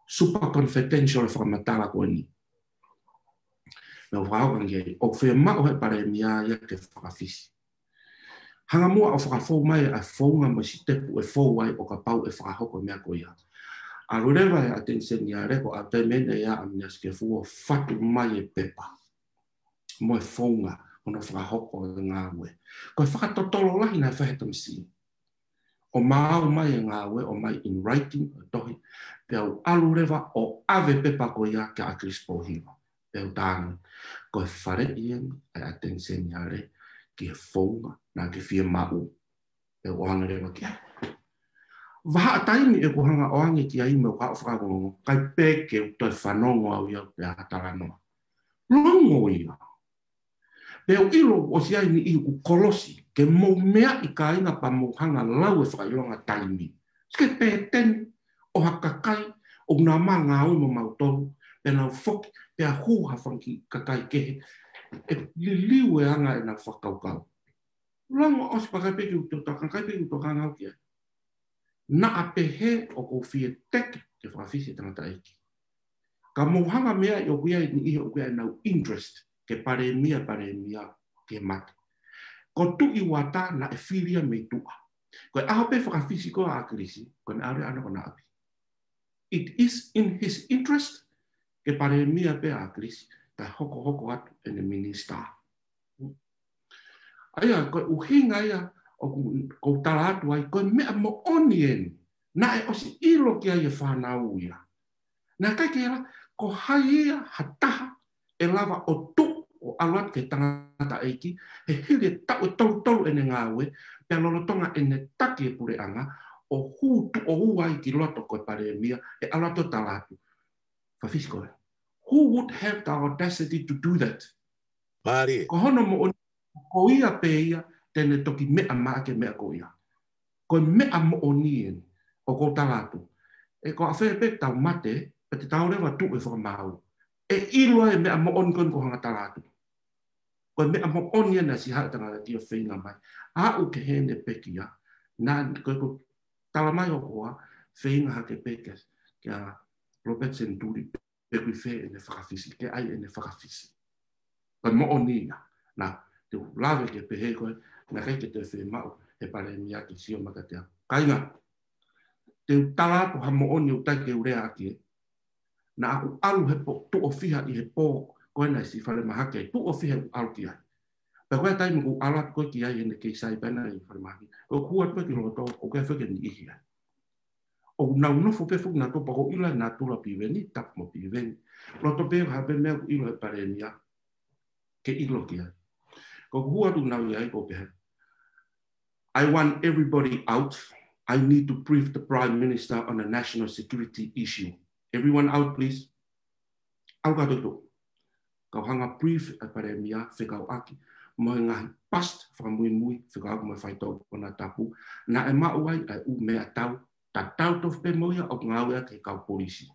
super confidential e fakamatala ko eni. Naʻa ku fakahoko ange, ʻoku fiemaʻu ʻe he Palēmia ia ke fakafisi. Hanga muʻa ʻo fakafou mai ʻa e founga mo e sitepu ʻe fou ai ʻo kapau ʻe fakahoko e meʻa ko ia. ʻAlu leva ʻa Teni Seniale, ko e taimi ʻe niʻihi ia ʻa Miniasi Kefu ʻo fatu mai e pepa mo e founga hono fakahoko e ngāue. Ko e fakatotolo lahi naʻe fai he tamasiʻi. ʻO maau mai e ngāue, ʻomai in writing, ʻo tohi, pea u ʻalu leva ʻo ʻave e pepa ko ia kia ʻAkilisi Pōhiva. Pea u talaange, ko e faleʻi eni ʻa Teni Seniale ki he founga naʻa ke fiemaʻu. Pea u ʻoange leva ki ai. Vahaʻa taimi ʻeku hanga ʻoange ki ai mo e kau fakaongo, ʻikai pē ke u toe fanongo au ia pea talanoa. Longo ia. Pea u ʻilo ʻosi ʻi ai e niʻihi ʻoku kolosi, ke mou meaʻi kāinga pea mou hanga lau e fakaʻilonga taimi. Sike pēteni ʻo ha kakai ʻoku nau mā ngāue mo mautolu, pea nau foki, pea hū ha fanga kiʻi kakai kehe, ʻe liliu e anga ʻenau fakakaukau. Longo ʻosi pea ʻikai pē ke u toe, ʻikai pē ke u toe hanga au ki ai. Naʻa pehē ʻoku ou fie teke ke fakafisi e tangataʻeiki. Ka mou hanga meaʻi ʻoku ʻi ai e niʻihi ʻoku ʻi ai ʻenau interest ke Palēmia, Palēmia ke mate. Ko Tuʻi Uata naʻe fili ia mei tuʻa. Ko e ʻaho pē fakafisi ko ia ʻa ʻAkilisi, ko ʻene ʻalu ʻana ko ʻena ʻapi. It is in his interest ke Palēmia pē ʻa ʻAkilisi, kae hokohoko atu ʻene minisitā. ʻA ia, ko e ʻuhinga ia ʻoku ou tala atu ai, ko e meʻa moʻoni eni. Naʻe ʻosi ʻilo ki ai e fānau ia. Naʻe ʻikai ke ʻilo, ko hai ia ha taha ʻe lava ʻo tuʻu ʻo ʻalu atu ki he tangataʻeiki, he hili e taʻu ʻe tolutolu ʻene ngāue, pea lolotonga ʻene taki e puleʻanga, ʻo hū tuʻo ua ai ki loto ko e Palēmia, ʻe ʻalu atu ʻo tala atu, fakafisi koe. Who would have the audacity to do that? Mālie. Ko hono moʻoni, ko ia pē ia te ne toki meʻa maʻa ke meʻa ko ia. Ko e meʻa moʻoni eni, ʻoku ou tala atu. ʻE ko e fē pē tau mate, pea te tau leva tuʻu ʻo fakamaau. ʻE ʻilo e meʻa moʻoni ko eni ʻoku ou hanga tala atu. Ko e meʻa moʻoni eni ʻa Sihaʻi Tangata Tia feinga mai. Aʻu ki heʻene pekia, naʻa ko e, ko e tala mai ʻoku ʻa feinga hake pē kia, kia Robert Seni Tuli, pe ko e fē ʻene fakafisi, ke ʻai ʻene fakafisi. Ko e moʻoni ia. Naʻa, te u lave ke pehē ko e, naʻe ʻikai ke toe fiemaʻu ʻe he Palēmia ke sio mai kiate au. Kāinga, te u tala atu ha moʻoni ʻoku ʻikai ke u lea ʻaki ē. Naʻa ku ʻalu he pō, tuʻo fiha ʻi he pō, ko ena ʻi Siʻi Falemahaki ai, tuʻo fiha ʻeku ʻalu ki ai. Pea ko e taimi ʻoku ou ʻalu atu ko ē ki ai ʻene kei sai pē ena ʻi Falemahaki. ʻOku ou hū atu ki loto, ʻoku ʻikai fai ke niʻihi ai. ʻOku nau nofo pē foki nautolu pea ʻoku ou ʻilo ʻa e natula Piveni, tapu mo Piveni. Loto pē ha pē meʻa ʻoku ʻilo ʻe he Palēmia ke ʻilo ki ai. Ko ʻeku hū atu naʻa ku ʻi ai ʻoku ou pehē, I want everybody out. I need to brief the Prime Minister on a national security issue. Everyone out, please. ʻAlu kātoa. Kau hanga brief ʻa e Palēmia fekauʻaki mo e ngaahi past fakamuimui fekauʻaki mo e faitoʻo konatapu. Naʻe maʻu ai ʻa e ʻū meʻatau Tatau tofu pē mo ia ʻoku ngāueʻaki ʻe he kau polisi.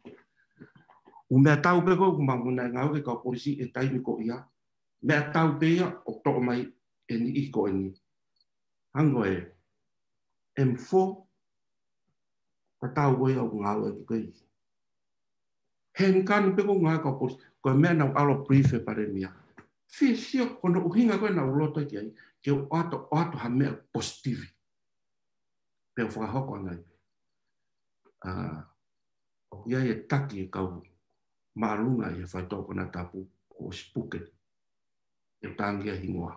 ʻUhi meʻatau pē ko ē ʻoku mau ngāueʻaki ʻe he kau polisi he taimi ko ia. Meʻatau pē ia ʻoku toʻo mai ʻe he niʻihi ko eni. Hangē ko e M four, tatau ko ia ʻoku ngāueʻaki ko ē. He ʻikai ke pē ko e ngaahi kau polisi, ko e meʻa naʻa ku ʻalu ʻo brief e palēmia. Fie sio ko hono ʻuhinga ko ē naʻa ku loto ki ai, ke u ʻoatu, ʻoatu ha meʻa positive. Pea u fakahoko ange ai. ʻA, ʻoku ʻi ai e taki e kau māʻolunga ʻi he faitoʻo konatapu, kuo ʻosi puke. ʻE tangia hingoa.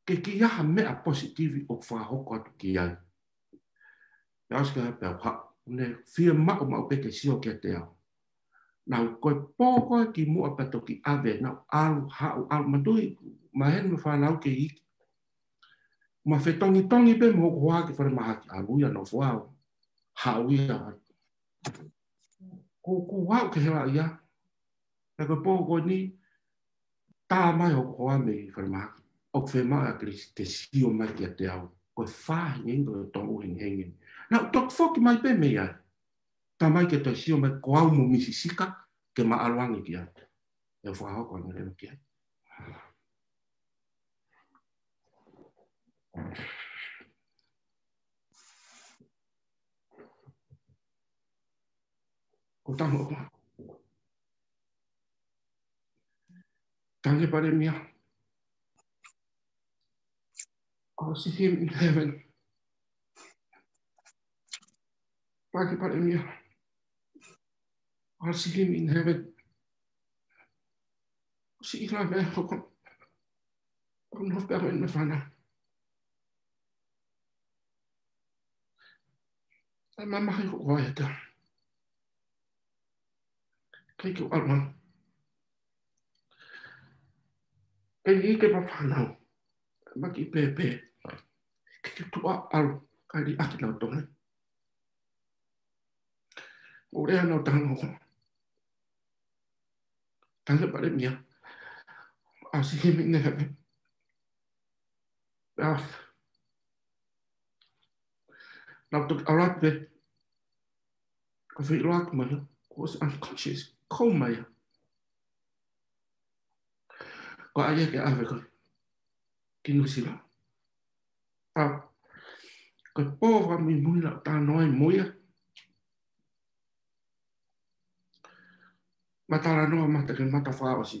Ke kiʻi ʻi ai ha meʻa positive ʻoku fakahoko atu ki ai. Pea ʻosi ka pea u haʻu, ne fiemaʻu maʻu pē ke sio kiate au. Naʻa ku ko e pō ko ē kimuʻa pea toki ʻave, naʻa ku ʻalu, haʻu, ʻalu matui, maheni mo e fānau ke iiki. Ma fetongitongi pē mo hoku hoa ki falemahaki, ʻalu ia nofo au, haʻu ia. Ko, ko au ke hela ia. Pea ko e pō ko eni, tā mai hoku hoa mei falemahaki. ʻOku fiemaʻu ʻa Chris ke sio mai kiate au. Ko e fā hengihengi, ko e tolu hengihengi. Naʻa ku toki foki mai pē mei ai. Tā mai ke toe sio mai ko au mo Misi Sika, ke ma ʻalu ange ki ai. ʻE fakahoko ange leva ki ai. Ko tamo ko. Tangi palēmia. I'll see him in heaven. Tangi palēmia. I'll see him in heaven. Si ila me hoko. Ko no pe me fana. Ai mamahi ko ʻoku ʻi ai e ta. Kei ke u ʻalu. Kei ke mafana. Ma kiʻi pēpē. Kei ke tuʻa ʻalu. Kai li aki lau tonga. ʻO lea nau tanga ko. Tangi palēmia. I'll see him in heaven. Pea naʻa ku toki ʻalu atu pē. Ka fei ʻalu atu mai, ko e unconscious, coma ia. Ko ia ke ʻave ko ē ki Nuʻusila. ʻA, ko e pō fakamuimui naʻa ku talanoa ai mo ia. Ma talanoa mata ke mata fakaʻosi.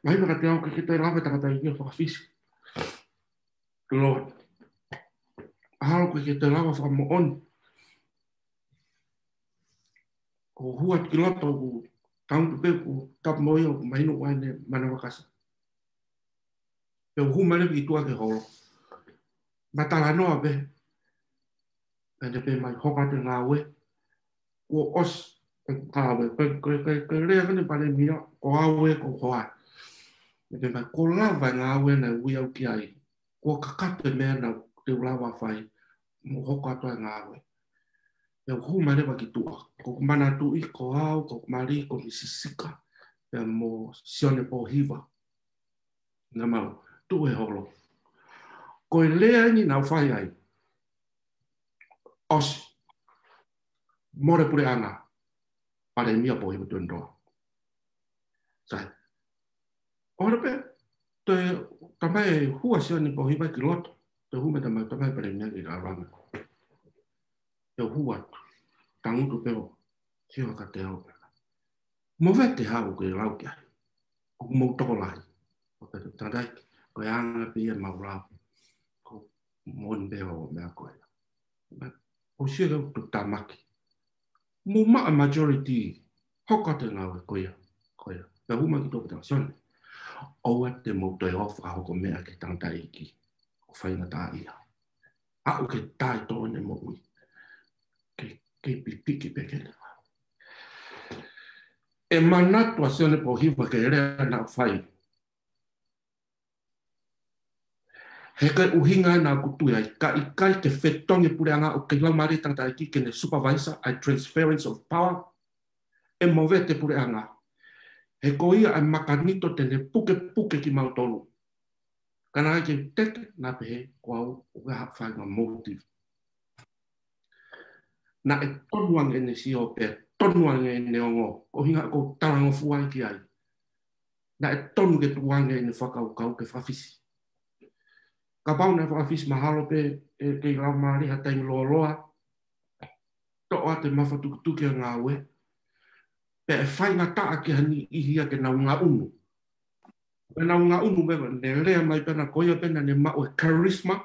Mahino kiate au ʻoku ʻikai ke toe lava e tangataʻeiki ʻo fakafisi. Lord. ʻAho ʻoku ʻikai ke toe lava fakamoʻoni. Ko e hua ki loto ʻoku tangutu pē ʻoku tapu mo ia ʻoku mahino ʻoku ʻi ai ʻene manavakasa. Pea u hū mai leva ki tuʻa ki he holo. Ma talanoa pē. Pea ne pehē mai hoko atu e ngāue. Kuo ʻosi e ngāue. Ko e, ko e, ko e, ko e lea ko eni palēmia, ko au ē ko e hoa. Ne pehē mai kuo lava e ngāue naʻe ui au ki ai. Kuo kakato e meʻa naʻa te u lava fai. Mo hoko atu e ngāue. Pea u hū mai leva ki tuʻa. Ko ʻeku manatuʻi ko au, ko Mali, ko Misi Sika. Pea mo Sione Pōhiva. Naʻa mau tuʻu he holo. Ko e lea eni naʻa ku fai ai. ʻOsi. Mole puleʻanga. Palēmia Pōhiva Tuʻiʻonetoa. Sai. ʻOle pē, toe tamai hua Sione Pōhiva ki loto. Toe hū mai tamai, tamai palēmia ki Lalanga. Te u hū atu. Tangutu pē ʻo sio kiate au. Movete haʻu ke lau ki ai. ʻOku mou tokolahi. ʻOku te tadai, ko e anga pē ia mau lau. Ko moni pē ʻo meʻa ko ia. ʻO sio ke u tutamaki. Mou maʻa majority. Hoko atu e ngāue ko ia. Ko ia. Pea hū mai ki tuʻa pea u talaange, Sione. ʻOua te mou toe ʻofa hoko meʻa ki he tangataʻeiki. ʻOku faingataʻaʻia. Aʻu ke taʻe tō ʻene moʻui. Ke, ke pipiki pē ke leva. ʻE manatu ʻa Sione Pōhiva ki he lea naʻa ku fai. He ko e ʻuhinga naʻa ku tui ai, ka ʻikai ke fetongi puleʻanga ʻoku kei laumālie tangataʻeiki ke ne supervisor ʻa e transference of power, ʻe movete puleʻanga. He ko ia ʻa e makanito te ne pukepuke kimautolu. Ka naʻe ʻikai ke teke, naʻa pehē ko au ʻoku ʻi ai haʻaku faʻahinga motive. Naʻe tonu ange ʻene sio pea tonu ange ʻene ongo, ko e ʻuhinga ʻoku ou talangofua ai ki ai. Naʻe tonu ke tuku ange ʻene fakakaukau ke fakafisi. Kapau naʻe fakafisi mahalo pē ʻe kei laumālie ha taimi lōloa, toʻo atu e mafatukituki ʻa e ngāue, pea ʻe faingataʻa ki ha niʻihi ia ke nau ngaʻunu. Ke nau ngaʻunu pē, ne lea mai pē ʻana ko ia pē naʻa ne maʻu e charisma,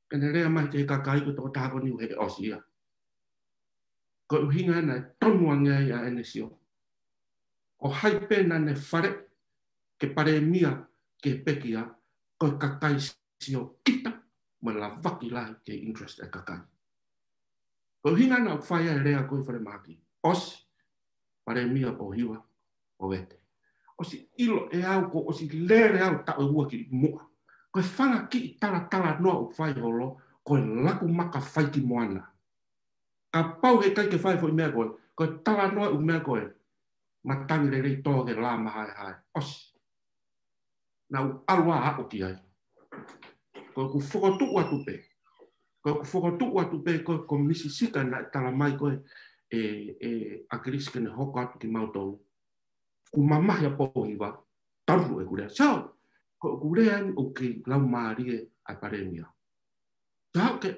ke ne lea mai ki he kakai ko e tokotaha ko eni ʻoku heʻe ʻosi ia. Ko e ʻuhinga ia naʻe tonu ange ai ʻa ʻene sio. Ko hai pē naʻa ne faleʻi ke palēmia ki he pekia, ko e kakai siokita mo e lavaki lahi ki he interest ʻa e kakai. Ko e ʻuhinga ia naʻa ku fai ai e lea ko ē falemahaki. ʻOsi, palēmia Pōhiva, ʻo vete. ʻOsi ʻilo ʻe au kuo ʻosi lele au taʻu ʻe ua ki muʻa. Ko e fanga kiʻi talatalanoa ʻoku fai holo, ko e laku maka fai ki moana. Kapau heʻikai ke fai e foʻi meʻa ko ē, ko e talanoa ʻū meʻa ko ē, matangi lelei tō ke lā mahaehae. ʻOsi. Naʻa ku ʻalu ʻo aʻu ki ai. Ko ʻeku fokotuʻu atu pē. Ko ʻeku fokotuʻu atu pē, ko e, ko Misi Sika naʻe tala mai ko ē ʻe, ʻe ʻAkilisi ke ne hoko atu kimautolu. Kuo mamahi ʻa Pōhiva, tonu ʻeku lea. So, ko ʻeku lea ni ʻoku kei laumālie ʻa e palēmia. Tau ke,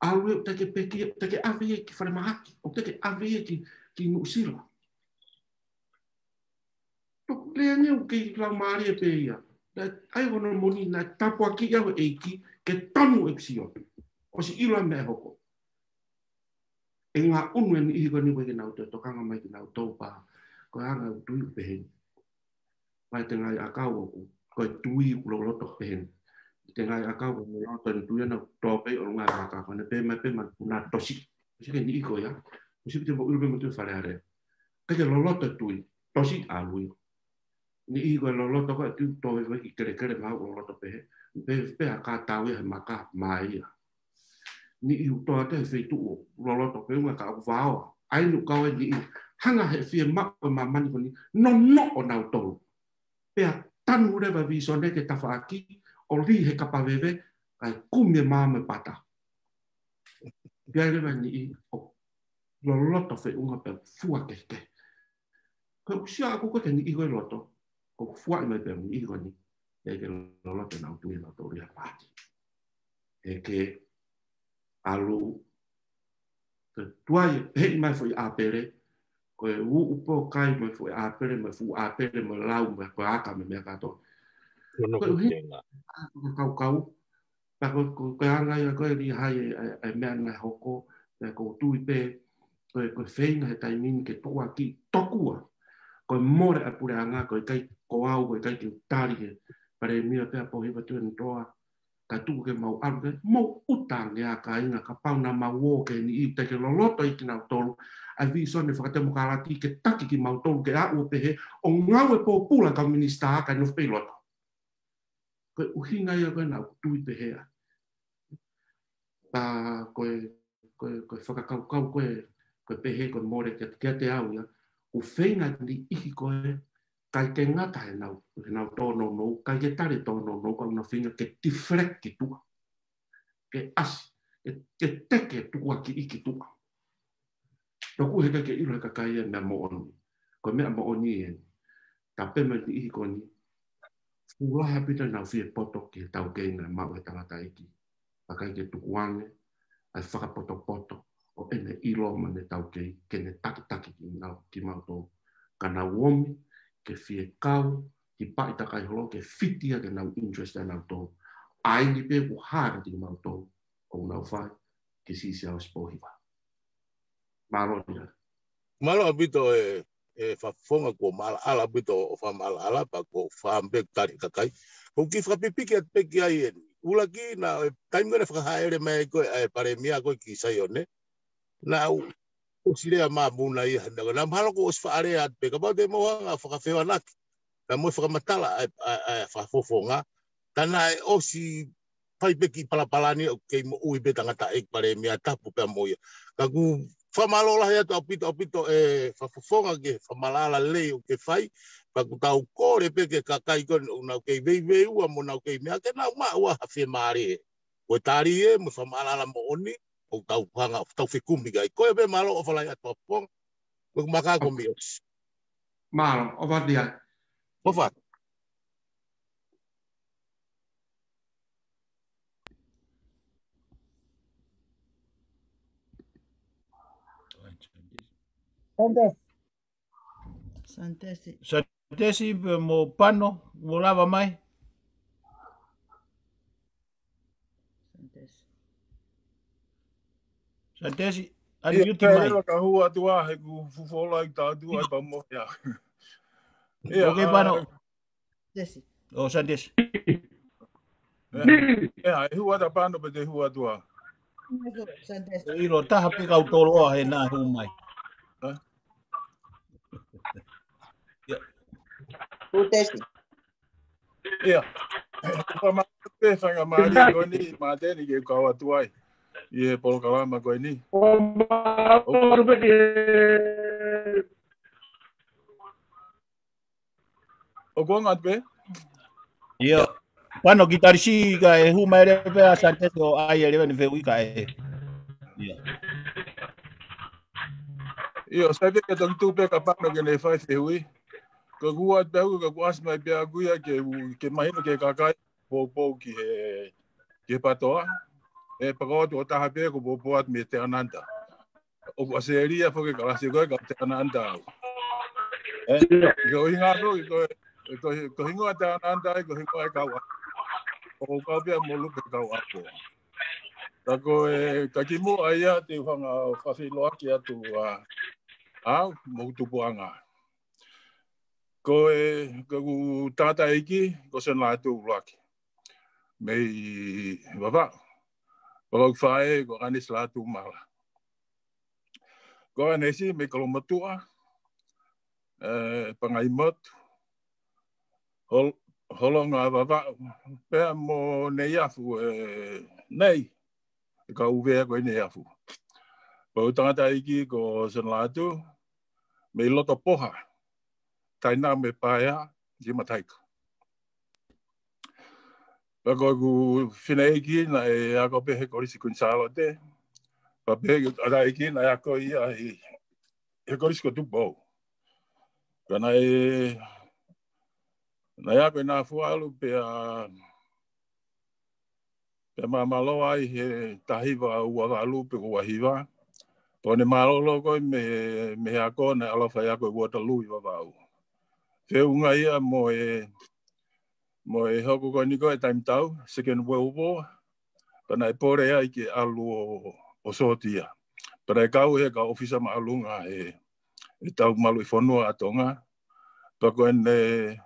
ʻalu ē ʻo teke pekia, teke ʻave ia ki falemahaki, ʻo teke ʻave ia ki, ki Nuʻusila. Toku lea ni ʻoku kei laumālie pē ia. Naʻe ʻai hono moʻoni naʻe tāpuakiʻi au ʻe he ʻEiki ke tonu ʻeku sio. ʻOsi ʻilo e meʻa ʻe hoko. ʻE ngaʻunu e niʻihi ko eni ʻoku ʻikai ke nau toe tokanga mai kinautolu pea ko e anga ʻeku tui ʻoku pehē ni. Mai te ngaahi ʻakau ʻoku, ko e tui ʻoku loloto pehē ni. Te ngaahi ʻakau ʻoku loloto e tui ʻana ʻoku tō pē ʻi ʻolunga e maka ko ē, ne pehē mai pē manu puna tosi. Tosi ki he niʻihi ko ia. Tosi pē te mou ʻilo pē mo te Fale Alea. Kae ke loloto e tui. Tosi ʻalu ia. Niʻihi ko e loloto ko ē tui tō he vai ki kelekele maʻu ʻo loloto pehē. Pehē pē ha kātau ia he maka mai ia. Niʻihi ʻoku tō atu he feituʻu ʻoku loloto pē ʻunga ka ʻoku vao. ʻAi nu kau e niʻihi. Hanga he fiemaʻu e māmani ko eni. Nonoʻo nautolu. Pea tanu leva vīsone ki tafaʻaki ʻo lī he kapa veve, kae kumi e maama e pata. Pea leva niʻihi ʻoku loloto feʻunga pea fua kehekehe. Ko e ʻusia ʻaku ko e niʻihi ko e loto, ʻoku fuaʻi mai pē niʻihi ko eni, ʻe ke loloto nautolu ia nautolu ia pāti. ʻE ke ʻalu, ke tuai, pehē mai foʻi ʻāpele, ko e uʻu pō kai mai foʻi ʻāpele, mai fuʻu ʻāpele, mai lau, mai ko e aka, mai meʻa kātoa. Ko e ʻuhinga, kaukau, pea ko, ko, ko e anga ia ko ē ʻi hai e, e, e meʻa naʻe hoko, pea ʻoku ou tui pē, ko e, ko e feinga he taimi ni ke tuʻuaki tokua. Ko e mole ʻa e puleʻanga, ko e ʻikai ko au, ko e ʻikai ke u tali he palēmia pea Pōhiva Tuʻiʻonetoa, ka tuku ke mau ʻalu ke mau ʻuta ange ʻa e kāinga kapau naʻa mau ō ki he niʻihi te ke loloto ai kinautolu, ʻa e vīsone fakatemokalati ke taki kimautolu ke aʻu ʻo pehē, ʻo ngāue pōpula kau minisitā kae nofo pē ʻi loto. Ko e ʻuhinga ia ko ē naʻa ku tui pehē ai. Pea ko e, ko e, ko e fakakaukau ko ē, ko e pehē ko e mole kiate, kiate au ia, ʻoku feinga niʻihi ko ē, ʻikai ke ngata he nau, he nau tōnounou, ʻikai ke tali tōnounou, ka ʻoku nau feinga ke deflect ki tuʻa. Ke ʻasi, ke, ke teke tukuakiʻi ki tuʻa. Toku heʻikai ke ʻilo he kakai e meʻa moʻoni. Ko e meʻa moʻoni ē. Ka pehē mai niʻihi ko eni. Fuʻu lahi ʻaupito ʻenau fie poto ki he taukei naʻe maʻu he tangataʻeiki. Pea ʻikai ke tukuange, ʻa e fakapotopoto, ʻo ʻene ʻilo mo ʻene taukei, ke ne takitaki kimautolu. Ka nau omi, ke fie kau, ki paʻi takai holo, ke fiti ia ke nau interest ʻa nautolu. ʻA eni pē ʻoku hā kiate kimautolu, ʻoku nau fai, ke siʻisiʻi ʻa e ʻosi Pōhiva. Mālō ʻia. Mālō ʻaupito e, e Fakafofonga kuo maʻalaʻala ʻaupito ʻo fakamaʻalaʻala pea kuo fakaʻamu pē tali kakai. ʻOku ou kiʻi fakapipiki atu pē ki ai eni. ʻUluaki naʻe, taimi ko ē naʻe fakahāʻele mai ko ē ʻa e palēmia ko ē ki Saione. Naʻa ku ʻosi lea mai muʻa ia, naʻa, naʻa mahalo kuo ʻosi faʻa lea atu pē, kapau te mou hanga fakafehoanaki. Ka mou fakamatala ʻa e, ʻa e, ʻa e Fakafofonga. Ka naʻe ʻosi fai pē kiʻi palapala ni ʻoku kei moʻui pē tangataʻeiki palēmia tapu pē mo ia. Ka ʻoku Fakamālō lahi atu ʻaupito, ʻaupito ʻe Fakafofonga ki he fakamaʻalaʻala lelei ʻoku ke fai. Pea ʻoku tau kole pē ki he kakai ko eni ʻoku nau kei veiveiua mo nau kei meʻa ke nau maʻu ha fiemālie. Ko e tali ē mo e fakamaʻalaʻala moʻoni ʻoku tau hanga, tau fekumi ki ai. Ko ia pē, mālō, ʻofa lahi atu Fakafofonga. Mo e makako mi os. Mālō, ʻofa atu ia. ʻOfa. Santesi. Santesi. Santesi pea mo Pano, mo lava mai. Santesi. Santesi, ʻIo, unmute mai. Ka hū atu ā, he ʻoku fuʻu fola ʻi tāua ʻa e pa mo ia. ʻIo, Ok, ā, Pano. Santesi. ʻO Santesi. ʻIo, ʻe hū atu ā Pano pe te hū atu ā. Santesi. ʻIlo taha pē kau toloa he naʻa hū mai. Ē? ʻIo. Santesi. ʻIo. Ko e faingamālie ko eni, Māteni, ke kau atu ai ʻi he polokalama ko eni. ʻO mālō pē ki he ʻOku ʻaonga atu pē? ʻIo. Pano ki Tarisi kae hū mai leva pē ʻa Santesi ʻo ʻai leva ʻene fehuʻi kae. ʻIo. ʻIo, sai pē ke toki tuʻu pē kia Pano ke ne fai fehuʻi. Ko ʻeku ʻai pē au, ko ʻeku ʻasi mai pē au ia ke u, ke mahino ki he kakai, poupou ki he, ki he PTOA. ʻE, pea ko ʻeku ʻoatu ʻo taha pē, ko e poupou atu mei Down Under. ʻOku ʻAositelēlia foki e kalasi ko ē ka Down Under au. Ē, ko e ʻuhinga foki ko e, ko e, ko e hingoa Down Under, ko e hingoa e kau ako. ʻOku kau pē mo Lupe kau ako. Ka ko e, ka kimuʻa ia te u hanga ʻo fakafeʻiloaki atu ā, au, mo hoku tupuʻanga. Ko e, ko ʻeku tangataʻeiki, ko Senilatu ʻUluaki. Mei Vavaʻu. Pea ko ʻeku faʻē, ko ʻAnesi Lātūmala. Ko ʻAnesi mei Kolomotuʻa, ē, Pangaimotu, Hol-, Holonga Vavaʻu, pea mo Neiafu, ē, nei, e kau ʻUvea ko ē Neiafu. Pea ko ʻeku tangataʻeiki ko Senilatu, mei Lotopoha, Tainau mei Paea, ki Mataika. Pea ko ʻeku fineʻeiki naʻe ako pē he Kolisi Kuini Sālote. Pea pehē ki he tangataʻeiki naʻe ako ia ʻi he Kolisi ko Tupou. Ka naʻe, naʻe ako ʻi Nafualu pea, pea māmāloa ai he taha hiva ua valu pe ua hiva. Pea ko ʻene mālōlō ko ē mei, mei he ako naʻe ʻalu ʻo faiako ʻi Waterloo ʻi Vavaʻu. Feʻunga ia mo e, mo e hoko ko eni ko e taimi tau, Second World War, pea naʻe pole ai ke ʻalu ʻo, ʻo sōtia. Pea naʻe kau he kau ʻōfisa māʻolunga he, he Tau Maluʻi Fonua ʻa Tonga. Pea ko ʻene,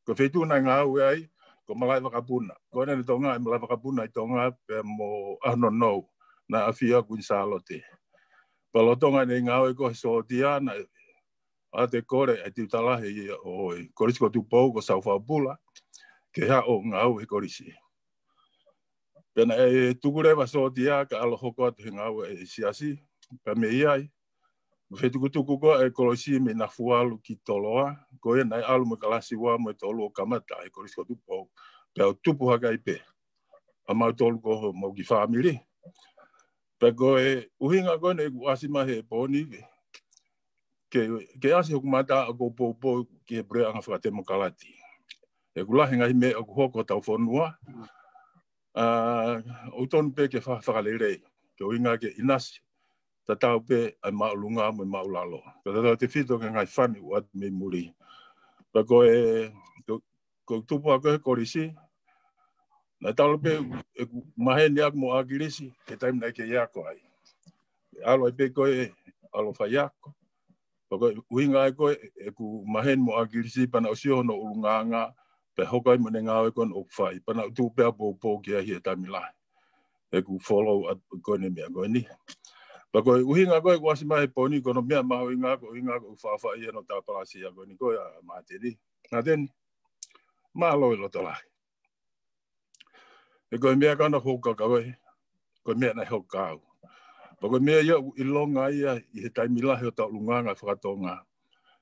ko e feituʻu naʻe ngāue ai, ko Malaʻevakapuna. Ko ʻene toenga ʻi Malaʻevakapuna ʻi Tonga pea mo ʻAhononou, naʻe ʻafio ai Kuini Sālote. Pea lolotonga ʻene ngāue ko ē he sōtia, naʻe ʻoatu e kole ʻa e tiuta lahi ʻo e Kolisi ko Tupou ko Saufau Pula, ke haʻu ʻo ngāue he kolisi. Pea naʻe tuku leva e sōtia kae ʻalu ʻo hoko atu he ngāue ʻa e siasi, pea mei ai, fetukutuku ko ē e kolisi mei Nafualu ki Toloa, ko ia naʻe ʻalu mo e kalasi ua mo e tolu ʻo kamata e Kolisi ko Tupou, pea ʻo tupu hake ai pē ʻa mautolu ko homau kiʻi fāmili. Pea ko e ʻuhinga ko eni ʻeku ʻasi mai he pō ni ke, ke, ke ʻasi hoku mata ʻo poupou ki he puleʻanga fakatemokalati. ʻOku lahi e ngaahi meʻa ʻoku hoko hotau fonua, ā, ʻoku tonu pē ke fa-, fakalelei, ko e ʻuhinga ke ʻinasi tatau pē ʻa e māʻolunga mo e māʻulalo. Ka tatau tefito ki he ngaahi fani ʻoku ʻoatu mei muli. Pea ko e, ko, ko e tupu ʻaʻaku he kolisi, naʻe talu pē ʻeku maheni ʻaʻaku mo ʻAkilisi, he taimi naʻe kei ako ai. ʻAlu ai pē ko ē, ʻalu ʻo faiako. Pea ko e ʻuhinga ia ko ē ʻeku maheni mo ʻAkilisi, pea naʻe ʻosi hono ʻulungaanga, pea hoko ai mo ʻene ngāue ko eni ʻoku fai. Pea naʻe tuʻu pē ʻa e poupou ki ai he taimi lahi. ʻEku follow up ko eni meʻa ko eni. Pea ko e ʻuhinga ko ē ʻeku ʻasi mai he pō ni ko hono meʻa mahuʻinga ko e ʻuhinga ko ʻeku faʻufaʻu ʻi hono tāpalasia ko eni ko ē ʻa Māteni. Māteni. Mālō e loto lahi. He ko e meʻa ko ena ʻoku hoko kia koe, ko e meʻa naʻe hoko kia au. Pea ko e meʻa ia ʻoku ʻilonga ia ʻi he taimi lahi ʻo hotau ʻulungaanga fakatonga.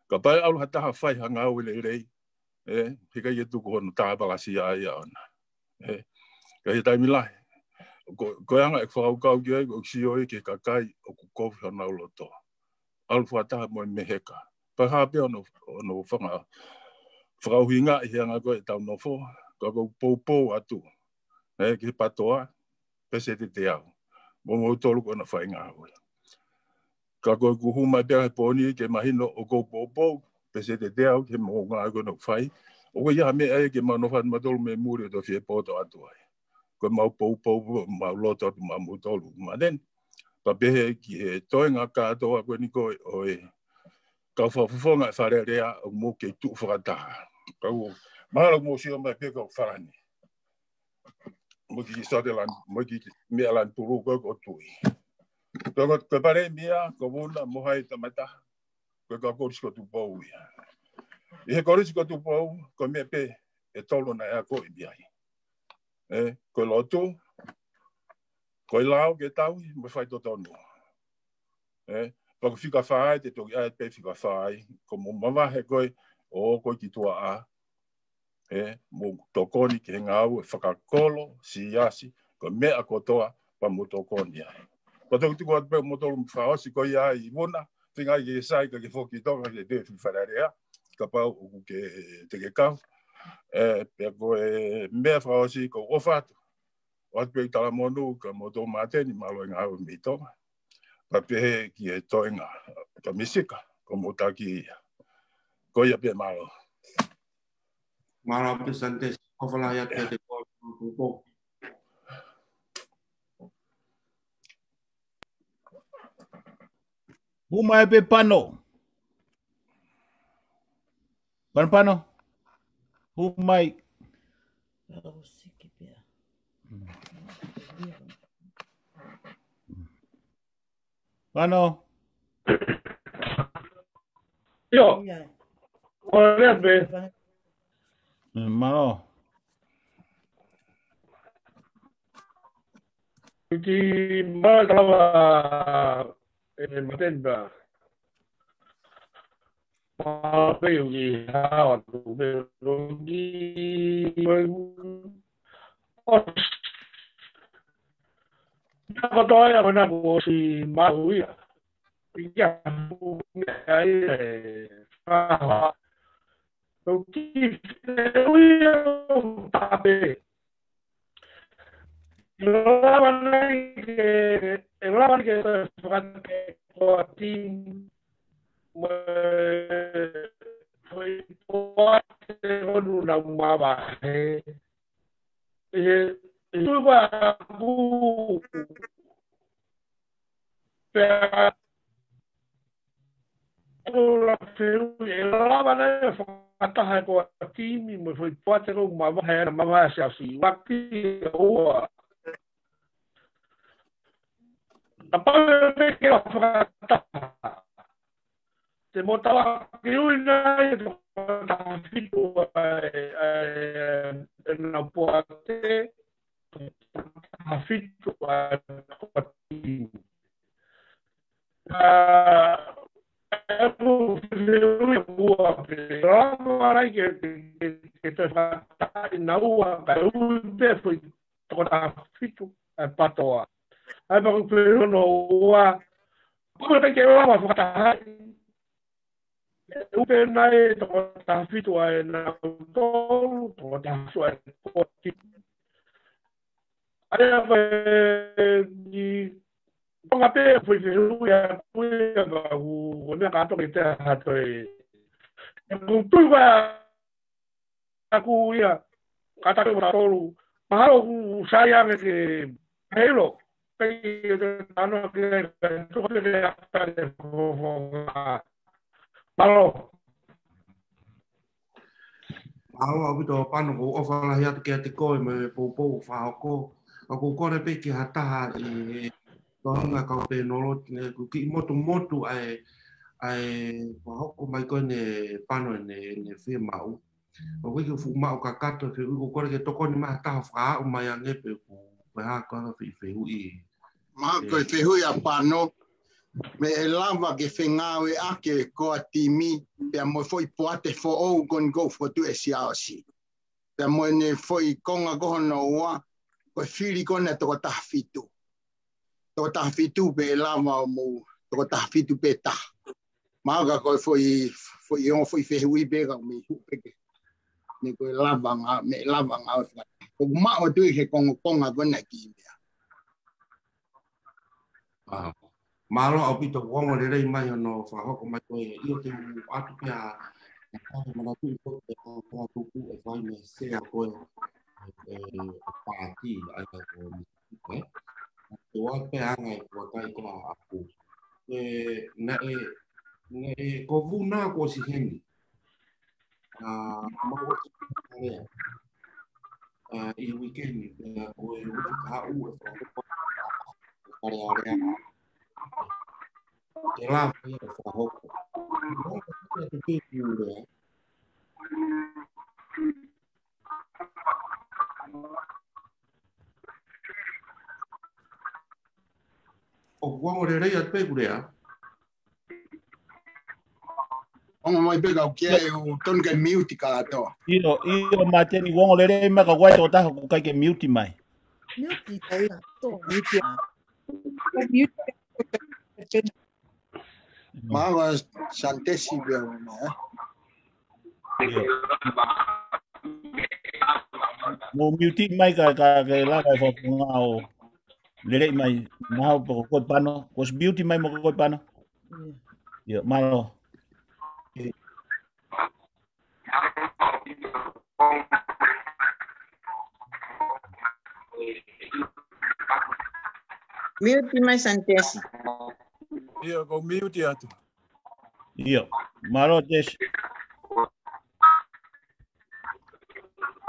Kapau ʻe ʻalu ha taha ʻo fai ha ngāue lelei, ē, heʻikai ke tuku hono tāpalasia ia ʻona. Ē, ka ʻi he taimi lahi, ko, ko e anga ʻeku fakakaukau ki ai, ʻoku ou sio ia ki he kakai ʻoku kovi honau loto. ʻAlu fakataha mo e meheka. Pea hā pē hono, hono faka-, fakaʻuhingaʻi he anga ko ē ʻetau nofo, ka ʻoku ou poupou atu, ē, ki he PATOA, pēseti ʻe teau. Mo moutolu ko ena fai ngāue. Ka ko ʻeku hū mai pē he pō ni ke mahino ʻoku ou poupou, pēseti ʻe teau, ki he moʻunga ko ena ʻoku fai. ʻOku ʻikai ha meʻa ia ke mau nofo atu mautolu mei muli ʻo toki fie poto atu ai. Ko ʻemau poupou, mau loto atu maʻamoutolu, maʻanen. Pea pehē ki he toenga kātoa ko eni ko ē ʻo e kau fakafofonga ʻa e Fale Alea ʻoku mou kei tuʻu fakataha. Kau, mahalo mou sio mai pē kau Falani. Mo e kiʻi Sutherland, mo e kiʻi meʻa Lani Pulu ko ē ʻoku ou tui. Ko e, ko e Palēmia, ko Vuna, mo hai tamata, ko e kau Kolisi ko Tupou ia. ʻI he Kolisi ko Tupou, ko e meʻa pē ʻe tolu naʻe akoʻi mei ai. Ē, ko e lotu, ko e lao ke tauhi, mo e faitotonu. Ē, pea ko e fika fā ia, te toki ʻai pē fika fā ia, ko hoʻomou mavahe ko ē, ʻo ko ē ki tuʻa ā, ē, mou tokoni ki he ngāue fakakolo, siasi, ko e meʻa kotoa, pea mou tokoni ai. Pea toki tuku atu pē moutolu fakaʻosi ko ia ʻi Vuna, feinga ke sai ka ke foki ki Tonga ke te fili Fale Alea, kapau ʻoku ke, te ke kau. Ē, pea ko e meʻa fakaʻosi ʻoku ou ʻofa atu. ʻOatu pē ʻeku talamonū kia moutolu Māteni, mālō e ngāue mei Tonga. Pea pehē ki he toenga, ka Misika, ko hoʻomou taki ia. Ko ia pē, mālō. Mālō pē Sante, ʻofa lahi atu kiate koe, poupou. Hū mai pē Pano. Pano, Pano. Hū mai. Pano. ʻIo. ʻIo. ʻOfa lahi pē. Mālō. Ki mālō e tala ʻe Māteni pea. Mālō pē ʻoku ke haʻu atu pē ʻoku ke ʻosi. Ka ko e toenga ko ena kuo ʻosi maʻu ia. ʻIkai ke ʻi ai e fakahoa. ʻOku ke ui ʻo tape. ʻE lava nai ke, ʻe lava nai ke toe fakatake ko e timi mo e foʻi poate ʻoku nau mavahe. ʻE, ʻe tui ko ē ʻaku pea ʻoku ou lava fehuʻi, ʻe lava nai ʻo fakataha ko e timi mo e foʻi poate ʻoku mavahe, ʻa ena mavahe ʻa e siasi. Vaki ua. Kapau ʻe pehē ke fakataha. Te mou tala ke ui nai e toko taha fitu ʻa e, ʻa e, ʻa e, ʻa e poate, toko taha fitu ʻa e poate. ʻA, ʻe ui ua pē, lava nai ke, ke, ke, ke toe fakataha ʻe naua, kae ui pē foʻi toko taha fitu ʻa e PATOA. ʻA ia pea ko e fehuʻi hono ua, ko e ʻikai ke lava fakataha. ʻE ui pē nai toko taha fitu ʻa e nautolu, toko taha fitu ʻa e poate. ʻA ia pea ʻi Tonga pē foʻi fehuʻi ʻaku ia pea ʻoku, ʻoku ou meʻa kātoa ke te hato e. ʻE ʻoku ou tui ʻaku ia, kātaki mo tautolu. Mahalo ʻoku sai ange ke heilo. Pea ʻi he tano ke, ke tuku ke ata ke fo, fo, fo, Mālō. Mālō ʻaupito Pano, ʻoku ou ʻofa lahi atu kiate koe mo e poupou ʻoku fakahoko. ʻOku ou kole pē ki ha taha ʻi he toenga kau pēnoloti, ʻoku kiʻi motumotu ʻa e, ʻa e fakahoko mai ko eni ʻe Pano ʻene, ʻene fiemaʻu. ʻOku ʻikai ke fuʻu maʻu kakato e fehuʻi, ʻoku ou kole ke tokoni mai ha taha ʻo fakaaʻu mai ange pe ʻoku, pe ko e hā ko ā e fehuʻi. Mahalo ko e fehuʻi ʻa Pano, meʻa ʻe lava ke fengāueʻaki ʻe koe ʻa e timi, pea mo e foʻi poate foʻou ko eni ʻoku fokotuʻu ʻe Siaosi. Pea mo ʻene foʻi konga ko hono ua, ko e fili ko ena ʻa e toko taha fitu. Toko taha fitu pē ʻe lava ʻo mou, toko taha fitu pē taha. Mahalo ko e foʻi, foʻi ongo foʻi fehuʻi pē ka mei hupe ke. Meʻa ko e lava ngā, meʻa lava ngā ʻo faka-. ʻOku maʻu atu ʻi he konga, konga ko ena ki meʻa. Ah, mālō ʻaupito, ongo lelei mai hono fakahoko mai ko e ʻio te u ʻoatu pē ʻa e manatuʻi ko e ʻa e tuku e fai me sea ko e, e, e paati, ʻa ia ko e, e, te u ʻoatu pē ʻa e ngaahi kuakai ko ʻa aku. E, naʻe, naʻe ko Vuna ko si heni. Ah, mau ʻosi lea. Ah, ʻi he uike ni, ah, ko e uike kahaʻu e fakahoko Fale Alea. Ke lava ia e fakahoko. Mau ʻosi lea te ke kiu lea. ʻOku ongo lelei atu pē ʻeku lea. Ongo mai pē kau kia e u tonu ke mute kātoa. ʻIo, ʻio, Mateni, ongo lelei mai ka ʻoku ʻi ai e tokotaha ʻoku ʻikai ke mute mai. Mute kātoa. Mute. Mute. Mahalo ko Santesi pē ʻoku ʻi ai, ē? ʻIo. Mou mute mai ka, ka ke lava e fakafunga ʻo lelei mai. Mahalo pē ko koe Pano. Ko si mute mai mo koe Pano. ʻIo, mālō. Mute mai Santesi. ʻIo, ko mute atu. ʻIo, mālō Tesi.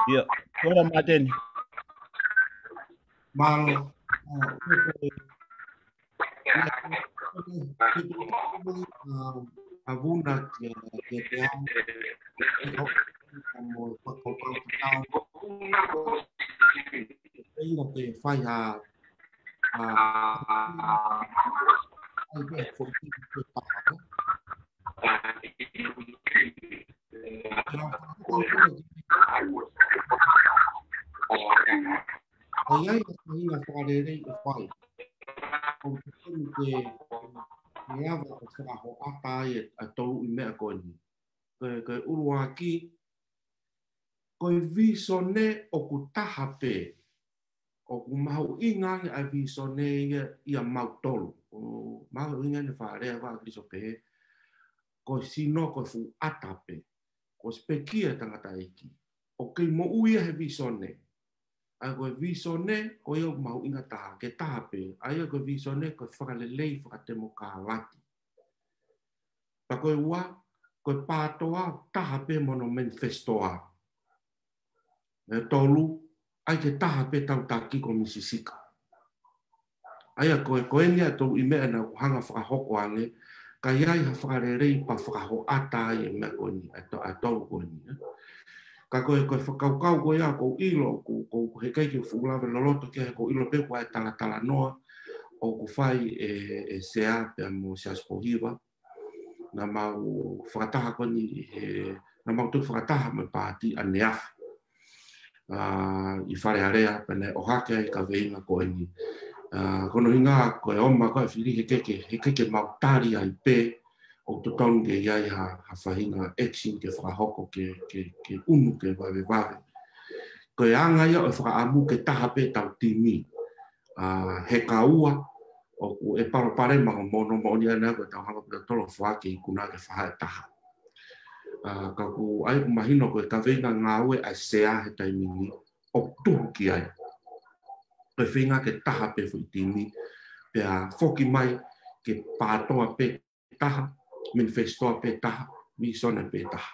ʻIo, ko ia Mateni. Mālō. Ah, ʻio, ko e, ʻio, ko e, ʻio, ko e, ah, ʻa Vuna kia, kia Teau. Mo e fakakaukau ki tau. Pea ʻi he fai ha, ha, ha, ha, ʻa ia ʻa e faʻahinga fakalelei ʻe fai. ʻOku tonu ke, ke lava ʻo fakahoʻata ai ʻa e tolu ʻi meʻa ko eni. Ko e, ko e ʻuluaki, ko e vīsone ʻoku taha pē. ʻOku mahuʻinga ange ʻa e vīsone ia ʻia mautolu. ʻOku mahuʻinga ange fakalea ʻa Keliso pehē, ko e sino ko e fuʻu ʻata pē. Ko e sipekia tangataʻeiki. ʻOku kei moʻui ia he vīsone. ʻA ia ko e vīsone, ko ia ʻoku mahuʻinga taha, ke taha pē. ʻA ia ko e vīsone, ko e fakalelei fakatemokālati. Pea ko e ua, ko e PATOA, taha pē mo hono manifesto. ʻE tolu, ʻai ke taha pē tau taki ko Misisika. ʻA ia ko e, ko eni ʻa e tolu ʻi meʻa naʻa ku hanga fakahoko ange, ka ʻi ai ha fakalelei pea fakahoʻata ai e meʻa ko eni, ʻa e to-, ʻa e tolu ko eni, ē. Ka ko e, ko e fakakaukau ko ia ʻoku ou ʻilo, ʻoku, ʻoku heʻikai ke fuʻu lave loloto ki ai he ʻoku ou ʻilo pē ʻoku ʻi ai e talatalanoa ʻoku fai ʻe, ʻe Sea pea mo Siaosi Pōhiva. Naʻa mau fakataha ko eni he, naʻa mau toki fakataha mo e paati ʻaneafi. Ah, ʻi Fale Alea, pea naʻe ʻohake ai e kaveinga ko eni. Ah, ko hono ʻuhinga ko e ʻomai ko e fili heʻikai ke, heʻikai ke mau tali ai pē, ʻoku totonu ke ʻi ai ha, ha faʻahinga action ke fakahoko ke, ke, ke ʻunu ke vavevave. Ko e anga ia ʻo e fakaʻamu ke taha pē tau timi. Ah, he kaua, ʻoku ʻi ai e palopalema ko e mono moʻoni ʻana ko e tau hanga pē tolo fua ke ikuna ke faha e taha. Ah, ka ʻoku ʻi ai ʻoku mahino ko e kaveinga ngāue ʻa e Sea he taimi ni, ʻoku tuhu ki ai. Ko e feinga ke taha pē foʻi timi, pea foki mai ke PATOA pē taha, manifesto pē taha, vīsone pē taha.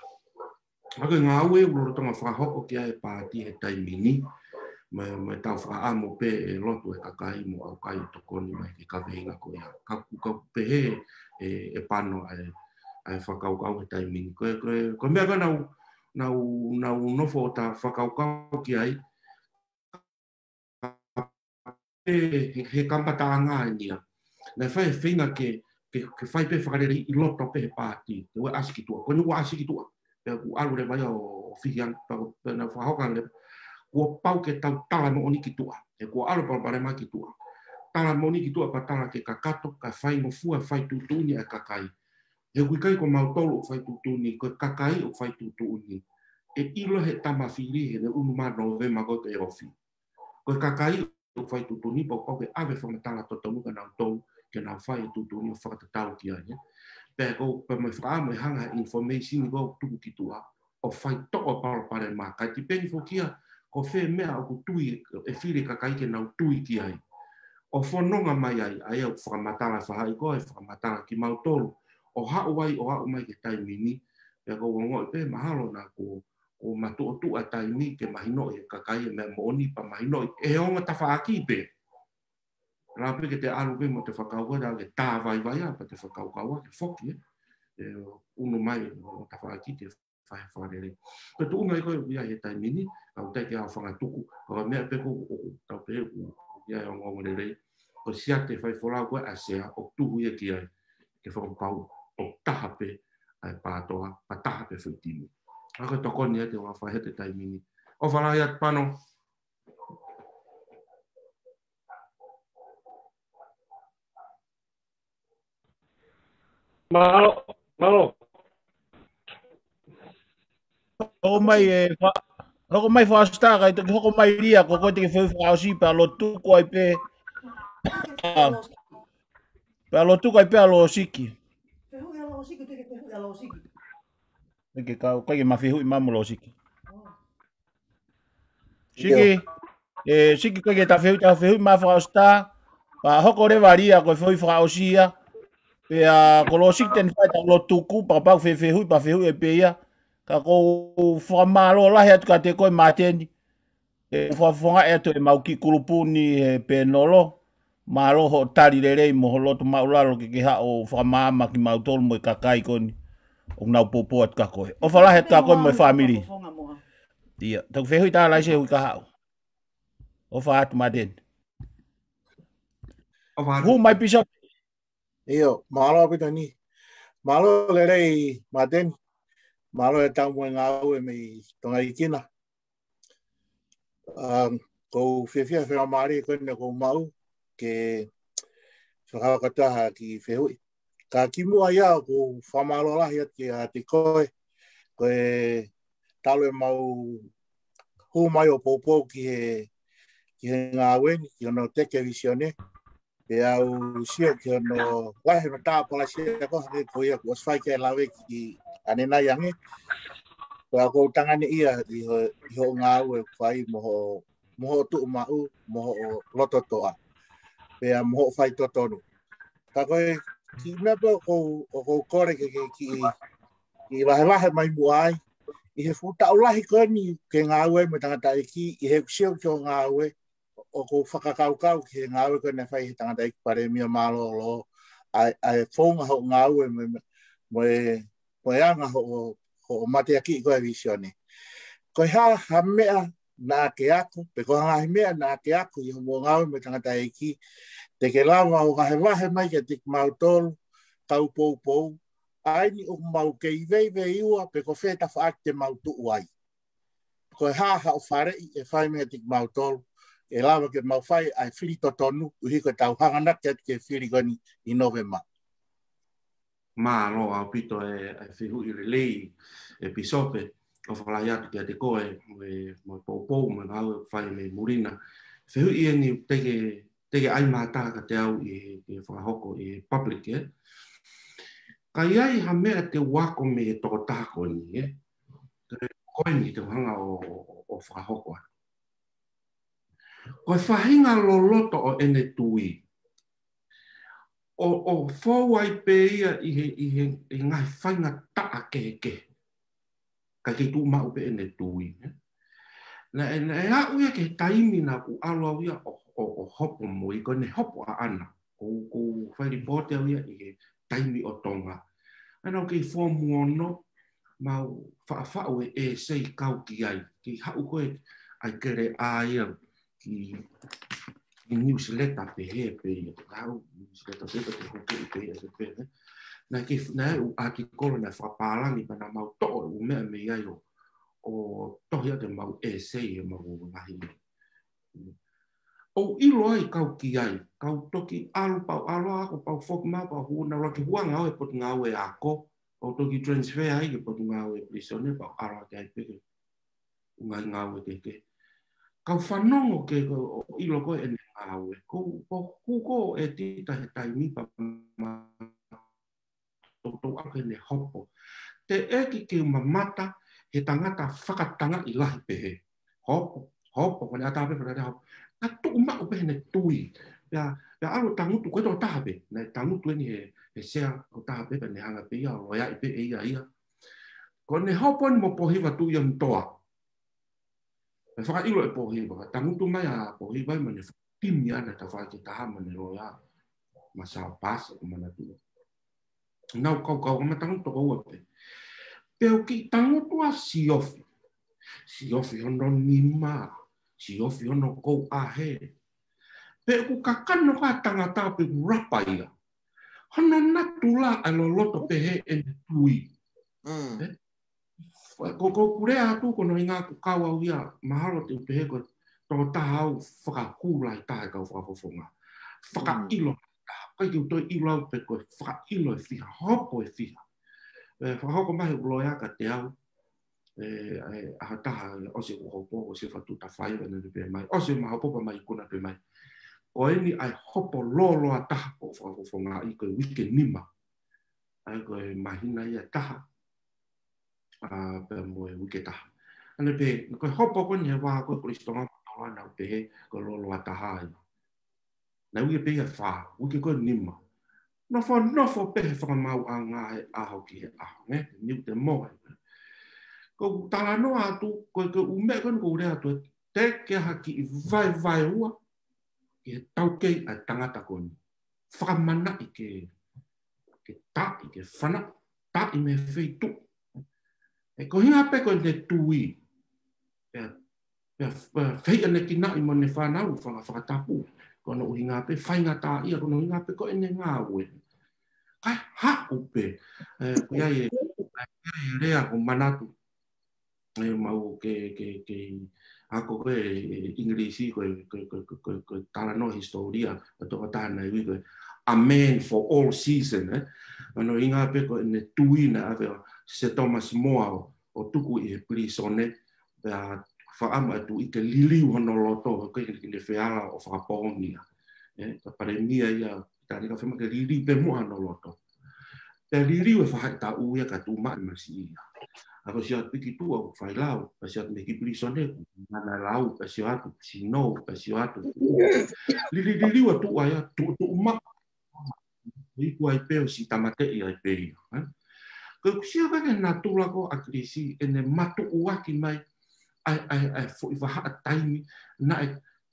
ʻA ia ko e ngāue ʻoku lolotonga fakahoko ki ai e paati he taimi ni, mo e, mo e tau fakaʻamu pē ʻe lotu e kakai mo ʻaukai ʻo tokoni mai ki he kaveinga ko ia. Ka ʻoku, ka ʻoku pehē ʻe, ʻe Pano ʻa e, ʻa e fakakaukau he taimi ni. Ko e, ko e, ko e meʻa ka naʻa ku, naʻa ku, naʻa ku nofo ʻo ta fakakaukau ki ai, he, he kamataʻanga eni ia. Naʻe fai e feinga ke, ke, ke fai pē fakalelei ʻi loto pē he paati. Ke ʻoua ʻasi ki tuʻa. Ko eni ʻoua ʻasi ki tuʻa. Pea kuo ʻalu leva ia ʻo fihi ange, pea, pea naʻe fakahoko ange leva. Kuo pau ke tau tala moʻoni ki tuʻa. He kuo ʻalu palopalema ki tuʻa. Tala moʻoni ki tuʻa pea tala ke kakato, kae faingofua, fai tuʻutuʻuni ʻa e kakai. He ʻoku ʻikai ko mautolu ʻoku fai tuʻutuʻuni, ko e kakai ʻoku fai tuʻutuʻuni. ʻE ʻilo he tama fili, he ne unu mai Nōvema ko ē ke ofi. Ko e kakai ʻoku fai tuʻutuʻuni, pau, pau ke ʻave fakamatala totonu kia nautolu, ke nau fai e tuʻutuʻuni ʻo fakatatau ki ai, ē. Pea ko, pea mo e fakaʻamu ʻe hanga he information ko ē ʻoku tuku ki tuʻa, ʻo faitoʻo palopalema, kae tipeni foki ia, ko fē meʻa ʻoku tui, ʻe fili e kakai ke nau tui ki ai. ʻO fononga mai ai, ʻa ia ʻoku fakamatala fahaʻi ko ē, fakamatala kimautolu, ʻo haʻu ai, ʻo aʻu mai ki he taimi ni, pea ʻoku ou ongoʻi pē mahalo naʻa kuo, kuo matuʻotuʻa taimi ke mahinoʻi e kakai e meʻa moʻoni pea mahinoʻi ʻe he ongo tafaʻaki pē. Lava pē ke te ʻalu pē mo te fakakaukau, lava ke tā vaivai ā, pea te fakakaukau ā ke foki, ē. ʻE unu mai ʻo tafaʻaki ke fai fakalelei. Ko e tuʻunga ia ko ē ʻoku ʻi ai he taimi ni, ka ʻoku teʻeki ke ʻaofangatuku, ka ko e meʻa pē ko ē ʻoku tau pehē ʻoku ʻi ai e ongoongolelei. Ko e siate faifolau ko ē ʻa Sea, ʻoku tuhu ia ki ai, ke fakapapau ʻoku taha pē ʻa e PATOA, pea taha pē foʻi timi. Ka ko e tokoni ia te u fai he taimi ni. ʻOfa lahi atu Pano. Mālō, mālō. Hoko mai e fa-, hoko mai Fausta, kae toki hoko mai Lia, ko koe te ke fehuʻi fakaʻosi pea lotu ko ai pē. Pea lotu ko ai pē ʻa Losiki. Fehuʻi ʻa Losiki, te ke fehuʻi ʻa Losiki. Te ke kau, kae ke ma fehuʻi mai mo Losiki. Siki, ʻe, Siki ko e ke ta fehuʻi, ta fehuʻi mai Fausta, pea hoko leva Lia ko e fehuʻi fakaʻosi ia, pea ko Losiki te ne fai ʻetau lotu tuku, pea kapau ʻe fefehuʻi, pea fehuʻi ʻe pē ia, ka ʻoku ou fakamālō lahi atu kiate koe Māteni, ʻe fakafofongaʻi atu ʻemau kiʻi kulupu ni he pēnolo, mālō hoʻo tali lelei mo ho loto māʻulalo ke ke haʻu ʻo fakamaama kimautolu mo e kakai ko eni ʻoku nau poupou atu kia koe. ʻOfa lahi atu kia koe mo e fāmili. ʻIa, tau fehuʻi tā laise hui ka haʻu. ʻOfa atu Māteni. ʻOfa atu. Hū mai Pisa. ʻIo, mālō ʻaupito ni. Mālō lelei Māteni. Mālō e tau mo e ngāue mei Tonga ikina. Um, ʻoku ou fiefia he faingamālie ko eni ʻoku ou maʻu ke fakahoko atu ha kiʻi fehuʻi. Ka kimuʻa ia ʻoku ou fakamālō lahi atu kiate koe, ko e talu ʻemau hū mai ʻo poupou ki he, ki he ngāue ni, ki hono teke e vīsone. Pea u sio ki hono lahi hono tāpalasia ko ē hangē ko ia kuo ʻosi fai ke lave ki ʻanenai ange. Pea ʻoku ou tangane ia ʻi ho, ʻi hoʻo ngāue ʻoku fai mo hoʻo, mo hoʻo tuʻumaʻu, mo hoʻo lototoʻa. Pea mo hoʻo faitotonu. Ka ko e kiʻi meʻa pē ʻoku ou, ʻoku ou kole ke, ke kiʻi, kiʻi vahevahe mai muʻa ai. ʻI he fuʻu taʻu lahi ko eni ke ngāue mo e tangataʻeiki, ʻi heʻeku sio ki hoʻo ngāue, ʻoku ou fakakaukau ki he ngāue ko ē naʻe fai he tangataʻeiki palēmia mālōlō, ʻa e, ʻa e founga hoʻo ngāue mo e, mo e, mo e anga hoʻo, hoʻo mateakiʻi ko ē e vīsone. Ko e hā ha meʻa naʻa ke ako, pe ko e hā ha meʻa naʻa ke ako ʻi hoʻomo ngāue mo e tangataʻeiki, te ke lava ʻo vahevahe mai kiate kimautolu kau poupou, ʻa eni ʻoku mau kei veiveiua pe ko fē tafaʻaki te mau tuʻu ai. Ko e hā haʻo faleʻi ʻe fai meiate kimautolu, ʻe lava ke mau fai ʻa e fili totonu, ʻuhi ko ʻetau hanganaki atu ki he fili ko eni ʻi Nōvema. Mālō ʻaupito e, e fehuʻi lelei, ʻe Pīsope, ʻofa lahi atu kiate koe, mo e, mo e poupou, mo e ngāue ʻoku fai mei muli na. Fehuʻi eni te ke, te ke ʻai mai atu kiate au ʻi he, ʻi he fakahoko ʻi he public, ē. Ka ʻi ai ha meʻa te u ako mei he tokotaha ko eni, ē. Ko eni te u hanga ʻo, ʻo, ʻo fakahoko atu. Ko e faʻahinga loloto ʻo ʻene tui. ʻO, ʻo fou ai pē ia ʻi he, ʻi he, ʻi he ngaahi faingataʻa kehekehe. Kae kei tuʻumaʻu pē ʻene tui, ē. Naʻe, naʻe aʻu ia ki he taimi naʻa ku ʻalu au ia ʻo, ʻo, ʻo hopo mo ia, ko ʻene hopo ʻaʻana. ʻOku ou, ʻoku ou fai lipooti au ia ʻi he taimi ʻo Tonga. ʻA ia naʻa ku kei foomu ono, mau faʻufaʻu e essay kau ki ai. Kei haʻu ko ē ʻa e kele ʻa ia ki, newsletter pehē pē ia. Tau newsletter pē, pea te huke i pē ia te pē, ne? Naʻe ki, naʻe ʻū ʻātikolo naʻe fakapālangi pea naʻa mau toʻo ʻū meʻa mei ai ʻo, ʻo tohi ʻaki ʻemau essay, ʻemau lahi. ʻOku ʻilo ai kau ki ai, kau toki ʻalu pau ʻalu ako pau foki mai pau hū nau laki huanga ʻo e potungāue ako, ʻo toki transfer ai ki he potungāue pilīsone pau ʻalu ake ai pē ke ngaahi ngāue kehekehe. Kau fanongo ke ko ʻilo ko ʻene ngāue. Ko, ko, ko, ko e tita he taimi pea ma, toutou ʻalu ke ne hopo. Teʻeki ke mamata he tangata fakatangaʻi lahi pehē. Hopo, hopo, ko ʻene ʻatā pē pea ne hopo. Ka tuʻu maʻu pē heʻene tui. Pea, pea ʻalu tangutu ko e tokotaha pē. Naʻe tangutu eni he, he sea ko e tokotaha pē pea ne hanga pē ia ʻo loea ai pē ʻe ia ia. Ko ʻene hopo eni mo Pōhiva Tuʻiamutoa. Pea fakaʻilo ʻe Pōhiva, ka tangutu mai ʻa Pōhiva ia mo ne fakatimi ʻa e tafaʻaki ʻe taha mo ne loea. Masao Pasi ʻoku ou manatu. Nau kaukau ʻa ma tangutu toko ua pē. Pea ʻoku kiʻi tangutu ʻa Siofi. Siofi hono nima, Siofi hono kouʻahe. Pea ʻoku kakano ka tangata pea ʻoku rapa ia. Hono natula ʻa e loloto pehē ʻene tui. Mm. Eh? Ko, ko ʻeku lea atu ko hono ʻuhinga ʻoku kau au ia, mahalo te u pehē ko e tokotaha au fakahū lahi taha he kau fakafofonga. Fakaʻilo lahi taha. ʻIkai ke u toe ʻilo au pe ko e fakaʻilo ʻe fiha, hopo ʻe fiha. Eh, fakahoko mai he ʻū loea kiate au, eh, eh, ʻaho ʻe taha, eh, ʻosi ʻeku hopo, ʻosi e fatu tafai, ʻo ne pehē mai, ʻosi ʻema hopo pea ma ikuna pē mai. Ko eni ʻa e hopo lōloa taha ʻoku ou fakafofongaʻi ko e uike nima. ʻA ia ko e māhina ia ʻe taha, ʻa, pea mo e uike ʻe taha. ʻA ia pē, ko e hopo ko eni he vā ko ē Kolisi Tonga Motuʻa naʻa ku pehē ko e lōloa taha ia. Naʻe uike pē ia ʻe fā, uike ko ē ʻe nima. Nofo, nofo pē he fakamaauʻanga he ʻaho ki he ʻaho, ne? Niu te moa. Ko ʻeku talanoa atu, ko e, ko e ʻū meʻa ko eni ʻoku ou lea atu, teʻeki ha kiʻi vaevaeua ki he taukei ʻa e tangata ko eni. Fakamanaʻi ke, ke taʻi, ke fana, taʻi mei he feituʻu. He ko e ʻuhinga pē ko ʻene tui. Pea, pea, pea feiʻanekinaʻi mo ʻene fānau, faka-, fakatapu. Ko hono ʻuhinga pē, faingataʻaʻia, ko hono ʻuhinga pē ko ʻene ngāue. Kae haʻu pē, eh, ko ia e, ko ia e lea ʻoku ou manatu. Eh, mau ke, ke, ke, ako ko e, eh, English ko e, ko e, ko e, ko e, ko e, ko e talanoa hisitōlia, ʻa e tokotaha naʻe ui ko e, a man for all season, eh. Ko hono ʻuhinga pē ko ʻene tui naʻe ʻave ʻa Sir Thomas More ʻo, ʻo tuku ʻi he pilīsone, pea fakaʻamu ʻa e tuʻi ke liliu hono loto, ko e ke ne feala ʻo fakapoongi ia. Eh, ka palēmia ia, Pilitānia ka fema ke liliu pē muʻa hono loto. Pea liliu e faʻahitaʻu ia ka tuʻu maʻu e masiʻi ia. ʻA ko e sio atu pē ki tuʻa ʻoku fai lau, pea sio atu mei he kiʻi pilīsone ʻoku ngana lau, pea sio atu, sino, pea sio atu. Lili, liliu ʻa tuʻa ia, tuʻu, tuʻu maʻu. Iku ai pē ʻo siʻi tāmateʻi ai pē ia, eh? Ko ʻeku sio pē ki he natula ko ē ʻa ʻAkilisi, ʻene matuʻuaki mai, ʻa e, ʻa e, ʻa e foʻi vahaʻa taimi, naʻe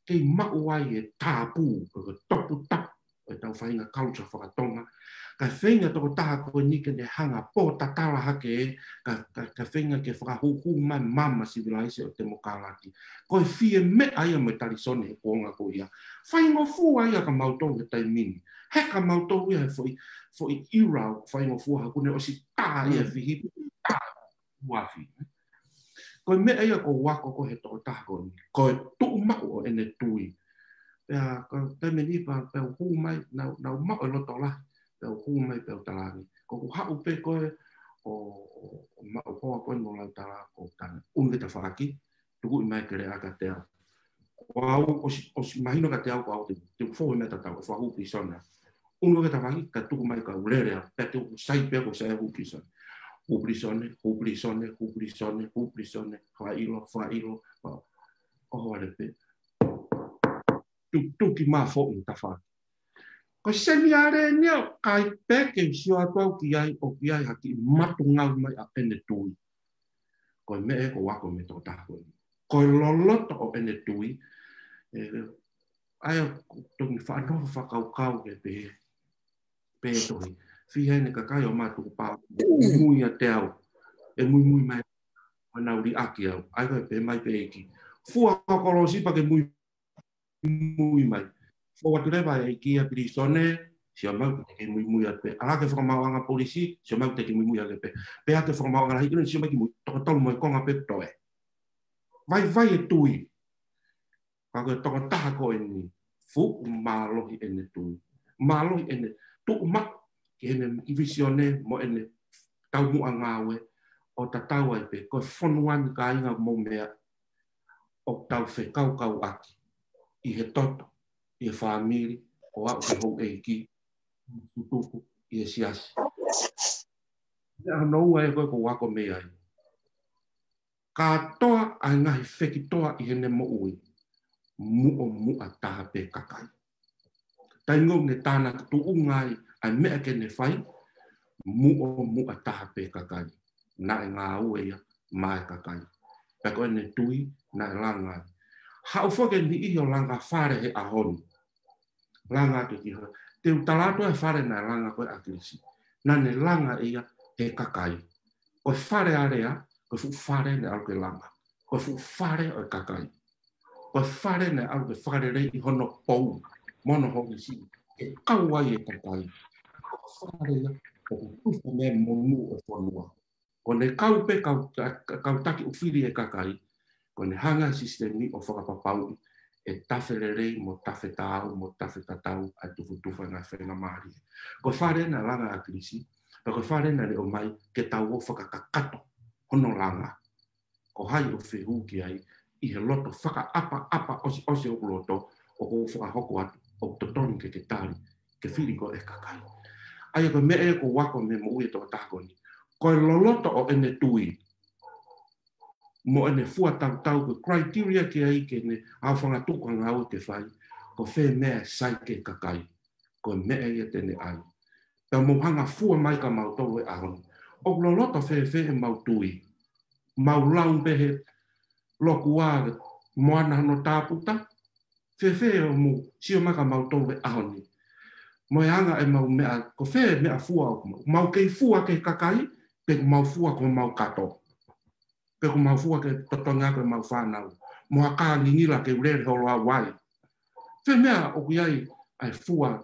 kei maʻu ai e tāpū, ko e toputapu ʻo ʻetau faʻahinga culture faka-Tonga. Kae feinga tokotaha ko eni ke ne hanga ʻo pōtatala hake, ka, ka, ka feinga ke fakahūhū mai mama sivilaise ʻo e temokalati. Ko e fie meʻa ia mo e talisone he kuonga ko ia. Faingofua ia kia mautolu he taimi ni. He kia mautolu ia he foʻi, foʻi ʻira ʻoku faingofua he kuo ne ʻosi tā ia e fihi, tā uafi. Ko e meʻa ia ʻoku ou ako ko ē he tokotaha ko eni. Ko e tuʻu maʻu ʻo ʻene tui. Pea, ko e taimi ni pea, pea u hū mai, naʻa, naʻa ku maʻu e loto lahi, pea u hū mai pea u talaange. Ko ʻeku haʻu pē ko ē ʻo, ʻo, ʻo maʻu hoa ko eni mo lau tala ko tana. ʻUnu ki he tafaʻaki, tuku mai ke lea kiate au. Ko au, ʻosi, ʻosi mahino kiate au ko au te, te u fou he meʻa tatau, ʻe fakahū pilīsone. ʻUnu ki he tafaʻaki, ka tuku mai ka u lele au, pea te u sai pē ko sai hū pilīsone. Hū pilīsone, hū pilīsone, hū pilīsone, hū pilīsone, fakaʻilo, fakaʻilo, faka-, ʻohovale pē. Tutuki mā foʻi tafaʻaki. Ko e seniale ni ʻoku ʻikai pē ke sio atu au ki ai, ʻoku ʻi ai ha kiʻi matungau mai ʻa ʻene tui. Ko e meʻa ē ʻoku ou ako mei he tokotaha ko eni. Ko e loloto ʻo ʻene tui, eh, ʻa ia ʻoku toki faʻa nofo fakakaukau ke pehē, pehē tohi. Fiha ʻene kakai ʻo mātuku pā, muimui ʻiate au, ʻe muimui mai, ʻo nau liʻaki au. ʻA ia ko e pehē mai pē ʻEiki. Fua ho kolosi pea ke mui, mui mai. ʻOatu leva e ʻEiki ʻa e pilīsone, sio mai ʻoku te kei muimui atu pē. ʻAlu hake fakamaauʻanga polisi, sio mai ʻoku te kei muimui atu pē. Pehē hake fakamaauʻanga lahi ʻIloni, sio mai ki mui, toko tolu mo e konga pē toe. Vaivai e tui. Ka ko e tokotaha ko eni, fuʻu mālohi ʻene tui. Mālohi ʻene tuʻu maʻu ki heʻene vīsone mo ʻene taumuʻa ngāue ʻo tatau ai pē, ko e fonua ni kāinga mo e meʻa ʻoku tau fekaukauʻaki ʻi he toto, ʻi he fāmili, ʻo aʻu ki he houʻeiki, tutuku ʻi he siasi. Meʻa hono ua ē ko ē ʻoku ou ako mei ai. Kātoa ʻa e ngaahi fekitoa ʻi heʻene moʻui, muʻomuʻa taha pē kakai. Taimi ʻoku ne tānaki tuʻunga ai ʻa e meʻa ke ne fai, muʻomuʻa taha pē kakai. Naʻe ngāue ia maʻa e kakai. Pea ko ʻene tui, naʻe langa ai. Haʻu foki e niʻihi ʻo langa fale he ʻaho ni. Langa atu ki hē. Te u tala atu e fale naʻe langa ko ē ʻe ʻAkilisi. Naʻa ne langa ia he kakai. Ko e fale alea, ko e fuʻu fale naʻe ʻalu ke langa. Ko e fuʻu fale ʻo e kakai. Ko e fale naʻe ʻalu ke fakaleleiʻi hono pou, mo hono hongisiʻi, ke kau ai e kakai. Ko e fale ia, ʻoku tufa mei ai e monū ʻo e fonua. Ko ʻene kau pē kau, ka-, ka-, kau taki ʻo fili e kakai, ko ʻene hanga e sisitemi ʻo fakapapauʻi ʻe tafe lelei mo tafe taau mo tafe tatau ʻa e tufotufa e ngaahi faingamālie. Ko e fale naʻe langa ʻe ʻAkilisi, pea ko e fale naʻa ne ʻomai ke tau ō fakakakato hono langa. Ko hai ʻoku fehū ki ai, ʻi he loto fakaʻapaʻapa ʻosiʻosi ʻoku loto, ʻoku ou fakahoko atu, ʻoku totonu ke ke tali, ke fili koe ʻe he kakai. ʻA ia ko e meʻa ē ʻoku ou ako mei he moʻui ʻa e tokotaha ko eni. Ko e loloto ʻo ʻene tui, mo ʻene fua tautau ko e criteria ki ai ke ne ʻaofangatuku ʻa e ngāue ke fai, ko fē meʻa ʻe sai ki he kakai, ko e meʻa ia te ne ʻai. Pea mou hanga fua mai kia mautolu he ʻaho ni. ʻOku loloto fēfē ʻemau tui? Mau lau pē he lokuā mo ana hono tāputa? Fēfē ʻoku mou sio mai kia mautolu he ʻaho ni? Mo e anga ʻemau meʻa, ko fē meʻa fua ʻoku mau, mau kei fua ki he kakai, pe ʻoku mau fua ki homau kato. Pe ʻoku mau fua ke totongi ʻaki ʻemau fānau. Mo ha kā ngingila ke u lele holo au ai. Fē meʻa ʻoku ʻi ai ʻa e fua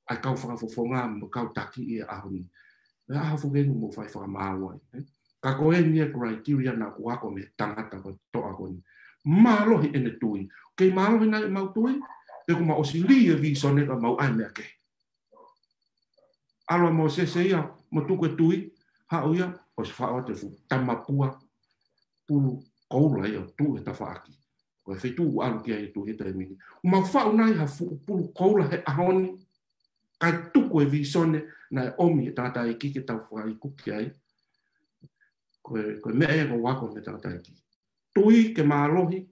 ʻa e kau fakafofonga mo e kau taki ʻi he ʻaho ni. Meʻa ʻaho foki eni mou fai fakamaau ai, ē? Ka ko eni e criteria naʻa ku ako mei he tangata ko e toʻa ko eni. Mālohi ʻene tui. Kei mālohi nai ʻemau tui? Pe ʻoku mau ʻosi lī e vīsone ka mau ʻai meʻa kehe. ʻAlu ʻa Mōsese ia mo tuku e tui, haʻu ia, ʻosi faʻo atu e fuʻu tamapua pulu koula ia ʻo tuʻu he tafaʻaki. Ko e feituʻu ʻoku ʻalu ki ai e tui he taimi ni. ʻOku mau faʻu nai ha fuʻu pulu koula he ʻaho ni, kae tuku e vīsone naʻe ʻomi he tangataʻeiki ke tau fakaikuki ai. Ko e, ko e meʻa ia ʻoku ou ako mei he tangataʻeiki. Tui ke mālohi,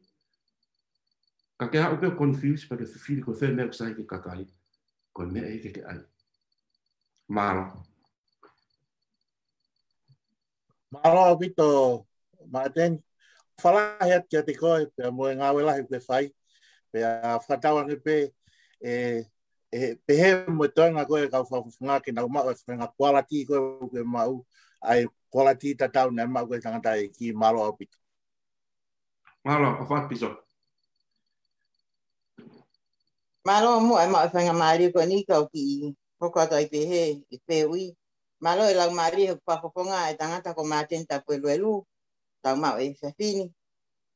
ka ke aʻu pē ʻo confuse pea ke fifili ko fē meʻa ʻoku sai ki he kakai, ko e meʻa ia ke ke ʻai. Mālō. Mālō ʻaupito, Māteni. Fakalahi atu kiate koe, pea mo e ngāue lahi ʻoku ke fai. Pea fakatauange pē, ʻe, ʻe pehē mo e toenga ko ē kau fakafofonga ke nau maʻu e faʻahinga quality ko ē ʻoku ke maʻu, ʻa e quality tatau naʻe maʻu ko ē he tangataʻeiki. Mālō ʻaupito. Mālō, ʻofa atu Pīsope. Mālō muʻa e maʻu e faingamālie ko eni kau kiʻi hoko atu ai pē he, ʻe fehuʻi. Mālō e laumālie he fakafofonga e tangata ko Māteni Tapueluelu, tau maʻu e fefine.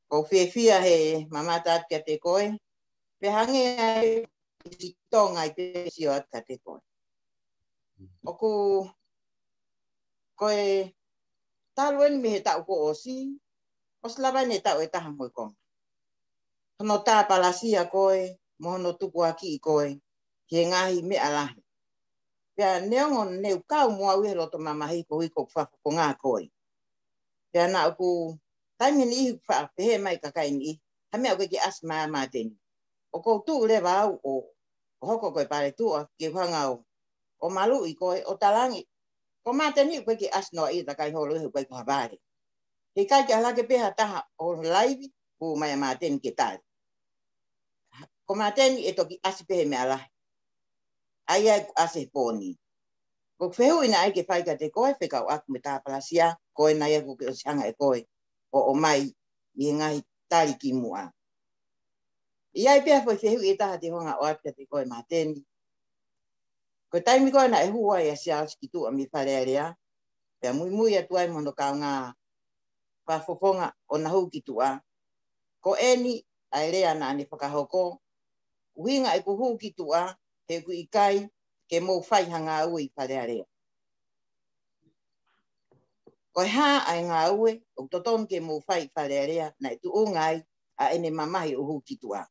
ʻOku ou fiefia he mamata atu kiate koe. Pea hangē ai ʻi Tonga ʻi he sio atu kiate koe. ʻOku, ko e talu eni mei he taʻu kuo ʻosi, ʻosi lava eni e taʻu ʻe taha mo e konga. Hono tāpalasia koe, mo hono tukuakiʻi koe, ki he ngaahi meʻa lahi. Pea neongo ne u kau mo au ʻi he loto mamahi koeʻuhi ko e fakafofonga koe. Pea naʻa ku, taimi niʻihi ʻoku faʻa pehē mai kakai niʻihi, ha meʻa ʻoku ʻikai ke ʻasi mai ʻa Māteni. ʻOku ou tuʻu leva au ʻo, ʻo hoko ko e paletuʻa ke u hanga ʻo, ʻo maluʻi koe, ʻo talaange. Ko Māteni ʻoku ʻikai ke ʻasi noa ia takai holo he ʻoku ʻikai ko ha vale. He ʻikai ke ʻalu hake pē ha taha ʻo laivi, ʻomai ʻa Māteni ke tali. Ko Māteni ʻe toki ʻasi pē he meʻa lahi. ʻA ia ʻoku ʻasi he pō ni. Ko e fehuʻi naʻe ʻai ke fai kiate koe, fekauʻaki mo e tāpalasia, ko ena ia ʻoku ke ʻosi hanga ʻe koe ʻo ʻomai ʻi he ngaahi tali kimuʻa. ʻI ai pē ha foʻi fehuʻi ʻe taha te u hanga ʻo ʻoatu kiate koe Māteni. Ko e taimi ko ē naʻe hū ai ʻa Siaosi ki tuʻa mei Fale Alea, pea muimui atu ai mo hono kaungā fakafofonga ʻo na hū ki tuʻa. Ko eni ʻa e lea naʻa ne fakahoko: ʻUhinga ʻeku hū ki tuʻa, he ʻoku ʻikai ke mou fai ha ngāue ʻi Fale Alea. Ko e hā ʻa e ngāue ʻoku totonu ke mou fai ʻi Fale Alea naʻe tuʻunga ai ʻa ʻene mamahi ʻo hū ki tuʻa?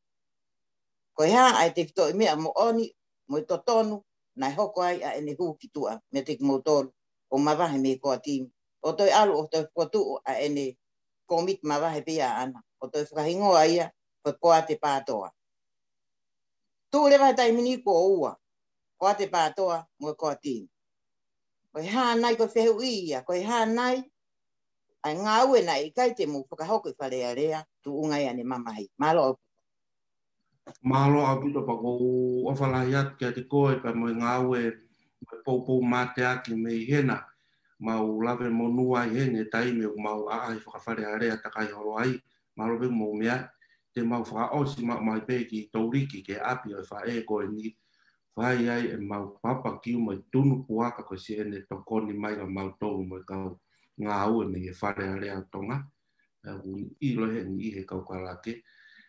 Ko e hā ʻa e tefitoʻi meʻa moʻoni mo e totonu naʻe hoko ai ʻa ʻene hū ki tuʻa meiate kimoutolu ʻo mavahe mei he core team, ʻo toe ʻalu ʻo toe fokotuʻu ʻa ʻene kōmiti mavahe pē ia ʻaʻana, ʻo toe fakahingoa ia ko e Koate Pātoa? Tuʻu leva he taimi ni kuo ua, Koate Pātoa mo e core team. Ko e hā nai, ko e fehuʻi ia, ko e hā nai ʻa e ngāue naʻe ʻikai te mou fakahoko ʻi Fale Alea tuʻunga ai ʻa ʻene mamahi? Mālō. Mālō ʻaupito, pea ʻoku ou ʻofa lahi atu kiate koe pea mo e ngāue mo e poupou mateaki mei hena. Mau lave monū ai heni he taimi ʻoku mau ʻaʻahi faka-Fale Alea takai holo ai. Mālō pē mou meaʻi. Te mau fakaʻosi maʻu mai pē ki Touliki, ki he ʻapi ʻo e faʻē ko eni, fai ai ʻemau papakiu mo e tunu puaka ko siʻene tokoni mai kia mautolu mo e kau ngāue mei he Fale Alea ʻo Tonga. ʻOku ou ʻilo he niʻihi he kau kalake,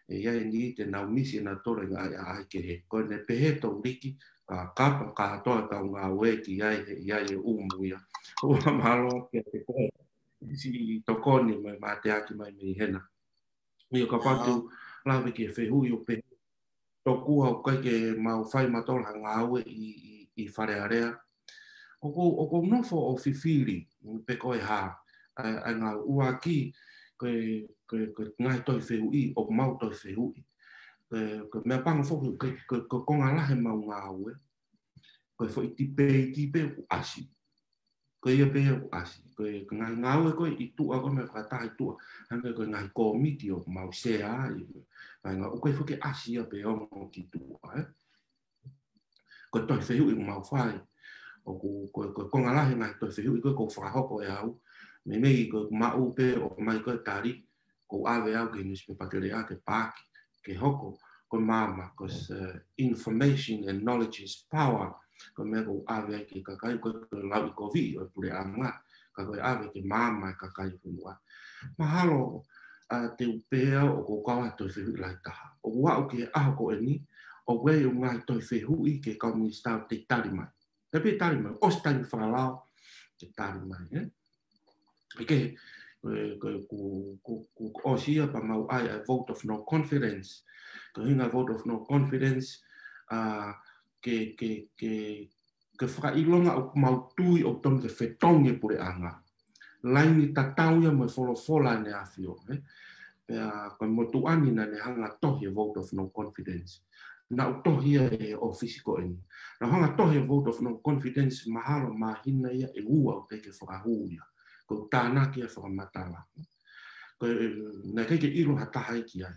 ʻe ʻi ai e niʻihi te nau misi ʻenautolu e ngaahi ʻaʻahi kehe. Ko ʻene pehē Touliki, ka kapa kātoa e kau ngāue ki ai, he ʻe ʻi ai e ʻumu ia. ʻOku ou mālō kiate koe, siʻi tokoni mo e mateaki mai mei hena. ʻIo, kapau te u lave ki he fehuʻi ʻo pehē, tokua ʻoku ʻikai ke mau fai mautolu ha ngāue ʻi, ʻi, ʻi Fale Alea. ʻOku, ʻoku ou nofo ʻo fifili pe ko e hā ʻa e, ʻa e ngāue. ʻUluaki, ko e, ko e, ko e ngaahi tohi fehuʻi, ʻoku mau tohi fehuʻi. Ko e, ko e meʻapango foki, ko e, ko e, ko e konga lahi ʻemau ngāue, ko e foʻi tipeiti pē ʻoku ʻasi. Ko ia pē ʻoku ʻasi. Ko e, ko e ngaahi ngāue ko ē ʻi tuʻa, ko e meʻa fakataha ʻi tuʻa, hangē ko e ngaahi kōmiti ʻoku mau sea ai, ngaahi ngāue ʻoku ʻikai foki ke ʻasi ia pe ongo ki tuʻa, ē? Ko e tohi fehuʻi ʻoku mau fai. ʻOku, ko e, ko e konga lahi e ngaahi tohi fehuʻi ko ē ʻoku fakahoko ʻe au, meimei ko e maʻu pē ʻo ʻomai ko ē e tali, ʻoku ou ʻave au ki he nusipepa teleʻa ke paaki, ke hoko ko e maama, ko e, uh, information and knowledge is power. Ko e meʻa ʻoku ou ʻave ai ki he kakai, ʻoku ʻikai ko e lauʻikoviʻi ʻo e puleʻanga, ka ko e ʻave ke maama e kakai ʻo e fonua. Mahalo, ʻa, te u pehē au ʻoku ou kau he tohi fehuʻi lahi taha. ʻOku aʻu ki he ʻaho ko eni, ʻoku ʻi ai e ngaahi tohi fehuʻi ki he kau minisitā ʻoku teʻeki tali mai. Teʻeki tali mai, ʻosi taimi fakalao ke tali mai, ē? ʻIkai, ko, ko, ko, ko, ko ʻosi ia pea mau ʻai ʻa e vote of no confidence. Ko e ʻuhinga vote of no confidence, ʻa, ke, ke, ke, ke fakaʻilonga ʻoku mau tui ʻoku totonu ke fetongi e puleʻanga. Laini tatau ia mo e folofola ʻa ʻEne ʻAfio, ē? Pea ko e motuʻa ni naʻa ne hanga tohi e vote of no confidence. Naʻa ku tohi ia he ʻōfisi ko eni. Naʻa ku hanga tohi e vote of no confidence mahalo māhina ia ʻe ua ʻo teʻeki ke fakahū ia. Ko e tānaki ia fakamatala. Ko e, naʻe ʻikai ke ʻilo ha taha ia ki ai.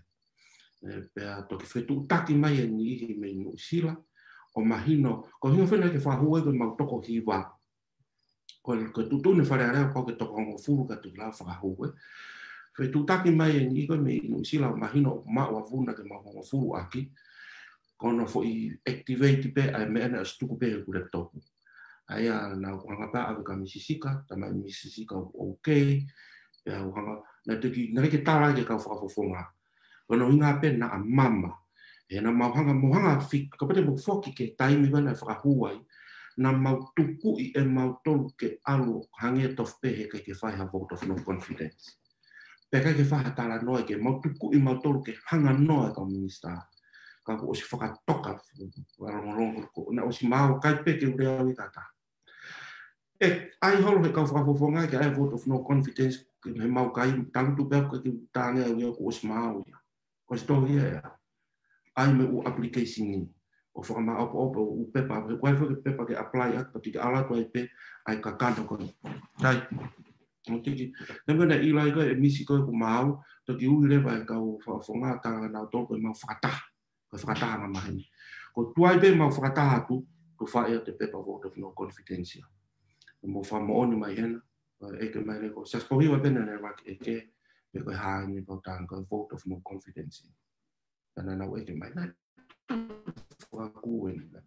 Ē, pea toki fetuʻutaki mai e niʻihi mei Nuʻusila ʻo mahino, ko e ʻuhinga foki naʻe ʻikai ke fakahū ai ko ʻemau toko hiva. Ko e, ko e tuʻutuʻuni ʻa e Fale Alea pau ke toko hongofulu ka toki lava fakahū, ē. Fetuʻutaki mai e niʻihi ko ē mei Nuʻusila ʻo mahino ʻoku maʻu ʻa Vuna ke mau hongofulu ʻaki. Ko hono foʻi activate pē ʻa e meʻa naʻe ʻosi tuku pē he laptop. ʻA ia naʻa ku hanga pē ʻo ʻave kia Misi Sika, talamai ʻe Misi Sika ʻoku okay. Pea u hanga, naʻe toki, naʻe ʻikai ke tala ki he kau fakafofonga. Ko hono ʻuhinga pē naʻa maama. He naʻa mau hanga, mau hanga fik-, kapau te mau foki ki he taimi ko ē naʻe fakahū ai, naʻa mau tukuʻi ʻe mautolu ke ʻalu hangē tofu pē he ʻikai ke fai ha vote of no confidence. Pea ʻikai ke fai ha talanoa, ke mau tukuʻi mautolu ke hanga noa e kau minisitā. Ka kuo ʻosi fakatoka, fakalongolongo, ko, naʻe ʻosi maau, ʻikai pē ke u lea au ʻi kata. ʻE, ʻai holo he kau fakafofonga ke ʻai vote of no confidence, he mau kai, tangutu pē au ke u tange au ia kuo ʻosi maau ia. Ko e story ia ē. ʻAi mo e ʻū application ni. ʻO fakamāʻopoʻopo ʻū pepa, he ʻoku ʻi ai foki e pepa ke apply atu, pea toki ʻalu atu ai pē, ʻai kakano ko ē. Tai. ʻO tiki, naʻe meʻa naʻe ʻilo ai ko ē ʻe Misi ko ē kuo maau, toki ui leva e kau fakafofonga, tala kia nautolu ko ʻemau fakataha. Ko e fakataha angamaheni. Ko e tuai pē ʻemau fakataha atu, tufa ia e pepa vote of no confidence ia. Mou fakamoʻoni mai hena, ʻeke mai leva ko, Siaosi Pōhiva pē naʻa ne ʻeke, pe ko e hā ʻene pau tanga ko e vote of no confidence. Naʻa nau ʻeke mai, naʻe fakakū eni,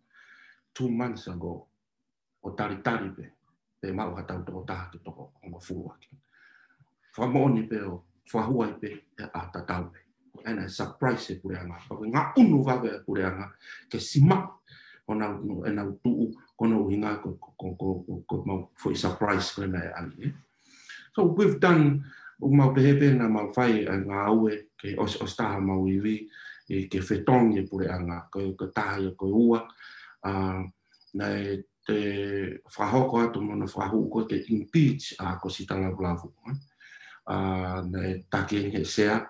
two months ago, ʻo talitali pē, pea maʻu ha tau toko taha ke toko hongofulu ʻaki. Fakamoʻoni pē ʻo fakahua ai pē, ʻe a tatau pē. ʻA ia naʻe surprise e puleʻanga. Pea ko e ngaʻunu vave e puleʻanga ke simaʻu ʻenau, ʻenau tuʻu, ko hono ʻuhinga ko, ko, ko, ko, ko, ko ʻemau foʻi surprise ko ē naʻe ʻalu, ē. So we've done, ʻoku mau pehē pē naʻa mau fai e ngāue ke ʻosiʻosi taha mau ivi, ē, ke fetongi e puleʻanga, ko, ko e taha ia ko e ua, ā, naʻe fakahoko atu mo hono fakahū ko ē ke impeach ʻa Kosita Lavulavu, ē. Ā, naʻe taki eni he sea,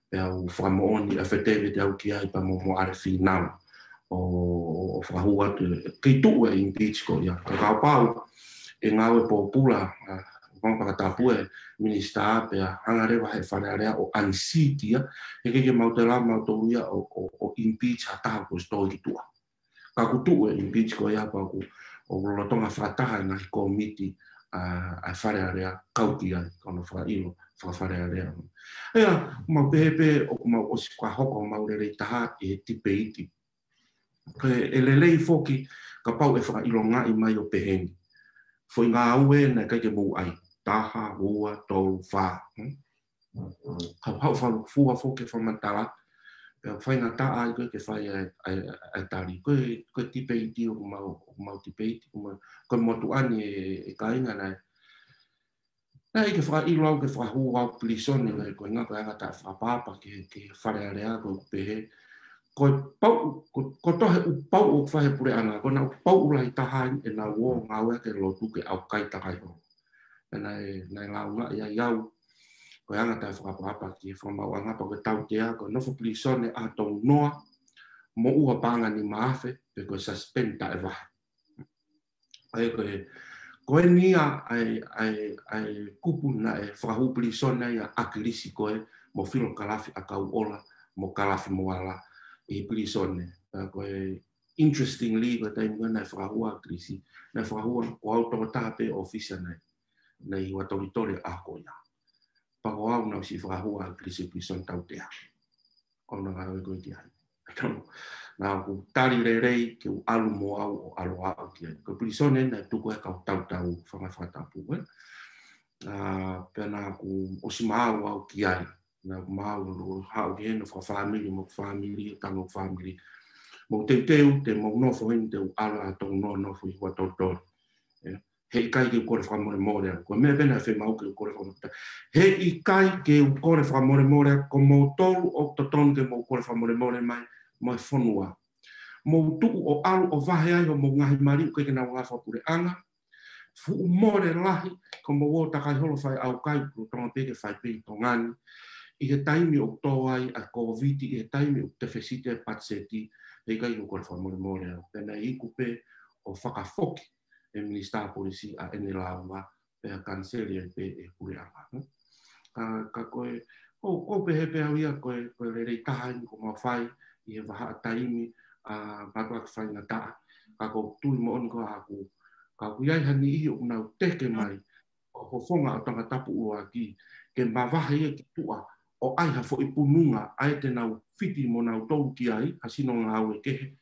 pea u fakamoʻoni affidavit au ki ai pea mo Moʻale Fīnau ʻo, ʻo, ʻo fakahū atu, kei tuʻu e impeach ko ia. Ka kapau ʻe ngāue pōpula, ā, ʻoku fakatapu e minisitā pea hanga leva he Fale Alea ʻo unseat ia, he ʻikai ke mau toe lava mautolu ia ʻo, ʻo, ʻo impeach ha taha kuo ʻosi tō ki tuʻa. Ka kuo tuʻu e impeach ko ia pea ʻoku, ʻoku lolotonga fakataha e ngaahi kōmiti ʻa, ʻa e Fale Alea kau ki ai, ko hono fakaʻilo faka-Fale Alea. ʻA ia, mau pehē pē ʻoku mau ʻosi fakahoko homau lelei taha ʻi he tipeiti. Ko e, ʻe lelei foki kapau ʻe fakaʻilongaʻi mai ʻo pehē ni. Foʻi ngāue naʻe ʻikai ke mou ʻai. Taha, ua, tolu, fā. Hmm? Ka haʻu fakalūkufua foki e fakamatala. Pea faingataʻa ai ko ē ke fai ʻa e, ʻa e, ʻa e tali. Ko e, ko e tipeiti ʻoku mau, ʻoku mau tipeiti, ʻoku mau, ko e motuʻa ni e, e kāinga naʻe. Naʻe ʻikai ke fakaʻilo au ke fakahū au pilīsone, naʻe ko e ʻuhinga ko e anga taʻefakapaʻapa ki he, ki he Fale Alea ko ē ʻoku pehē. Ko e pauʻu, ko, ko e tohi ʻū pauʻu ʻoku fai he puleʻanga, ko ʻena ʻū pauʻu lahi taha eni ʻenau ō ngāueʻaki e lotu ke ʻaukai takai holo. Pea naʻe, naʻe lāungaʻi ai au, ko e anga taʻefakapaʻapa ki he fakamaauʻanga pea ko e tautea, ko e nofo pilīsone ʻaho tolu noa, moʻua paʻanga nima afe, pe ko e suspend taʻevahe. ʻA ia ko e, ko eni ia ʻa e, ʻa e, ʻa e kupu naʻe fakahū pilīsone ai ʻa ʻAkilisi ko ē, mo Filo Kalafi ʻAkauʻola, mo Kalafi Moala ʻi he pilīsone. Pea ko e interestingly, ko e taimi ko ē naʻe fakahū ʻa ʻAkilisi, naʻe fakahū ko au tokotaha pē ʻōfisa naʻe, naʻe ʻi Huʻatolitoli ʻaho ko ia. Pea ko au naʻe ʻosi fakahū ʻa ʻAkilisi pilīsone tautea. ʻO na ngāue ko ē ki ai. Naʻa ku tali lelei ke u ʻalu mo au ʻo ʻalu au ki ai. Ko e pilīsone naʻe tuku ʻe he kau tautau fanga fakatapu, ē. Ā, pea naʻa ku ʻosi maau au ki ai. Naʻa ku maau ʻo haʻu ki heni ʻo fakafāmili mo e fāmili, tango fāmili. Mou teuteu, te mou nofo heni, te u ʻalu ʻaho tolu noa nofo ʻi Huʻatolitoli. Ē. He ʻikai ke u kole fakamolemole au. Ko e meʻa pē naʻe fiemaʻu ke u kole fakamolemole. He ʻikai ke u kole fakamolemole au. Ko moutolu ʻoku totonu ke mou kole fakamolemole mai, mo e fonua. Mou tuʻu ʻo ʻalu ʻo vahe ai homou ngaahi mali ʻoku ʻikai ke nau ʻi he fakapuleʻanga. Fuʻu mole lahi, ko hoʻomou ō takai holo fai ʻaukai, ʻoku lolotonga pē ke fai pē ʻi Tonga ni. ʻI he taimi ʻoku tō ai ʻa e Kōviti, ʻi he taimi ʻoku tefesite e patiseti, he ʻikai ke u kole fakamolemole au. Pea naʻe iku pē ʻo fakafoki ʻe he Minisitā Polisi ʻa ʻene lāunga, pea kaniseli ai pē ʻe he puleʻanga. Ka, ka ko e, ʻoku, ʻoku pehē pē au ia ko e, ko e lelei taha eni kuo mau fai ʻi he vahaʻa taimi, ā, mātuʻaki faingataʻa. Ka ʻoku ou tui moʻoni ko ē ʻaʻaku, ka ʻoku ʻi ai ha niʻihi ʻoku nau teke mai, ʻo fofonga ʻo Tongatapu ʻUluaki, ke mavahe ia ki tuʻa, ʻo ʻai ha foʻi pununga, ʻa ia te nau fiti mo nautolu ki ai, ha sino ngāue kehe,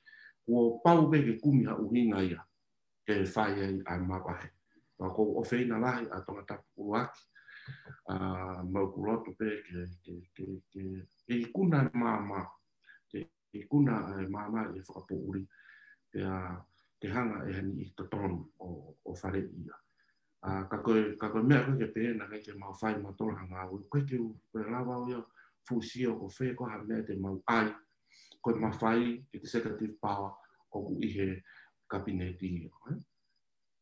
kuo pau pē ke kumi ha ʻuhinga ia ke fai ai ʻa e mavahe. Pea ʻoku ou ʻofeina lahi ʻa Tongatapu ʻUluaki, ā, mo ʻeku loto pē ke, ke, ke, ke, ke ikuna e maama, ke ikuna e maama ʻi he fakapoʻuli, pea ke hanga ʻe ha niʻihi totonu ʻo, ʻo faleʻi ia. Ā, ka ko e, ka ko e meʻa ko ē ke pehē naʻe ʻikai ke mau fai mautolu ha ngāue, ʻoku ʻikai ke u, ko e lava au ia fuʻu sio ko fē ko ha meʻa te mau ʻai, ko e mafai executive power ʻoku ʻi he kapineti ia, ē?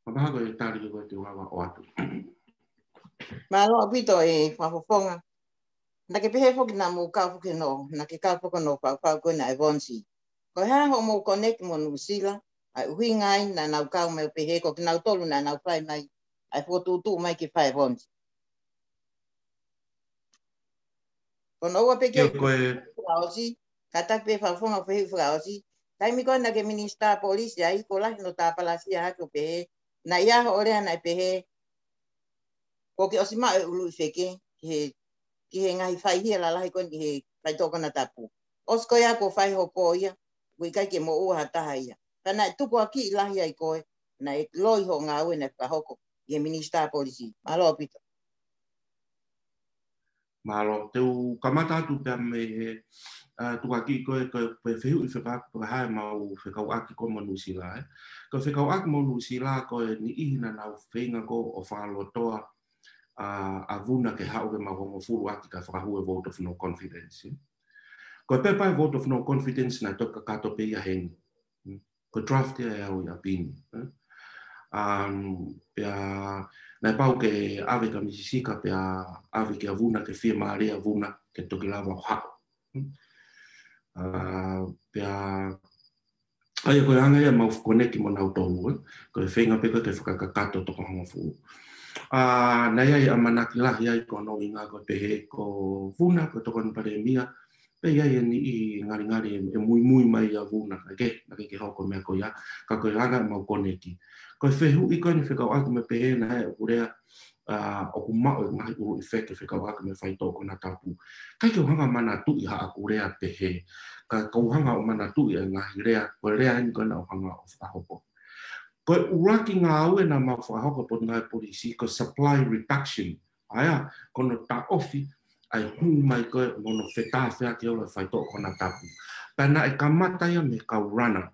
Mahalo ko e tali ko ē te u lava ʻoatu. Mālō ʻaupito e fakafofonga. Naʻa ke pehē foki naʻa mou kau foki hono, naʻa ke kau foki hono faufau ko ē naʻe Vonsi. Ko e hā hoʻomou connect mo Nuʻusila, ʻa e ʻuhinga ai naʻa nau kau mai ʻo pehē ko kinautolu naʻa nau fai mai ʻa e fokotuʻutuʻu mai ke fai e Vonsi. Ko hono ua pē ke Ia, ko e fakaʻosi, kātaki pē fakafofonga fehuʻi fakaʻosi. Taimi ko ē naʻa ke Minisitā Polisi ai, ko e lahi hono tāpalasia hake ʻo pehē, naʻe ʻi ai hoʻo lea naʻe pehē, kuo ke ʻosi maʻu e ʻuluʻi feke ki he, ki he ngaahi faihia lalahi ko eni ki he faitoʻo konatapu. ʻOsi ko ia kuo fai hoʻo pō ia, ʻoku ʻikai ke moʻua ha taha ia. Ka naʻe tukuakiʻi lahi ai koe, naʻe loi hoʻo ngāue naʻe fakahoko ʻe he Minisitā Polisi. Mālō ʻaupito. Mālō, te u kamata atu pea mei he, ā, tukuakiʻi ko e, ko e fehuʻi fekauʻaki, pe ko e hā ʻemau fekauʻaki ko ē mo Nuʻusila, ē. Ko e fekauʻaki mo Nuʻusila ko e niʻihi naʻa nau feinga ko ē ʻo fakalotoa, ā, ʻa Vuna ke haʻu ke mau hongofulu ʻaki kae fakahū e vote of no confidence, ē. Ko e pepa e vote of no confidence naʻe toki kakato pē ia heni. Ko e draft ia ʻe au ʻi ʻapi ni, ē. Um, pea naʻe pau ke ʻave kia Misi Sika pea ʻave kia Vuna ke fiemālie ʻa Vuna ke toki lava ʻo haʻu. Ā, pea, ʻa ia ko e anga ia ʻemau koneki mo nautolu, ē. Ko e feinga pē ko ē ke fakakakato toko hongofulu. Ā, naʻe ʻi ai e ʻamanaki lahi ai ko hono ʻuhinga ko e pehē ko Vuna ko e Tokoni Palēmia, pea ʻi ai e niʻihi ngalingali ʻe, ʻe muimui mai ʻia Vuna, ka ʻikai, naʻe ʻikai ke hoko e meʻa ko ia, ka ko e anga ʻemau koneki. Ko e fehuʻi ko eni fekauʻaki mo e pehē naʻe ʻoku lea, ā, ʻoku maʻu e ngaahi ʻuluʻi feke fekauʻaki mo e faitoʻo konatapu. ʻIkai ke u hanga ʻo manatuʻi haʻaku lea pehē, ka ʻoku ou hanga ʻo manatuʻi e ngaahi lea, ko e lea eni ko ē naʻa ku hanga ʻo fakahoko. Ko e ʻuluaki ngāue naʻa mau fakahoko he Potungāue Polisi, ko e supply reduction. ʻA ia, ko hono taʻofi ʻa e hū mai ko ē mo hono fetāfeaki holo e faitoʻo konatapu. Pea naʻe kamata ia mei he kau runner.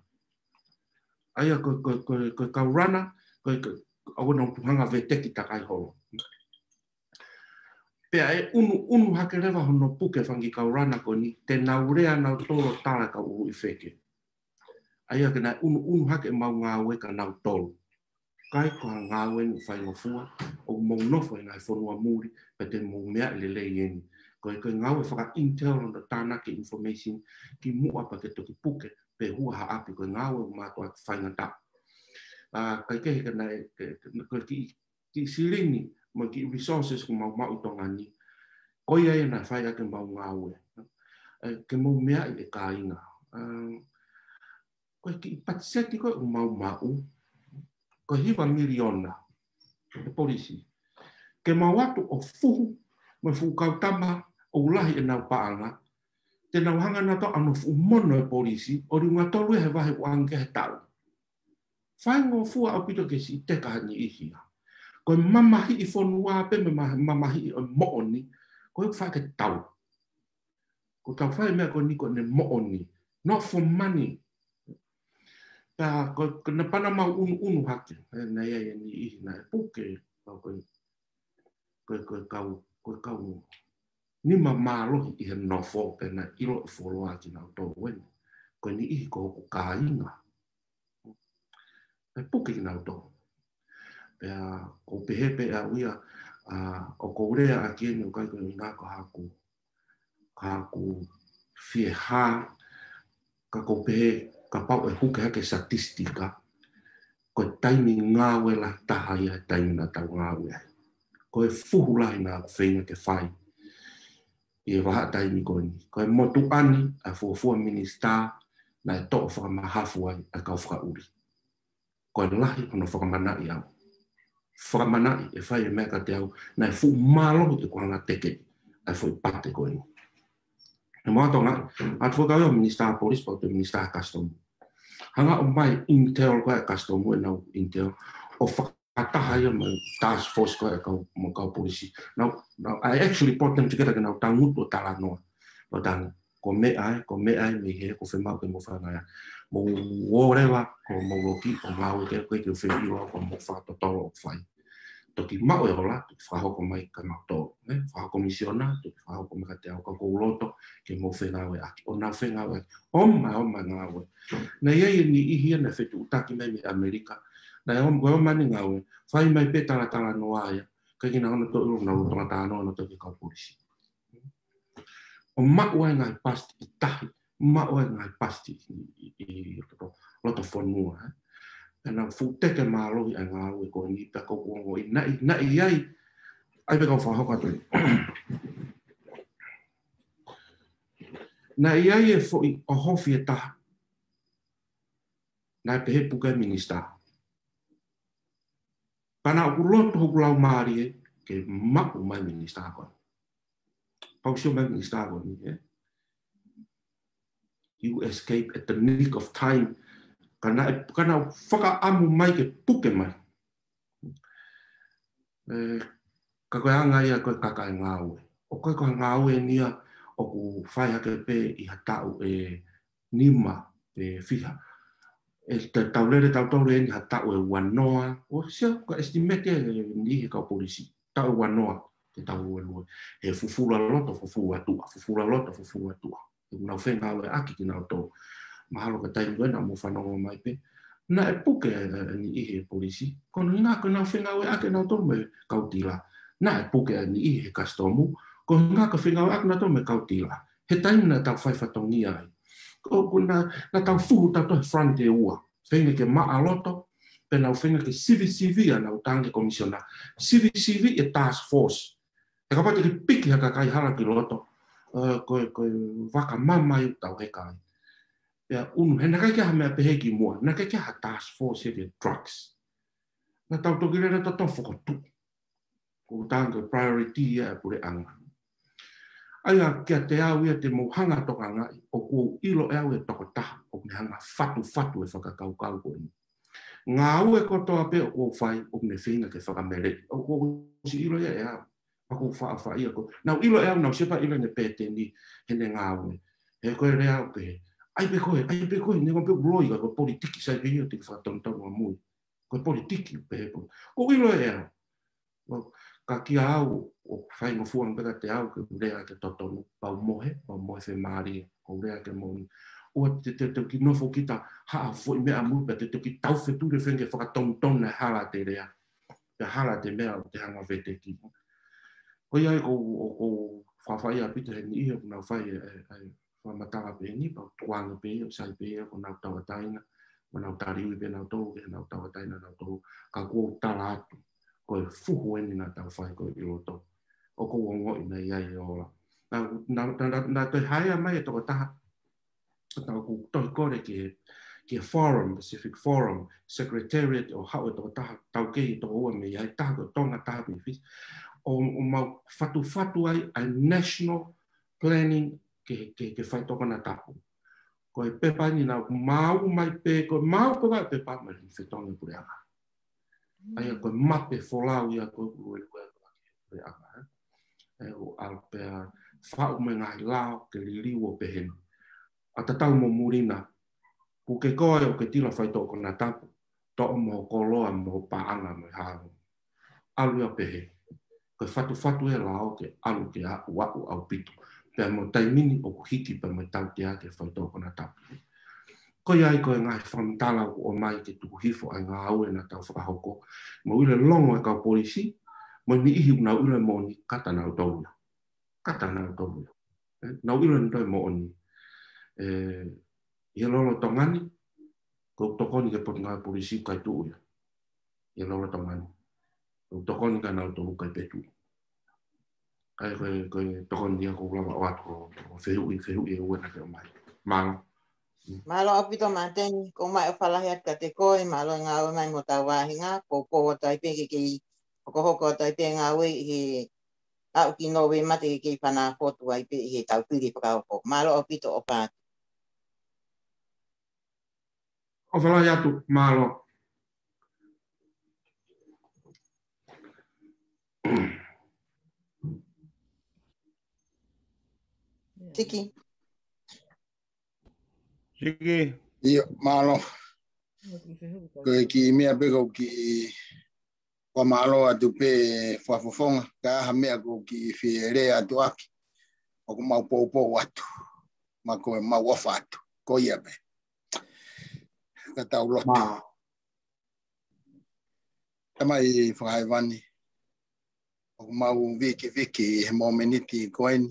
ʻA ia ko, ko, ko, ko e kau runner, ko, ko, ʻoku nau tuʻu hanga ʻo veteki takai holo. Pea ʻe ʻunuʻunu hake leva hono puke e fanga kiʻi kau runner ko eni, te nau lea nautolu ʻo tala e kau ʻuluʻi feke. ʻA ia ke naʻe ʻunuʻunu hake ʻemau ngāue kia nautolu. ʻIkai ko ha ngāue ʻoku faingofua, ʻoku mou nofo he ngaahi fonua muli, pea te mou meaʻi lelei eni. Ko e, ko e ngāue faka-intel hono tānaki e information kimuʻa pea ke toki puke, pe hū ha ʻapi, ko e ngāue ʻoku mātuʻaki faingataʻa. Ā, kae kehe ka naʻe, ke, ke, ko e kiʻi, kiʻi silini, mo e kiʻi resources ʻoku mau maʻu ʻi Tonga ni, ko ia ia naʻe fai ʻaki ʻemau ngāue. Ē, ke mou meaʻi ʻe kāinga. Ā, ko e kiʻi patiseti ko ē ʻoku mau maʻu, ko e hiva miliona, e polisi. Ke mau ō atu ʻo fuhu mo e fuʻu kau tama ʻoku lahi ʻenau paʻanga, te nau hanga nautolu ʻo ʻano fuʻu mono e polisi, ʻo liunga tolu ia he vahe ʻuluaki he taʻu. Faingofua ʻaupito ke siʻi teka ha niʻihi ia. Ko e mamahiʻi fonua pē mo e ma-, mamahiʻi ʻo e moʻoni, ko e faʻa ke tau. Ko ʻetau fai e meʻa ko eni ko ʻene moʻoni. Not for money. Pea ko, ko e napanama ʻunuʻunu hake. Ē, naʻe ʻi ai e niʻihi naʻe puke, ko e, ko e, ko e kau, ko e kau nima mālohi ʻi he nofo pea naʻe ʻilo ʻe fuoloa kinautolu eni. Ko e niʻihi ko hoku kāinga. ʻE puke kinautolu. Pea ʻoku ou pehē pē ʻe au ia, ā, ʻoku ou lea ʻaki eni ʻoku ʻikai ko e ʻuhinga ko haʻaku, ko haʻaku fiehā, ka ʻoku ou pehē kapau ʻe huke hake e statistika, ko e taimi ngāue lahi taha ia he taimi naʻa tau ngāue ai. Ko e fuhu lahi naʻa ku feinga ke fai ʻi he vahaʻa taimi ko eni. Ko e motuʻa ni ʻa e fuofua minisitā naʻe toʻo fakamahafu ai ʻa e kau fakaʻuli. Ko e lahi hono fakamanaʻi au. Fakamanaʻi ʻe fai e meʻa kiate au, naʻe fuʻu mālohi ʻeku hanga ʻo tekeʻi ʻa e foʻi pate ko eni. He mo Tonga, ʻa e fuʻu kau ia minisitā polisi pea mo e minisitā customs. Hanga ʻo ʻomai intel ko ē ʻa e customs, ʻenau intel, ʻo fakataha ia mo e task force ko ē ʻa e kau, mo e kau polisi. Now, now, I actually brought them together ke nau tangutu ʻo talanoa. Nau tangutu, ko e meʻa ē, ko e meʻa ē mei hē ʻoku fiemaʻu ke mou fai ngāue. Mou ō leva, ko hoʻomou loki, ʻo ngāue ke, ke, ke fai ʻilo, ko hoʻomou fakatotolo ʻoku fai. Toki maʻu e ola, toki fakahoko mai kia mautolu, ne? Fakahoko misiona, toki fakahoko mai kiate au, ka ʻoku ou loto ke mou fengāueʻaki, ʻo nau fengāueʻaki. ʻOmai, ʻomai ngāue. Naʻe ʻi ai e niʻihi ia naʻe fetuʻutaki mai mei ʻAmelika. Naʻe ʻom-, ko e ʻomai ʻene ngāue, fai mai pē talatalanoa ia, ʻikai ke nau ʻalu ʻo toʻo ʻilo ʻenau loto ngata ʻana ʻo nau toki kau polisi. ʻO maʻu ai e ngaahi pasipoti ʻi tahi, maʻu ai e ngaahi pasipoti ʻi, ʻi, ʻi loto, loto fonua, ē. Pea naʻe fuʻu teke mālohi ʻa e ngāue ko eni pea ʻoku ou ongoʻi naʻe, naʻe ʻi ai, ʻai pē kau fakahoko atu. Naʻe ʻi ai e foʻi ʻohofi ʻe taha. Naʻe pehē puke e minisitā. Pea naʻa ku loto hoku laumālie ke maʻu mai e minisitā ko ē. Pau sio mai e minisitā ko eni, ē. You escape at the nick of time. Ka naʻe, ka naʻa ku fakaʻamu mai ke puke mai. Ē, ka ko e anga ia ko e kaka e ngāue. ʻOku ʻikai ko ha ngāue eni ia ʻoku fai hake pē ʻi ha taʻu ʻe nima pe fiha. ʻE te tau lele tautolu eni ha taʻu ʻe uanoa. ʻO sia ko e estimate eni he kau polisi. Taʻu ʻe uanoa te tau luelue. He fufulu ʻa loto, fufulu ʻa tuʻa, fufulu ʻa loto, fufulu ʻa tuʻa. ʻOku nau fengāueʻaki kinautolu. Mahalo ko e taimi ko ē naʻa mou fanongo mai pē. Naʻe puke ʻa e niʻihi he polisi. Ko hono ʻuhinga ko ʻenau fengāueʻaki kinautolu mo e kau tila. Naʻe puke ʻa e niʻihi he kasitomu. Ko hono ʻuhinga ko e fengāueʻaki kinautolu mo e kau tila. He taimi naʻa tau fai fatongia ai. Ko, ko naʻa, naʻa tau fuhu tautolu he front ʻe ua. Feinga ke maʻa loto, pea nau feinga ke sivisiviʻi ʻenau tangi komisiona. Sivisiviʻi e task force. He kapau te ke piki ha kakai hala ki loto, ē, ko e, ko e vaka mamahi ʻoku tau heka ai. Pea ʻunu, he naʻe ʻikai ke ʻi ai ha meʻa pehē kimuʻa, naʻe ʻikai ke ʻi ai ha task force ia ki he drugs. Naʻa tau toki lele tautolu fokotuʻu. Ko e tangi priority ia e puleʻanga. ʻA ia kiate au ia te mou hanga tokangaʻi, ʻoku ou ʻilo ʻe au e tokotaha, ʻoku ne hanga fatufatu e fakakaukau ko eni. Ngāue kotoa pē ʻoku ou fai, ʻoku ne feinga ke fakameleʻi. ʻOku ou ʻosi ʻilo ia ʻe au. ʻOku ou faʻa faʻa ia ko. Naʻa ku ʻilo ʻe au, naʻa ku sio pē ʻilo ʻene pēteni, heʻene ngāue. He ko e lea ʻoku pehē. ʻAi pē koe, ʻai pē koe, ne ko pē loi ka ko e politiki sai pē ia te ke fakatonutonu ʻamui. Ko e politiki pē he po. ʻOku ou ʻilo ʻe au. ʻO, ka kia au, ʻoku faingofua pē kiate au ke u lea ke totonu, pea u mohe, pea u mohe fiemālie, ʻo u lea ke moʻoni. ʻOua te, te, te toki nofo kita haʻa foʻi meʻa mui, pea te toki taufetuli feinga ke fakatonutonu e hala ʻete lea. Pea hala ʻete meʻa ʻoku te hanga veteki. Ko ia ai ko, ʻoku ou fakaʻapaʻapa ʻaupito he niʻihi ʻoku nau fai e, e, e, fakamatala pē eni, pea u tukuange pē ia, ʻo sai pē ia, ko ʻenau tauʻatāina, ko ʻenau taliui pē nautolu, ke nau tauʻatāina nautolu, ka ʻoku ou tala atu, ko e fuhu eni naʻa tau fai ko ē ʻi loto. ʻOku ou ongoʻi naʻe ʻi ai e ola. Naʻa, naʻa, naʻa, naʻa, naʻa toe haea mai e tokotaha, naʻa ku toe kole ki he, ki he Forum, Pacific Forum, Secretariat ʻo haʻu e tokotaha, taukei ʻe toko ua mei ai, taha ko Tonga, taha mei Fisi. ʻO, ʻo mau fatufatu ai, ʻa e national planning ke, ke, ke faitoʻo konatapu. Ko e pepa ni naʻa mau mai pē, ko e mau pē ʻa e pepa mai he fetongi puleʻanga. ʻA ia ko e mape folau ia ko e luelue ko e puleʻanga, ē. ʻE ʻo ʻalu pea faʻu mo e ngaahi lao ke liliu ʻo pehē ni. ʻA tatau mo muli na, puke koe ʻo ke tila faitoʻo konatapu, toʻo mo ho koloa mo ho paʻanga mo e hao. ʻAlu ia pehē. Ko e fatufatu e lao ke ʻalu ke aʻu aʻu ʻaupito. Pea mo e taimi ni ʻoku hiki pea mo e tautea ke faitoʻo konatapu. Ko ia ai ko e ngaahi fakamatala ʻoku ʻomai ke tuku hifo ai ngāue naʻa tau fakahoko. Mo ʻilo e longo e kau polisi, mo e niʻihi ʻoku nau ʻilo e moʻoni kata nautolu ia. Kata nautolu ia. Ē, nau ʻilo ʻenau moʻoni. Ē, ʻi he lolotonga ni, ʻoku ou tokoni ki he Potungāue Polisi ʻoku ʻikai tuʻu ia. ʻI he lolotonga ni. ʻOku ou tokoni kia nautolu ʻoku ʻikai pē tuʻu. ʻA ia ko e, ko e tokoni ia ʻoku ou lava ʻo ʻoatu ʻo, ʻo fehuʻi, fehuʻi e ua naʻa ke ʻomai. Mālō. Mālō ʻaupito Māteni, ʻoku mau ʻofa lahi atu kiate koe, mālō e ngāue mai mo hotau vahenga, poupou atu ai pē ke kei hokohoko atu ai pē ngāue ʻi he aʻu ki Nōvema te ke kei fanongo atu ai pē ʻi heʻetau fili fakahoko. Mālō ʻaupito, ʻofa atu. ʻOfa lahi atu, mālō. Tiki. Tiki. ʻIo, mālō. Ko e kiʻi meʻa pē ʻoku ou kiʻi fakamālō atu pē Fakafofonga, ka ʻi ai ha meʻa ʻoku ou kiʻi fie lea atu ʻaki. ʻOku mau poupou atu. Mo ʻoku mau ʻofa atu. Ko ia pē. Ka tau lotu. Mā. Tamai Fakahēvani. ʻOku mau vikiviki he mōmeniti ko eni.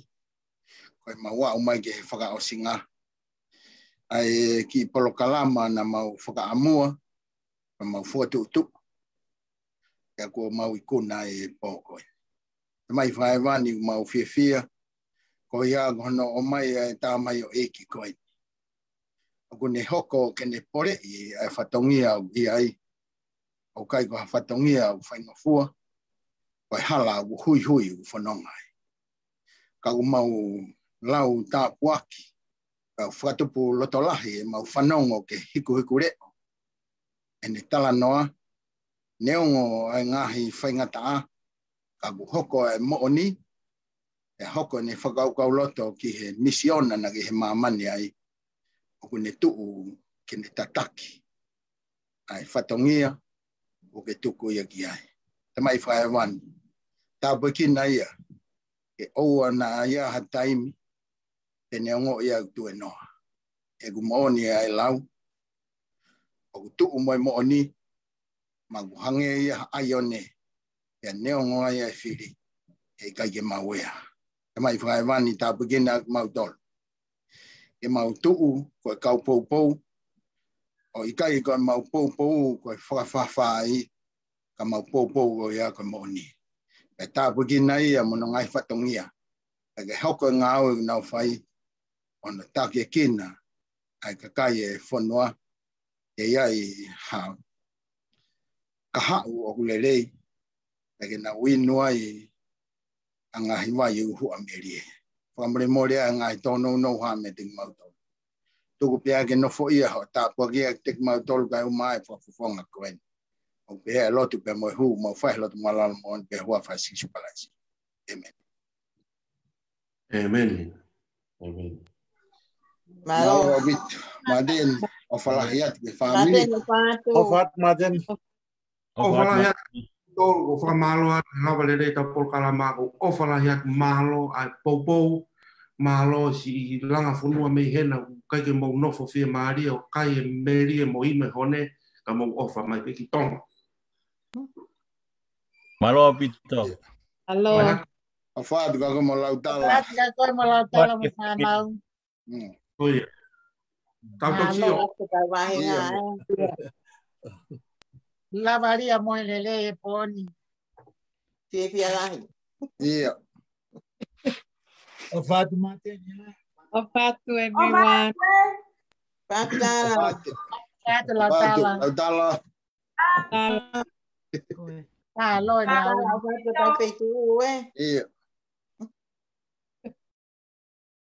Ko e mau aʻu mai ki he fakaʻosinga. ʻA e kiʻi polokalama naʻa mau fakaʻamua, naʻa mau fokotuʻutuʻu. Pea kuo mau ikuna e pō ko ē. Tamai Fakahēvani ʻoku mau fiefia, ko ia ko hono ʻomai ʻa e tamaioʻeiki ko ē. ʻOku ne hoko ke ne poleʻi ʻa e fatongia ʻoku ʻi ai. ʻOku ʻikai ko ha fatongia ʻoku faingofua, ko e hala ʻoku huihui ʻoku fononga ai. Ka ʻoku mau lau tāpuaki, Pea ʻoku fakatupu loto lahi ʻemau fanongo ki he hikuhikuleʻo ʻene talanoa, neongo ʻa e ngaahi faingataʻa, ka kuo hoko ʻa e moʻoni, ʻe hoko ʻene fakakaukauloto ki he misiona naʻe ʻi he māmani ai, ʻoku ne tuʻu ke ne tataki ʻa e fatongia ʻoku ke tuku ia ki ai. Tamai Fakaʻevani, tāpuekina ia, ke ʻoua naʻa ʻi ai ha taimi te ne ongoʻi ʻa e tuēnoa. ʻOku moʻoni ʻa e lau, ʻoku tuʻu mo e moʻoni, ma ʻoku hangē ia ha ʻaione, pea neongo ai ʻa e fili, ʻe ʻikai ke mau ea. Tamai Fakaʻevani, tāpuekina kimautolu, ke mau tuʻu ko e kau poupou, ʻo ʻikai ko ʻemau poupou ko e fakafāfāʻi, ka mau poupou ko ia ko e moʻoni. Pea tāpuekina ia mo hono ngaahi fatongia, pea ke hoko e ngāue ʻoku nau fai, ʻo na takiekina ʻa e kakai ʻo e fonua, ke ʻi ai ha kahaʻu ʻoku lelei, pea ke nau inu ai ʻa e ngaahi vai ʻo e ʻuhuʻa melie. Fakamolemole ʻa e ngaahi tōnounou hā meiate kimautolu. Tuku pē ke nofoʻia hoʻo tāpuaki ʻiate kimautolu kae ʻumaʻā ʻa e fakafofonga ko eni. ʻOku pehē ʻa e lotu pea mo e hū, mau fai he loto mālōlō moʻoni pea ʻi he huafa ʻo Sīsū Kalaisi. ʻĒmeni. ʻĒmeni. ʻĒmeni. Mālō. Mālō ʻaupito. Māteni, ʻofa lahi atu ki he fāmili. Māteni, ʻofa atu. ʻOfa atu, Māteni. ʻOfa lahi atu. Tolu, ʻoku fakamālō atu he lava lelei ʻetau polokalama, ʻoku ʻofa lahi atu, mālō ʻa e poupou, mālō siʻi langa fonua mei hena, ʻikai ke mou nofo fiemālie, ʻo kai e melie mo inu e hone, ka mou ʻofa mai pē ki Tonga. Mālō ʻaupito. Mālō. ʻOfa atu ka ko e mau lau tala. ʻOfa atu ka ko e mau lau tala mo fānau. Mm. Ko ia. Tau tau sio. Mālō atu ka vahenga, ʻio, ē. Lava lia mo e lelei e pōni. Fiefia lahi. ʻIo. ʻOfa atu Māteni, ē. ʻOfa atu e mewa. ʻOfa atu. ʻOfa atu lau tala. ʻOfa atu lau tala. Tala. Tala, ʻofa atu lau tala. ʻIo.